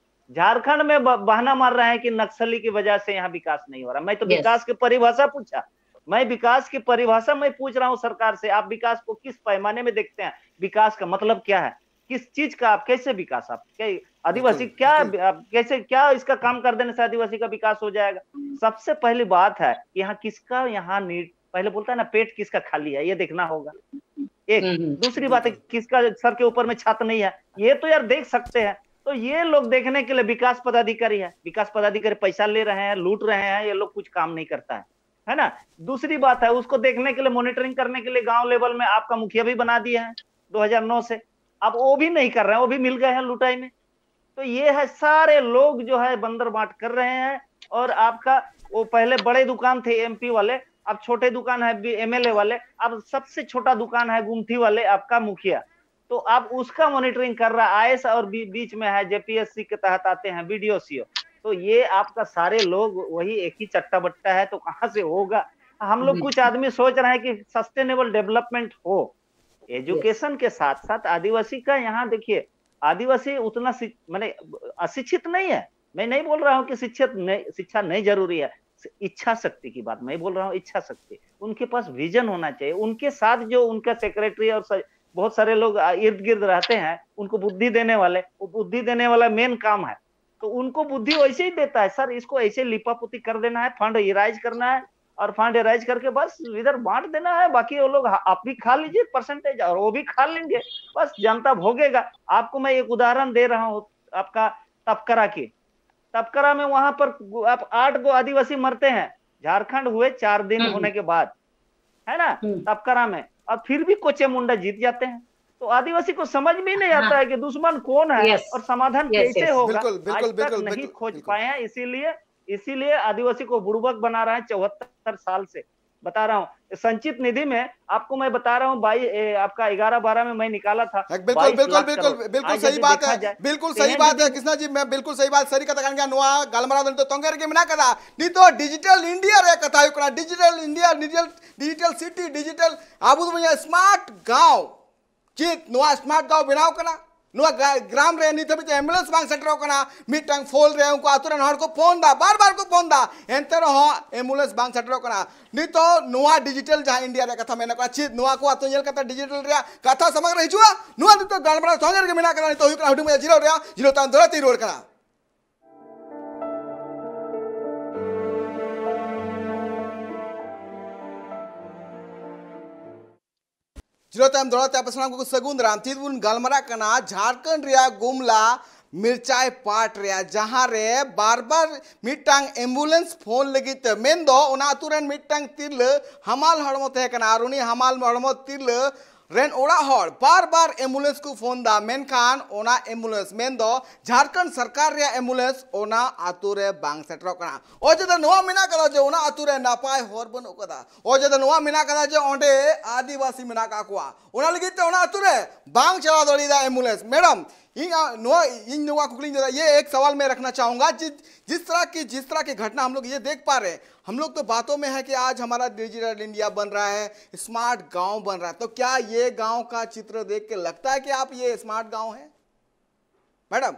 ᱡᱷᱟᱨᱠᱷᱚᱸᱰ ᱢᱮ ᱵᱟᱦᱟᱱᱟ ᱢᱟᱨ ᱨᱟᱦᱮ ᱦᱮᱸ ᱠᱤ ᱱᱚᱠᱥᱟᱞᱤ ᱠᱤ ᱣᱟᱡᱟ ᱥᱮ ᱭᱟᱦᱟᱸ ᱵᱤᱠᱟᱥ ᱱᱟᱦᱤ ᱦᱳ ᱨᱟᱦᱟ᱾ ᱢᱮ ᱛᱚ ᱵᱤᱠᱟᱥ ᱠᱤ ᱯᱚᱨᱤᱵᱷᱟᱥᱟ ᱯᱩᱪᱷᱟ, ᱢᱮ ᱵᱤᱠᱟᱥ ᱠᱤ ᱯᱚᱨᱤᱵᱷᱟᱥᱟ ᱢᱮ ᱯᱩᱪᱷ ᱨᱟᱦᱟ ᱦᱩᱸ ᱥᱚᱨᱠᱟᱨ ᱥᱮ, ᱟᱯ ᱵᱤᱠᱟᱥ ᱠᱚ ᱠᱤᱥ ᱯᱟᱭᱢᱟᱱᱮ ᱢᱮ ᱫᱮᱠᱷᱛᱮ ᱦᱮᱸ? ᱵᱤᱠᱟᱥ ᱠᱟ ᱢᱚᱛᱞᱚᱵ ᱠᱭᱟ ᱦᱟᱭ? ᱠᱤᱥ ᱪᱤᱡᱽ ᱠᱟ ᱟᱯ ᱠᱮᱥᱮ ᱵᱤᱠᱟᱥ ᱟᱯ ᱠᱮ ᱟᱫᱤᱵᱟᱥᱤ ᱠᱭᱟ ᱠᱮᱥᱮ ᱠᱭᱟ ᱤᱥᱠᱟ ᱠᱟᱢ ᱠᱟᱨ ᱫᱮᱱᱮ ᱥᱮ ᱟᱫᱤᱵᱟᱥᱤ ᱠᱟ ᱵᱤᱠᱟᱥ ᱦᱳ ᱡᱟᱭᱮᱜᱟ? ᱥᱚᱵᱥᱮ ᱯᱮᱦᱞᱤ ᱵᱟᱛ ᱦᱟᱭ ᱭᱟᱦᱟᱸ ᱠᱤᱥᱠᱟ ᱭᱟᱦᱟᱸ ᱱᱤᱰ, ᱯᱮᱦᱞᱮ ᱵᱚᱞᱛᱟ ᱦᱟᱭ ᱱᱟ ᱯᱮᱴ ᱠᱤᱥᱠᱟ ᱠᱷᱟᱞᱤ ᱦᱟᱭ ᱭᱮ ᱫᱮᱠᱷᱱᱟ ᱦᱳᱜᱟ, ᱮᱠ᱾ ᱫᱩᱥᱨᱤ ᱵᱟᱛ ᱦᱟᱭ ᱠᱤᱥᱠᱟ ᱥᱟᱨ ᱠᱮ ᱩᱯᱚᱨ ᱢᱮ ᱪᱷᱟᱛ ᱱᱟᱦᱤ ᱦᱟᱭ ᱭᱮ ᱛᱚ ᱭᱟᱨ ᱫᱮᱠᱷ ᱥᱟᱠᱛᱮ ᱦᱮᱸ᱾ ᱛᱚ ᱭᱮ ᱞᱳᱜ ᱫᱮᱠᱷᱱᱮ ᱠᱮ ᱞᱤᱭᱮ ᱵᱤᱠᱟᱥ ᱯᱚᱫᱟᱫᱷᱤᱠᱟᱨᱤ ᱦᱟᱭ, ᱵᱤᱠᱟᱥ ᱯᱚᱫᱟᱫᱷᱤᱠᱟᱨᱤ ᱯᱟᱭᱥᱟ ᱞᱮ ᱨᱟᱦᱮ ᱦᱟᱭ, ᱞᱩᱴ ᱨᱟᱦᱮ ᱦᱟᱭ, ᱭᱮ ᱞᱳᱜ ᱠᱩᱪᱷ ᱠᱟᱢ ᱱᱟᱦᱤ ᱠᱟᱨᱛᱟ ᱦᱟᱭ᱾ ᱦᱟᱭ ᱱᱟ? ᱫᱩᱥᱨᱤ ᱵᱟᱛ ᱦᱟᱭ ᱩᱥᱠᱚ ᱫᱮᱠᱷᱱᱮ ᱠᱮ ᱞᱤᱭᱮ ᱢᱚᱱᱤᱴᱚᱨᱤᱝ ᱠᱟᱨᱱᱮ ᱠᱮ ᱞᱤᱭᱮ ᱜᱟᱶ ᱞᱮᱵᱚᱞ ᱢᱮ ᱟᱯᱠᱟ ᱢᱩᱠᱷᱤᱭᱟ ᱵᱷᱤ ᱵᱟᱱᱟ ᱫᱤᱭᱮ ᱦᱟᱭ ᱫᱩ ᱦᱟᱡᱟᱨ ᱱᱚ ᱥᱮ᱾ अब वो भी नहीं कर रहे हैं, वो भी मिल गए हैं लुटाई में। तो ये है, सारे लोग जो है बंदर बांट कर रहे हैं। और आपका वो पहले बड़े दुकान थे एमपी वाले, अब छोटे दुकान है एमएलए वाले, अब सबसे छोटा दुकान है गुमटी वाले आपका मुखिया। तो अब उसका मॉनिटरिंग कर रहा है, आईएएस और बी, बीच में है, जेपीएससी के तहत आते हैं बीडीओ सीओ। तो ये आपका सारे लोग वही एक ही चट्टा बट्टा है, तो कहाँ से होगा? हम लोग कुछ आदमी सोच रहे हैं कि सस्टेनेबल डेवलपमेंट हो, एजुकेशन के साथ साथ आदिवासी का, यहाँ देखिए, आदिवासी उतना शि-, माने अशिक्षित नहीं है। मैं नहीं बोल रहा हूँ कि शिक्षित नहीं, शिक्षा नहीं जरूरी है। इच्छा शक्ति की बात मैं बोल रहा हूँ, इच्छा शक्ति। उनके पास विजन होना चाहिए। उनके साथ जो उनका सेक्रेटरी और स-, बहुत सारे लोग, आ, इर्द गिर्द रहते हैं, उनको बुद्धि देने वाले, वो बुद्धि देने वाला मेन काम है। तो उनको बुद्धि वैसे ही देता है, सर, इसको ऐसे लिपापोती कर देना है, फंड इराइज करना है, और फंड इराइज करके बस इधर बांट देना है। बाकी वो लोग, आप भी खा लीजिए परसेंटेज और वो भी खा लेंगे, बस जनता भोगेगा। आपको मैं एक उदाहरण दे रहा हूँ आपका तपकरा की। तपकरा में वहां पर आप आठ गो आदिवासी मरते हैं, झारखंड हुए चार दिन होने के बाद, है ना, तपकरा में, और फिर भी कोचे मुंडा जीत जाते हैं। तो आदिवासी को समझ में ही नहीं आता है कि दुश्मन कौन है और समाधान कैसे होगा। बिल्कुल, बिल्कुल, आज तक बिल्कुल, नहीं बिल्कुल, खोज बिल्कुल। पाए हैं, इसीलिए, इसीलिए आदिवासी को बुड़बक बना रहा है चौहत्तर साल से। बता रहा हूँ, संचित निधि में आपको मैं बता रहा हूँ, बाई ए, आपका ग्यारह बारह में मैं निकाला था, एक बिल्कुल, बाईस बिल्कुल, लाख बिल्कुल, करोड़। बिल्कुल आज सही यदि बात देखा है, जाए, बिल्कुल तो सही यहाँ बात भी है देख- कृष्णा जी, मैं बिल्कुल सही बात, सही कथा कहा गया। नोआ गलमरा दन तो तोंगे रे गे मेना कदा, नी तो डिजिटल इंडिया रे कथा हुई कना, digital India, digital, digital city, digital, ᱟᱵᱚ ᱫᱚᱵᱚᱱ ᱧᱮᱞᱟ ᱥᱢᱟᱨᱴ ᱜᱟᱶ᱾ ᱪᱮᱫ ᱱᱚᱣᱟ ᱥᱢᱟᱨᱴ ᱜᱟᱶ ᱵᱮᱱᱟᱣ ᱠᱟᱱᱟ? ᱱᱚᱣᱟ ᱜᱟ-, ᱜᱨᱟᱢ ᱨᱮ ᱱᱤᱛ ᱦᱟᱹᱵᱤᱡ ᱛᱮ ᱮᱢᱵᱩᱞᱮᱱᱥ ᱵᱟᱝ ᱥᱮᱴᱮᱨᱚᱜ ᱠᱟᱱᱟ᱾ ᱢᱤᱫᱴᱟᱝ ᱯᱷᱳᱱ ᱨᱮ ᱩᱱᱠᱩ ᱟᱛᱳ ᱨᱮᱱ ᱦᱚᱲ ᱠᱚ ᱯᱷᱳᱱ ᱫᱟ, ᱵᱟᱨ ᱵᱟᱨ ᱠᱚ ᱯᱷᱳᱱ ᱫᱟ, ᱮᱱᱛᱮ ᱨᱮᱦᱚᱸ ᱮᱢᱵᱩᱞᱮᱱᱥ ᱵᱟᱝ ᱥᱮᱴᱮᱨᱚᱜ ᱠᱟᱱᱟ᱾ ᱱᱤᱛᱚᱜ ᱱᱚᱣᱟ ᱰᱤᱡᱤᱴᱟᱞ ᱡᱟᱦᱟᱸ ᱤᱱᱰᱤᱭᱟ ᱨᱮᱭᱟᱜ ᱠᱟᱛᱷᱟ ᱢᱮᱱᱟᱜ ᱠᱟᱱᱟ, ᱪᱮᱫ ᱱᱚᱣᱟ ᱠᱚ ᱟᱛᱳ ᱧᱮᱞ ᱠᱟᱛᱮ ᱰᱤᱡᱤᱴᱟᱞ ᱨᱮᱭᱟᱜ ᱠᱟᱛᱷᱟ ᱥᱟᱢᱟᱝ ᱨᱮ ᱦᱤᱡᱩᱜᱼᱟ? ᱱᱚᱣᱟ ᱱᱤᱛᱚᱜ ᱜᱟᱞᱢᱟᱨᱟᱣ ᱥᱚᱸᱜᱮ ᱨᱮᱜᱮ ᱢᱮᱱᱟᱜ ᱠᱟᱫᱟ᱾ ᱱᱤᱛᱚᱜ ᱦᱩᱭᱩᱜ ᱠᱟᱱᱟ ᱦᱩᱰᱤᱧ ᱢᱟᱪᱷᱟ ᱡᱤᱨᱟᱹᱣ ᱨᱮᱭᱟᱜ, ᱡᱤᱨᱟᱹᱣ ᱛᱟᱭᱚᱢ ᱫᱚᱦᱲᱟ ᱛᱤᱧ ᱨᱩᱣᱟᱹᱲ ᱠᱟᱱᱟ᱾ ᱡᱤᱨᱟᱹᱣ ᱛᱟᱭᱚᱢ ᱫᱚᱦᱲᱟ ᱛᱮ ᱟᱯᱮ ᱥᱟᱱᱟᱢ ᱠᱚ ᱥᱟᱹᱜᱩᱱ ᱫᱟᱨᱟᱢ᱾ ᱛᱮᱦᱮᱧ ᱵᱚᱱ ᱜᱟᱞᱢᱟᱨᱟᱜ ᱠᱟᱱᱟ ᱡᱷᱟᱲᱠᱷᱚᱸᱰ ᱨᱮᱭᱟᱜ ᱜᱩᱢᱞᱟ ᱢᱤᱨᱪᱟᱭ ᱯᱟᱴ ᱨᱮᱭᱟᱜ, ᱡᱟᱦᱟᱸ ᱨᱮ ᱵᱟᱨ ᱵᱟᱨ ᱢᱤᱫᱴᱟᱝ ᱮᱢᱵᱩᱞᱮᱱᱥ ᱯᱷᱳᱱ ᱞᱟᱹᱜᱤᱫ ᱛᱮ, ᱢᱮᱱᱫᱚ ᱚᱱᱟ ᱟᱛᱳ ᱨᱮᱱ ᱢᱤᱫᱴᱟᱝ ᱛᱤᱨᱞᱟᱹ ᱦᱟᱢᱟᱞ ᱦᱚᱲᱢᱚ ᱛᱟᱦᱮᱸ ᱠᱟᱱᱟ, ᱟᱨ ᱩᱱᱤ ᱦᱟᱢᱟᱞ ᱦᱚᱲᱢᱚ ᱛᱤᱨᱞᱟᱹ ᱨᱮᱱ ᱚᱲᱟᱜ ᱦᱚᱲ ᱵᱟᱨ ᱵᱟᱨ ᱮᱢᱵᱩᱞᱮᱱᱥ ᱠᱚ ᱯᱷᱳᱱ ᱫᱟ, ᱢᱮᱱᱠᱷᱟᱱ ᱚᱱᱟ ᱮᱢᱵᱩᱞᱮᱱᱥ ᱢᱮᱱᱫᱚ ᱡᱷᱟᱲᱠᱷᱚᱸᱰ ᱥᱚᱨᱠᱟᱨ ᱨᱮᱭᱟᱜ ᱮᱢᱵᱩᱞᱮᱱᱥ ᱚᱱᱟ ᱟᱛᱳ ᱨᱮ ᱵᱟᱝ ᱥᱮᱴᱮᱨᱚᱜ ᱠᱟᱱᱟ᱾ ᱚᱡᱮ ᱫᱚ ᱱᱚᱣᱟ ᱢᱮᱱᱟᱜ ᱠᱟᱫᱟ ᱡᱮ ᱚᱱᱟ ᱟᱛᱳ ᱨᱮ ᱱᱟᱯᱟᱭ ᱦᱚᱨ ᱵᱟᱹᱱᱩᱜ ᱠᱟᱫᱟ᱾ ᱚᱡᱮ ᱫᱚ ᱱᱚᱣᱟ ᱢᱮᱱᱟᱜ ᱠᱟᱫᱟ ᱡᱮ ᱚᱸᱰᱮ ᱟᱹᱫᱤᱵᱟᱹᱥᱤ ᱢᱮᱱᱟᱜ ᱠᱟᱜ ᱠᱚᱣᱟ, ᱚᱱᱟ ᱞᱟᱹᱜᱤᱫ ᱛᱮ ᱚᱱᱟ ᱟᱛᱳ ᱨᱮ ᱵᱟᱝ ᱪᱟᱞᱟᱣ ᱫᱟᱲᱮᱭᱟᱫᱟ ᱮᱢᱵᱩᱞᱮᱱᱥ᱾ ᱢᱮᱰᱟᱢ, ᱤᱧ, ᱟ, ᱱᱚᱣᱟ, ᱤᱧ ᱱᱚᱣᱟ ᱠᱩᱠᱞᱤᱧ ᱫᱚᱦᱚᱭᱟ, ये एक सवाल मैं रखना चाहूंगा, जिस, जिस तरह की, जिस तरह की घटना हम लोग ये देख पा रहे हैं, हम लोग तो बातों में है कि आज हमारा डिजिटल इंडिया बन रहा है, स्मार्ट गांव बन रहा है, तो क्या ये गांव का चित्र देख के लगता है कि आप ये स्मार्ट गांव है, मैडम?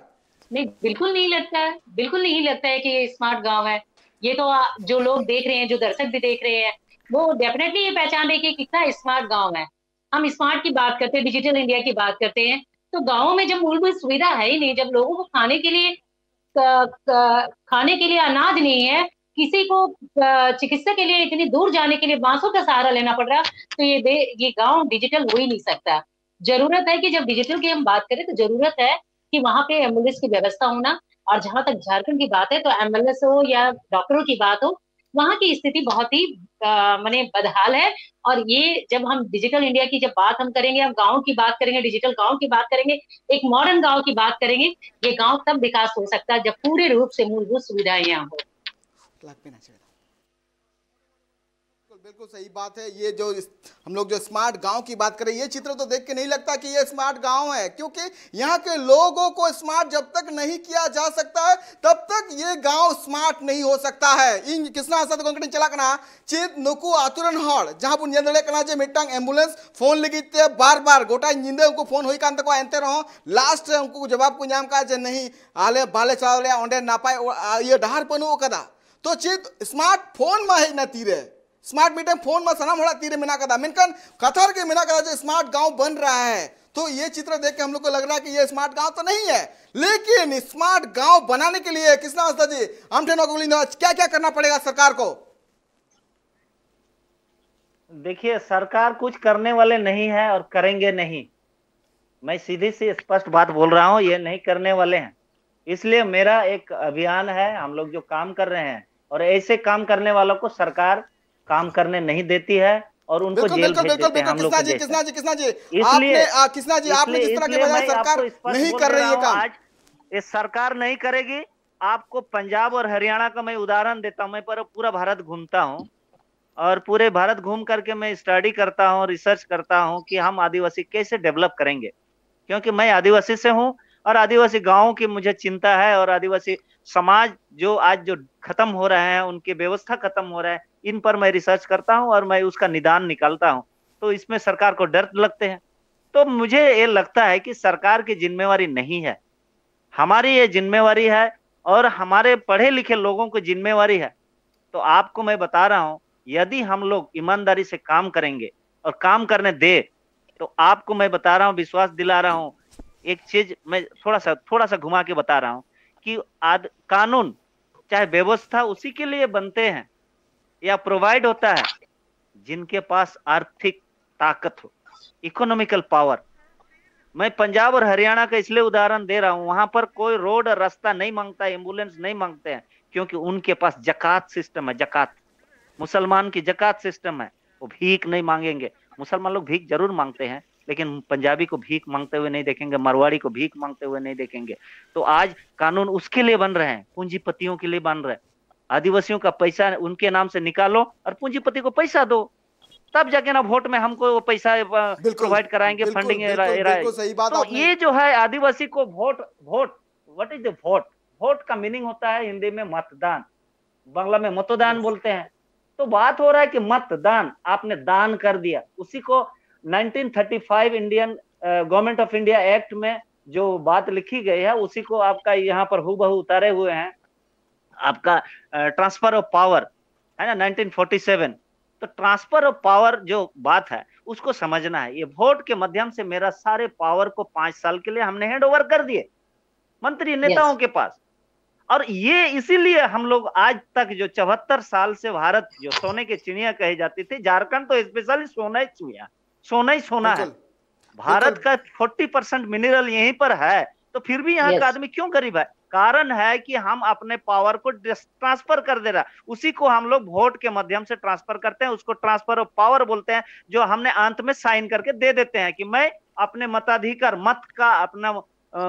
नहीं, बिल्कुल नहीं लगता है, बिल्कुल नहीं लगता है कि ये स्मार्ट गांव है। ये तो आ, जो लोग देख रहे हैं, जो दर्शक भी देख रहे हैं, वो डेफिनेटली ये पहचान रहे कि कितना स्मार्ट गांव है। हम स्मार्ट की बात करते हैं, डिजिटल इंडिया की बात करते हैं, तो गाँव में जब मूलभूत सुविधा है ही नहीं, जब लोगों को खाने के लिए क- क- खाने के लिए अनाज नहीं है, किसी को अ, चिकित्सा के लिए इतनी दूर जाने के लिए बांसों का सहारा लेना पड़ रहा, तो ये दे, ये गांव डिजिटल हो ही नहीं सकता। जरूरत है कि जब डिजिटल की हम बात करें तो जरूरत है कि वहां पे एम्बुलेंस की व्यवस्था होना। और जहां तक झारखंड की बात है तो एमएलएस हो या डॉक्टरों की बात हो, वहां की स्थिति बहुत ही अ, माने बदहाल है। और ये जब हम डिजिटल इंडिया की जब बात हम करेंगे, हम गाँव की बात करेंगे, डिजिटल गाँव की बात करेंगे, एक मॉडर्न गाँव की बात करेंगे, ये गाँव तब विकास हो सकता है जब पूरे रूप से मूलभूत सुविधाएं यहाँ हो। बिल्कुल, बिल्कुल सही बात है। ये जो इस, हम लोग जो स्मार्ट गांव की बात करें, ये चित्र तो देख के नहीं लगता कि ये स्मार्ट गांव है, क्योंकि यहाँ के लोगों को स्मार्ट जब तक नहीं किया जा सकता है, तब तक ये गांव स्मार्ट नहीं हो सकता है। ᱤᱧ ᱠᱤᱥᱱᱟ ᱦᱟᱸᱥᱫᱟ ᱫᱚ ᱜᱚᱝᱠᱮ ᱴᱷᱮᱱ ᱪᱟᱞᱟᱜ ᱠᱟᱱᱟ᱾ ᱪᱮᱫ ᱱᱩᱠᱩ ᱟᱛᱳ ᱨᱮᱱ ᱦᱚᱲ, ᱡᱟᱦᱟᱸ ᱵᱚᱱ ᱧᱮᱞ ᱫᱟᱲᱮᱭᱟᱜ ᱠᱟᱱᱟ ᱡᱮ ᱢᱤᱫᱴᱟᱝ ᱮᱢᱵᱩᱞᱮᱱᱥ ᱯᱷᱳᱱ ᱞᱟᱹᱜᱤᱫ ᱛᱮ ᱵᱟᱨ ᱵᱟᱨ ᱜᱚᱴᱟ ᱧᱤᱫᱟᱹ ᱩᱱᱠᱩ ᱯᱷᱳᱱ ᱦᱩᱭ ᱠᱟᱱ ᱛᱟᱠᱚᱣᱟ, ᱮᱱᱛᱮ ᱨᱮᱦᱚᱸ ᱞᱟᱥᱴ ᱨᱮ ᱩᱱᱠᱩ ᱠᱚ ᱡᱚᱵᱟᱵ ᱠᱚ ᱧᱟᱢ ᱠᱟᱜᱼᱟ ᱡᱮ ᱱᱟᱦᱤ, ᱟᱞᱮ ᱵᱟᱞᱮ ᱪᱟᱞᱟᱣ ᱫᱟᱲᱮᱭᱟᱜᱼᱟ, ᱚᱸᱰᱮ ᱱᱟᱯᱟᱭ ᱚᱲᱟᱜ, ᱤᱭᱟᱹ ᱰᱟᱦᱟᱨ ᱵᱟᱹᱱᱩᱜ ᱟᱠᱟᱫᱟ᱾ ᱛᱚ ᱪᱮᱫ ᱥᱢᱟᱨᱴ ᱯᱷᱳᱱ ᱢᱟ ᱦᱮᱡ ᱮᱱᱟ ᱛᱤᱨᱮ, ᱥᱢᱟᱨᱴ ᱢᱤᱫᱴᱟᱝ ᱯᱷᱳᱱ ᱢᱟ ᱥᱟᱱᱟᱢ ᱦᱚᱲᱟᱜ ᱛᱤᱨᱮ ᱢᱮᱱᱟᱜ ᱟᱠᱟᱫᱟ, ᱢᱮᱱᱠᱷᱟᱱ ᱠᱟᱛᱷᱟ ᱨᱮᱜᱮ ᱢᱮᱱᱟᱜ ᱟᱠᱟᱫᱟ ᱡᱮ ᱥᱢᱟᱨᱴ ᱜᱟᱸᱣ ᱵᱚᱱ ᱨᱟᱦᱟ ᱦᱮ᱾ तो ये चित्र देख के हम लोग को लग रहा है कि ये स्मार्ट गांव तो नहीं है, लेकिन स्मार्ट गांव बनाने के लिए कृष्णा अवस्था जी, हम ठेन को क्या क्या करना पड़ेगा सरकार को? देखिए, सरकार कुछ करने वाले नहीं है और करेंगे नहीं। मैं सीधी सी स्पष्ट बात बोल रहा हूँ, ये नहीं करने वाले हैं। इसलिए मेरा एक अभियान है, हम लोग जो काम कर रहे हैं, और ऐसे काम करने वालों को सरकार काम करने नहीं देती है। और उनको जेल भेज देते हैं हम लोग। कृष्णा जी, कृष्णा जी, कृष्णा जी, आपने, कृष्णा जी, आपने जिस तरह के बताया, सरकार नहीं कर रही है काम। आज ये सरकार नहीं करेगी। आपको पंजाब और हरियाणा का मैं उदाहरण देता हूँ। मैं पूरा भारत घूमता हूँ और पूरे भारत घूम करके मैं स्टडी करता हूँ, रिसर्च करता हूँ कि हम आदिवासी कैसे डेवलप करेंगे, क्योंकि मैं आदिवासी से हूँ और आदिवासी गांवों की मुझे चिंता है और आदिवासी समाज जो आज जो खत्म हो रहे हैं, उनकी व्यवस्था खत्म हो रहा है, इन पर मैं रिसर्च करता हूँ और मैं उसका निदान निकालता हूँ। तो इसमें सरकार को डर लगते हैं। तो मुझे ये लगता है कि सरकार की जिम्मेवारी नहीं है, हमारी ये जिम्मेवारी है और हमारे पढ़े लिखे लोगों की जिम्मेवारी है। तो आपको मैं बता रहा हूँ, यदि हम लोग ईमानदारी से काम करेंगे और काम करने दे, तो आपको मैं बता रहा हूँ, विश्वास दिला रहा हूँ, एक चीज मैं थोड़ा सा, थोड़ा सा घुमा के बता रहा हूँ कि आद कानून चाहे व्यवस्था उसी के लिए बनते हैं या प्रोवाइड होता है जिनके पास आर्थिक ताकत हो, इकोनॉमिकल पावर। मैं पंजाब और हरियाणा का इसलिए उदाहरण दे रहा हूँ, वहां पर कोई रोड और रास्ता नहीं मांगता है, एम्बुलेंस नहीं मांगते हैं, क्योंकि उनके पास जकात सिस्टम है। जकात, मुसलमान की जकात सिस्टम है, वो भीख नहीं मांगेंगे। मुसलमान लोग भीख जरूर मांगते हैं, लेकिन पंजाबी को भीख मांगते हुए नहीं देखेंगे, मारवाड़ी को भीख मांगते हुए नहीं देखेंगे। तो आज कानून उसके लिए बन रहे हैं, पूंजीपतियों के लिए बन रहे हैं। आदिवासियों का पैसा उनके नाम से निकालो और पूंजीपति को पैसा दो, तब जाके ना वोट में हमको वो पैसा प्रोवाइड कराएंगे, फंडिंग। तो ये जो है आदिवासी को vote, vote, what is the vote? Vote का मीनिंग होता है हिंदी में मतदान, बांग्ला में मतदान बोलते हैं। तो बात हो रहा है कि मतदान, आपने दान कर दिया, उसी को nineteen thirty five Indian, government of India act में जो बात लिखी गई है, उसी को आपका यहाँ पर हूबहू उतारे हुए हैं। आपका ट्रांसफर ऑफ पावर है ना, नाइनटीन फ़ोर्टी सेवन। तो ट्रांसफर ऑफ पावर जो बात है, उसको समझना है। ये वोट के माध्यम से मेरा सारे पावर को पांच साल के लिए हमने हैंड ओवर कर दिए मंत्री नेताओं के पास। और ये इसीलिए हम लोग आज तक, जो चौहत्तर साल से भारत जो सोने की चिड़िया कही जाती थी, झारखंड तो स्पेशली सोना ही चिड़िया, सोना ही सोना है। भारत का फ़ोर्टी परसेंट मिनरल यहीं पर है, तो फिर भी यहाँ का आदमी क्यों गरीब है? कारण है कि हम अपने पावर को ट्रांसफर कर दे रहा, उसी को हम लोग वोट के माध्यम से ट्रांसफर करते हैं, उसको ट्रांसफर ऑफ पावर बोलते हैं, जो हमने अंत में साइन करके दे देते हैं कि मैं अपने मताधिकार, मत का अपना अ,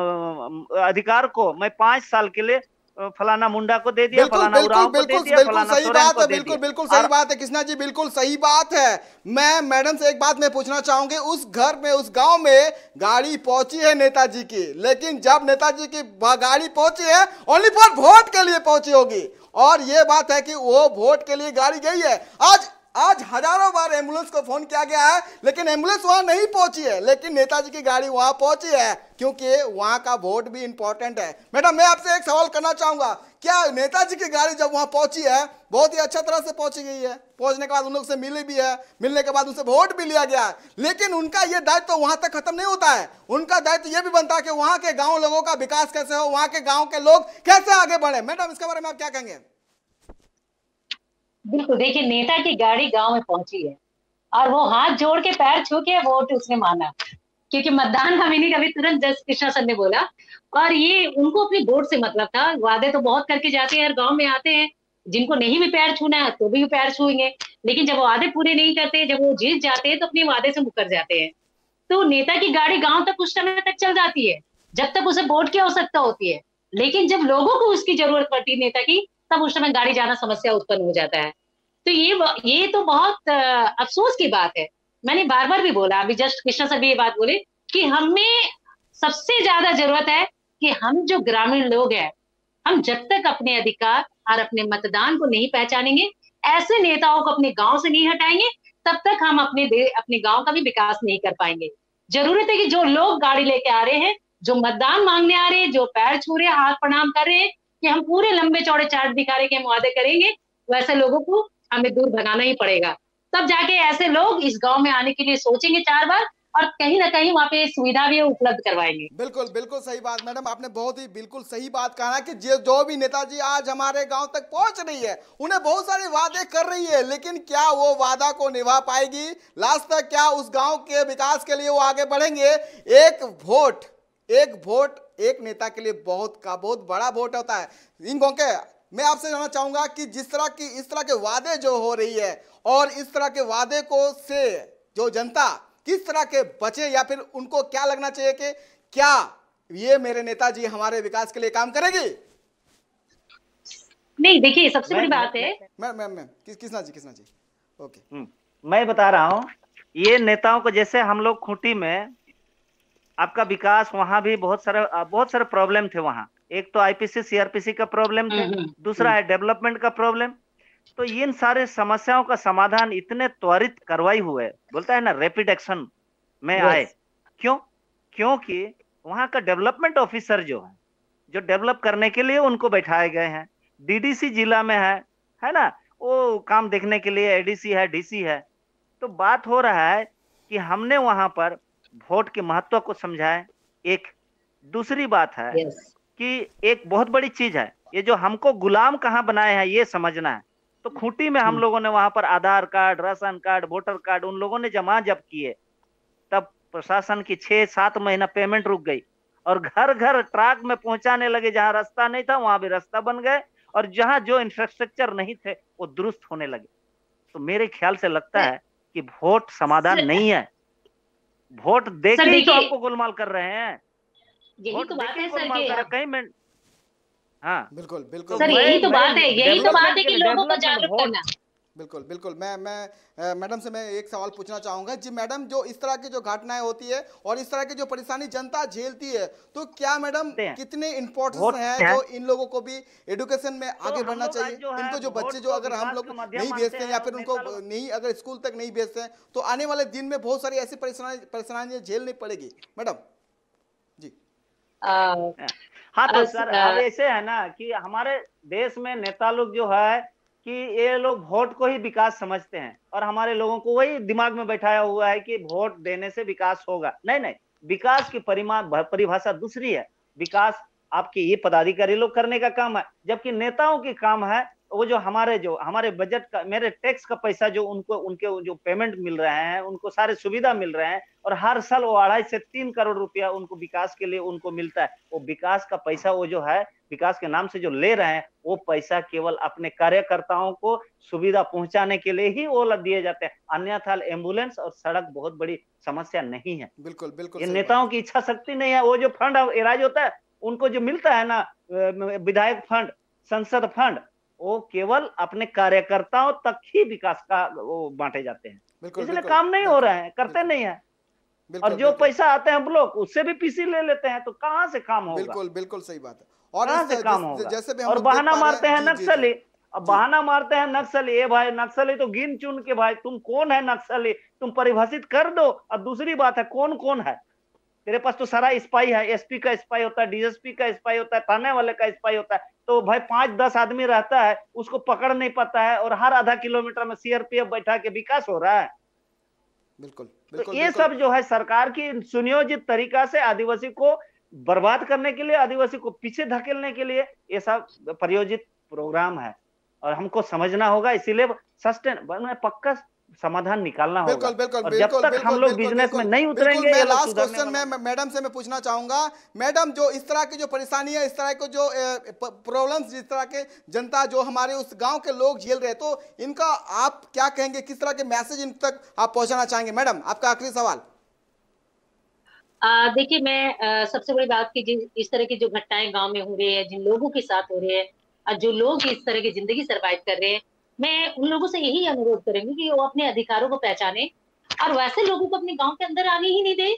अधिकार को मैं पांच साल के लिए अ, फलाना मुंडा को दे दिया, बिल्कुल फलाना बिल्कुल उरांव को दे बिल्कुल दिया, बिल्कुल फलाना सही सोरेन बात को है, दे बिल्कुल दिया। बिल्कुल सही और बात है कृष्णा जी, बिल्कुल सही बात है। मैं मैडम से एक बात मैं पूछना चाहूंगी, उस घर में, उस गांव में गाड़ी पहुंची है नेताजी की, लेकिन जब नेताजी की ब- गाड़ी पहुंची है, ओनली फॉर वोट के लिए पहुंची होगी। और ये बात है कि वो वोट के लिए गाड़ी गई है। आज आज हजारों बार एम्बुलेंस को फोन किया गया है, लेकिन एम्बुलेंस वहां नहीं पहुंची है, लेकिन नेताजी की गाड़ी वहां पहुंची है, क्योंकि वहां का वोट भी इंपॉर्टेंट है। मैडम, मैं आपसे एक सवाल करना चाहूंगा, क्या नेताजी की गाड़ी जब वहां पहुंची है, बहुत ही अच्छा तरह से पहुंची गई है, पहुंचने के बाद उन लोग से मिली भी है, मिलने के बाद उनसे वोट भी लिया गया है, लेकिन उनका ये दायित्व वहां तक खत्म नहीं होता है। उनका दायित्व ये भी बनता है कि वहां के गांव लोगों का विकास कैसे हो, वहां के गांव के लोग कैसे आगे बढ़े। मैडम, इसके बारे में आप क्या कहेंगे? बिल्कुल, देखिए, नेता की गाड़ी गांव में पहुंची है और वो हाथ जोड़ के, पैर छू के वोट उसने मांगा, क्योंकि मतदान का मिनट अभी तुरंत जस्ट कृष्णा सर ने बोला। और ये उनको अपने वोट से मतलब था। वादे तो बहुत करके जाते हैं, हर गांव में आते हैं, जिनको नहीं भी पैर छूना है तो भी पैर छूएंगे, लेकिन जब वादे पूरे नहीं करते, जब वो जीत जाते हैं तो अपने वादे से मुकर जाते हैं। तो नेता की गाड़ी गांव तक उस समय तक चल जाती है जब तक उसे वोट की आवश्यकता होती है, लेकिन जब लोगों को उसकी जरूरत पड़ती है नेता की, तब उस समय गाड़ी जाना समस्या उत्पन्न हो जाता है। तो ये ब- ये तो बहुत अ, अफसोस की बात है। मैंने बार बार भी बोला, अभी जस्ट कृष्णा सर भी ये बात बोले कि हमें सबसे ज्यादा जरूरत है कि हम जो ग्रामीण लोग हैं, हम जब तक अपने अधिकार और अपने मतदान को नहीं पहचानेंगे, ऐसे नेताओं को अपने गांव से नहीं हटाएंगे, तब तक हम अपने दे, अपने गांव का भी विकास नहीं कर पाएंगे। जरूरत है कि जो लोग गाड़ी लेके आ रहे हैं, जो मतदान मांगने आ रहे हैं, जो पैर छू रहे हैं, हाथ प्रणाम कर रहे हैं, कि हम पूरे लंबे चौड़े चार्ट दिखा रहे हैं कि हम वादे करेंगे, वैसे लोगों को हमें दूर भगाना ही पड़ेगा। तब जाके ऐसे लोग इस गांव में आने के लिए सोचेंगे चार बार और कहीं ना कहीं वहां पे सुविधा भी उपलब्ध करवाएंगे। बिल्कुल बिल्कुल सही बात मैडम, आपने बहुत ही बिल्कुल सही बात कहा कि जो जो भी नेताजी आज हमारे गांव तक पहुंच रही है, उन्हें बहुत सारे वादे कर रही है, लेकिन क्या वो वादा को निभा पाएगी लास्ट तक? क्या उस गांव के विकास के लिए वो आगे बढ़ेंगे? एक वोट, एक वोट एक नेता के लिए बहुत का बहुत बड़ा वोट होता है। इन गोंके, मैं आपसे जानना चाहूंगा कि जिस तरह की, इस तरह के वादे जो हो रही है और इस तरह के वादे को से जो जनता किस तरह के बचे, या फिर उनको क्या लगना चाहिए कि क्या ये मेरे नेताजी हमारे विकास के लिए काम करेगी? नहीं, देखिए, सबसे बड़ी बात है। मैं मैं मैं किस किसना जी किसना जी ओके। मैं बता रहा हूँ, ये नेताओं को, जैसे हम लोग खूंटी में, आपका विकास वहां भी बहुत सारे बहुत सारे प्रॉब्लम थे वहां। एक तो आईपीसी सीआरपीसी का प्रॉब्लम थे, दूसरा है डेवलपमेंट का प्रॉब्लम। तो इन सारे समस्याओं का समाधान इतने त्वरित कार्रवाई हुए, बोलता है ना, रैपिड एक्शन में आए। क्यों? क्योंकि वहां का डेवलपमेंट ऑफिसर जो है, जो डेवलप करने के लिए उनको बैठाए गए हैं, डीडीसी जिला में है, है ना, वो काम देखने के लिए एडीसी है, डीसी है। तो बात हो रहा है कि हमने वहां पर वोट के महत्व को समझाए। एक दूसरी बात है कि एक बहुत बड़ी चीज है, ये जो हमको गुलाम कहाँ बनाए हैं, ये समझना है। तो खूंटी में हम लोगों ने वहां पर Aadhaar card, ration card, voter card उन लोगों ने जमा जब किए, तब प्रशासन की छह सात महीना पेमेंट रुक गई और घर घर ट्रक में पहुंचाने लगे। जहां रास्ता नहीं था, वहां भी रास्ता बन गए, और जहां जो इंफ्रास्ट्रक्चर नहीं थे, वो दुरुस्त होने लगे। तो मेरे ख्याल से लगता है कि वोट समाधान नहीं है। वोट देके ही तो हमको गोलमाल कर रहे हैं। यही तो बात है सर, कि कहीं मैं हाँ बिल्कुल बिल्कुल सर, यही तो बात है, यही तो बात है कि लोगों को जागरूक करना। बिल्कुल बिल्कुल। मैं मैं मैडम से मैं एक सवाल पूछना चाहूंगा जी। मैडम, जो इस तरह की जो घटनाएं होती है और इस तरह की जो परेशानी जनता झेलती है, तो क्या मैडम कितने इम्पोर्टेंस है जो इन लोगों को भी एजुकेशन में आगे बढ़ना चाहिए? इनको जो बच्चे जो अगर हम लोग नहीं भेजते हैं या फिर उनको नहीं, अगर स्कूल तक नहीं भेजते हैं, तो आने वाले दिन में बहुत सारी ऐसी परेशानी परेशानियां झेलनी पड़ेगी मैडम। जी हाँ, तो सर, अब ऐसे है ना कि हमारे देश में नेता लोग जो है कि ये लोग वोट को ही विकास समझते हैं और हमारे लोगों को वही दिमाग में बैठाया हुआ है कि वोट देने से विकास होगा। नहीं, नहीं, विकास की परिमा परिभाषा दूसरी है। विकास आपके ये पदाधिकारी लोग करने का काम है, जबकि नेताओं की काम है वो जो हमारे जो हमारे बजट का, मेरे टैक्स का पैसा जो उनको, उनके जो पेमेंट मिल रहे हैं, उनको सारे सुविधा मिल रहे हैं, और हर साल वो अढ़ाई से तीन करोड़ रुपया उनको विकास के लिए उनको मिलता है। वो विकास का पैसा, वो जो है विकास के नाम से जो ले रहे हैं, वो पैसा केवल अपने कार्यकर्ताओं को सुविधा पहुंचाने के लिए ही वो दिए जाते हैं। अन्यथा एम्बुलेंस और सड़क बहुत बड़ी समस्या नहीं है। बिल्कुल बिल्कुल ये सही नेताओं बात। की इच्छा शक्ति नहीं है। वो जो फंड एराइज होता है, उनको जो मिलता है ना, अ, विधायक फंड, संसद फंड, वो केवल अपने कार्यकर्ताओं तक ही विकास का वो बांटे जाते हैं। बिल्कुल इसलिए बिल्कुल काम नहीं हो बिल्कुल, रहा है, करते बिल्कुल, नहीं है। बिल्कुल, और जो बिल्कुल। पैसा आते हैं हम लोग, उससे भी पीसी ले लेते हैं, तो कहाँ से काम होगा? बिल्कुल बिल्कुल सही बात है। और कहाँ इस से जैस- काम होगा? जैसे भी हम और लोग देख बहाना पा रहे मारते हैं, हैं जी, जी, जी। नक्सली। अब जी। बहाना मारते हैं नक्सली, "ए भाई नक्सली, तुम गिन चुन के, भाई तुम कौन है नक्सली, तुम परिभाषित कर दो।" अब दूसरी बात है, कौन कौन है? तेरे पास तो सारा स्पाई है, एसपी का स्पाई होता है, डीएसपी का स्पाई होता है, थाने वाले का स्पाई होता है। तो भाई, पांच दस आदमी रहता है, उसको पकड़ नहीं पाता है, और हर आधा किलोमीटर में सीआरपीएफ बैठा के विकास हो रहा है। बिल्कुल तो बिल्कुल ये बिल्कुल। सब जो है, सरकार की सुनियोजित तरीका से आदिवासी को बर्बाद करने के लिए, आदिवासी को पीछे धकेलने के लिए ये सब प्रायोजित प्रोग्राम है, और हमको समझना होगा। इसीलिए सस्टेन, पक्का समाधान निकालना होगा। बिल्कुल बिल्कुल और जब बिल्कुल तक बिल्कुल हम लोग बिल्कुल बिजनेस में बिल्कुल नहीं बिल्कुल। उतरेंगे, मैं ये लोग लास्ट सुधरने क्वेश्चन वाला मैं मैडम से मैं पूछना चाहूंगा, मैडम, जो इस तरह के जो परेशानियां, इस तरह के जो, अ, प-, प्रॉब्लम्स, जिस तरह के जनता जो हमारे उस गांव के लोग झेल रहे हैं, तो इनका आप क्या कहेंगे, किस तरह के मैसेज इन तक आप पहुंचाना चाहेंगे? मैडम, आपका आखिरी सवाल। आ, देखिए, मैं आ, सबसे बड़ी बात कि जिन इस तरह की जो घटनाएं गांव में हो रही है, जिन लोगों के साथ हो रही है, और जो लोग इस तरह की जिंदगी सरवाइव कर रहे हैं, मैं उन लोगों से यही अनुरोध करूंगी कि वो अपने अधिकारों को पहचाने और वैसे लोगों को अपने गांव के अंदर आने ही नहीं दे।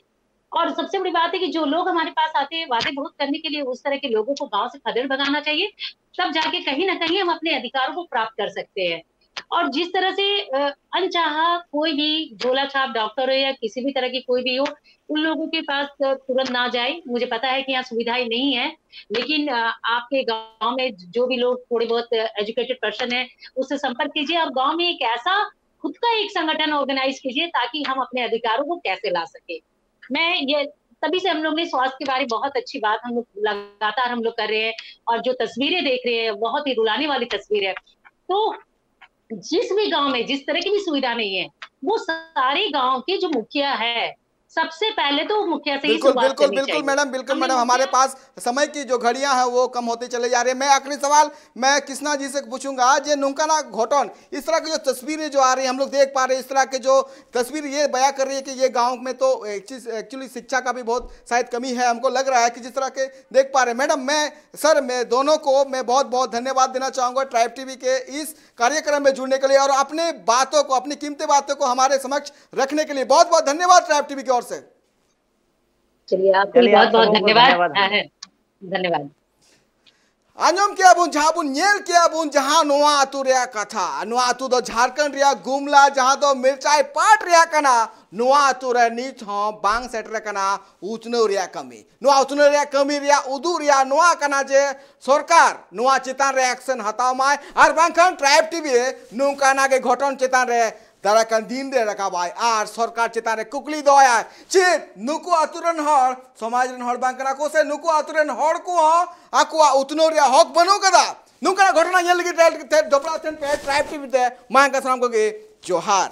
और सबसे बड़ी बात है कि जो लोग हमारे पास आते हैं वादे बहुत करने के लिए, उस तरह के लोगों को गांव से खदेड़ भगाना चाहिए। तब जाके कहीं ना कहीं हम अपने अधिकारों को प्राप्त कर सकते हैं। और जिस तरह से अ, अनचाहा कोई भी झोला छाप डॉक्टर हो या किसी भी तरह की कोई भी हो, उन लोगों के पास अ, तुरंत ना जाए। मुझे पता है कि यहाँ सुविधाएं नहीं है, लेकिन अ, आपके गांव में जो भी लोग थोड़े बहुत एजुकेटेड पर्सन है, उससे संपर्क कीजिए और गांव में एक ऐसा खुद का एक संगठन ऑर्गेनाइज कीजिए ताकि हम अपने अधिकारों को कैसे ला सके। मैं ये तभी से हम लोग ने स्वास्थ्य के बारे में बहुत अच्छी बात हम लोग लगातार हम लोग कर रहे हैं। और जो तस्वीरें देख रहे हैं, बहुत ही रुलाने वाली तस्वीर है। तो जिस भी गांव में जिस तरह की भी सुविधा नहीं है, वो सारे गांव के जो मुखिया है, सबसे पहले तो मुखिया से ही बिल्कुल शुरुआत बिल्कुल करनी बिल्कुल चाहिए। मैडम, बिल्कुल हमने मैडम, हमारे मुखिया पास समय की जो घड़ियां हैं वो कम होती चली जा रही है। मैं आखिरी सवाल मैं कृष्णा जी से पूछूंगा, जे नौकाना घोटन, इस तरह की जो तस्वीरें जो आ रही है, हम लोग देख पा रहे हैं इस तरह के जो तस्वीर ये बयां कर रही है कि ये गांव में तो एक्चुअली शिक्षा का भी बहुत शायद कमी है, हमको लग रहा है कि जिस तरह के देख पा रहे हैं। मैडम, मैं सर, मैं दोनों को मैं बहुत बहुत धन्यवाद देना चाहूंगा ट्राइब टीवी के इस कार्यक्रम में जुड़ने के लिए और अपने बातों को, अपनी कीमती बातों को हमारे समक्ष रखने के लिए। बहुत बहुत धन्यवाद ट्राइब टीवी की ओर से। चलिए, आपको भी चलिए, आप बहुत बहुत सबों को धन्यवाद। धन्यवाद। हाँ, है। धन्यवाद। ᱟᱸᱡᱚᱢ ᱠᱮᱭᱟ ᱵᱚᱱ, ᱡᱟᱦᱟᱸ ᱵᱚᱱ ᱧᱮᱞ ᱠᱮᱭᱟ ᱵᱚᱱ, ᱡᱟᱦᱟᱸ ᱱᱚᱣᱟ ᱟᱹᱛᱩ ᱨᱮᱭᱟᱜ ᱠᱟᱛᱷᱟ, ᱱᱚᱣᱟ ᱟᱹᱛᱩ ᱫᱚ ᱡᱷᱟᱲᱠᱷᱚᱸᱰ ᱨᱮᱭᱟᱜ ᱜᱩᱢᱞᱟ, ᱡᱟᱦᱟᱸ ᱫᱚ ᱢᱤᱨᱪᱟᱭ ᱯᱟᱴ ᱨᱮᱭᱟᱜ ᱠᱟᱱᱟ, ᱱᱚᱣᱟ ᱟᱹᱛᱩ ᱨᱮ ᱱᱤᱛ ᱦᱚᱸ ᱵᱟᱝ ᱥᱮᱴᱮᱨ ᱟᱠᱟᱱᱟ ᱩᱛᱱᱟᱹᱣ ᱨᱮᱭᱟᱜ ᱠᱟᱹᱢᱤ᱾ ᱱᱚᱣᱟ ᱩᱛᱱᱟᱹᱣ ᱨᱮᱭᱟᱜ ᱠᱟᱹᱢᱤ ᱨᱮᱭᱟᱜ ᱩᱫᱩᱜ ᱨᱮᱭᱟᱜ ᱱᱚᱣᱟ ᱠᱟᱱᱟ ᱡᱮ ᱥᱚᱨᱠᱟᱨ ᱱᱚᱣᱟ ᱪᱮᱛᱟᱱ ᱨᱮ ᱮᱠᱥᱮᱱ ᱦᱟᱛᱟᱣ ᱢᱟᱭ, ᱟᱨ ᱵᱟᱝᱠᱷᱟᱱ ᱴᱨᱟᱭᱤᱵᱽ ᱴᱤᱵᱷᱤ ᱨᱮ ᱱᱚᱝᱠᱟᱱᱟᱜ ᱜᱮ ᱜᱷᱚᱴᱚᱱ ᱪᱮᱛᱟᱱ ᱨᱮ ᱫᱟᱨᱟᱭ ᱠᱟᱱ ᱫᱤᱱ ᱨᱮ ᱨᱟᱠᱟᱵᱟᱭ ᱟᱨ ᱥᱚᱨᱠᱟᱨ ᱪᱮᱛᱟᱱ ᱨᱮ ᱠᱩᱠᱞᱤ ᱫᱚᱦᱚᱭᱟᱭ, ᱪᱮᱫ ᱱᱩᱠᱩ ᱟᱹᱛᱩ ᱨᱮᱱ ᱦᱚᱲ ᱥᱚᱢᱟᱡᱽ ᱨᱮᱱ ᱦᱚᱲ ᱵᱟᱝ ᱠᱟᱱᱟ ᱠᱚ ᱥᱮ? ᱱᱩᱠᱩ ᱟᱹᱛᱩ ᱨᱮᱱ ᱦᱚᱲ ᱠᱚᱦᱚᱸ ᱟᱠᱚᱣᱟᱜ ᱩᱛᱱᱟᱹᱣ ᱨᱮᱭᱟᱜ ᱦᱚᱠ ᱵᱟᱹᱱᱩᱜ ᱠᱟᱫᱟ? ᱱᱚᱝᱠᱟᱱᱟᱜ ᱜᱷᱚᱴᱚᱱᱟ ᱧᱮᱞ ᱞᱟᱹᱜᱤᱫ ᱛᱮ ᱡᱚᱯᱲᱟᱣ ᱛᱟᱦᱮᱱ ᱯᱮ ᱴᱨᱟᱭᱤᱵᱽ ᱴᱤᱵᱷᱤ ᱛᱮ᱾ ᱢᱟᱭᱟᱝ ᱥᱟᱱᱟᱢ ᱠᱚᱜᱮ ᱡᱚᱦᱟᱨ᱾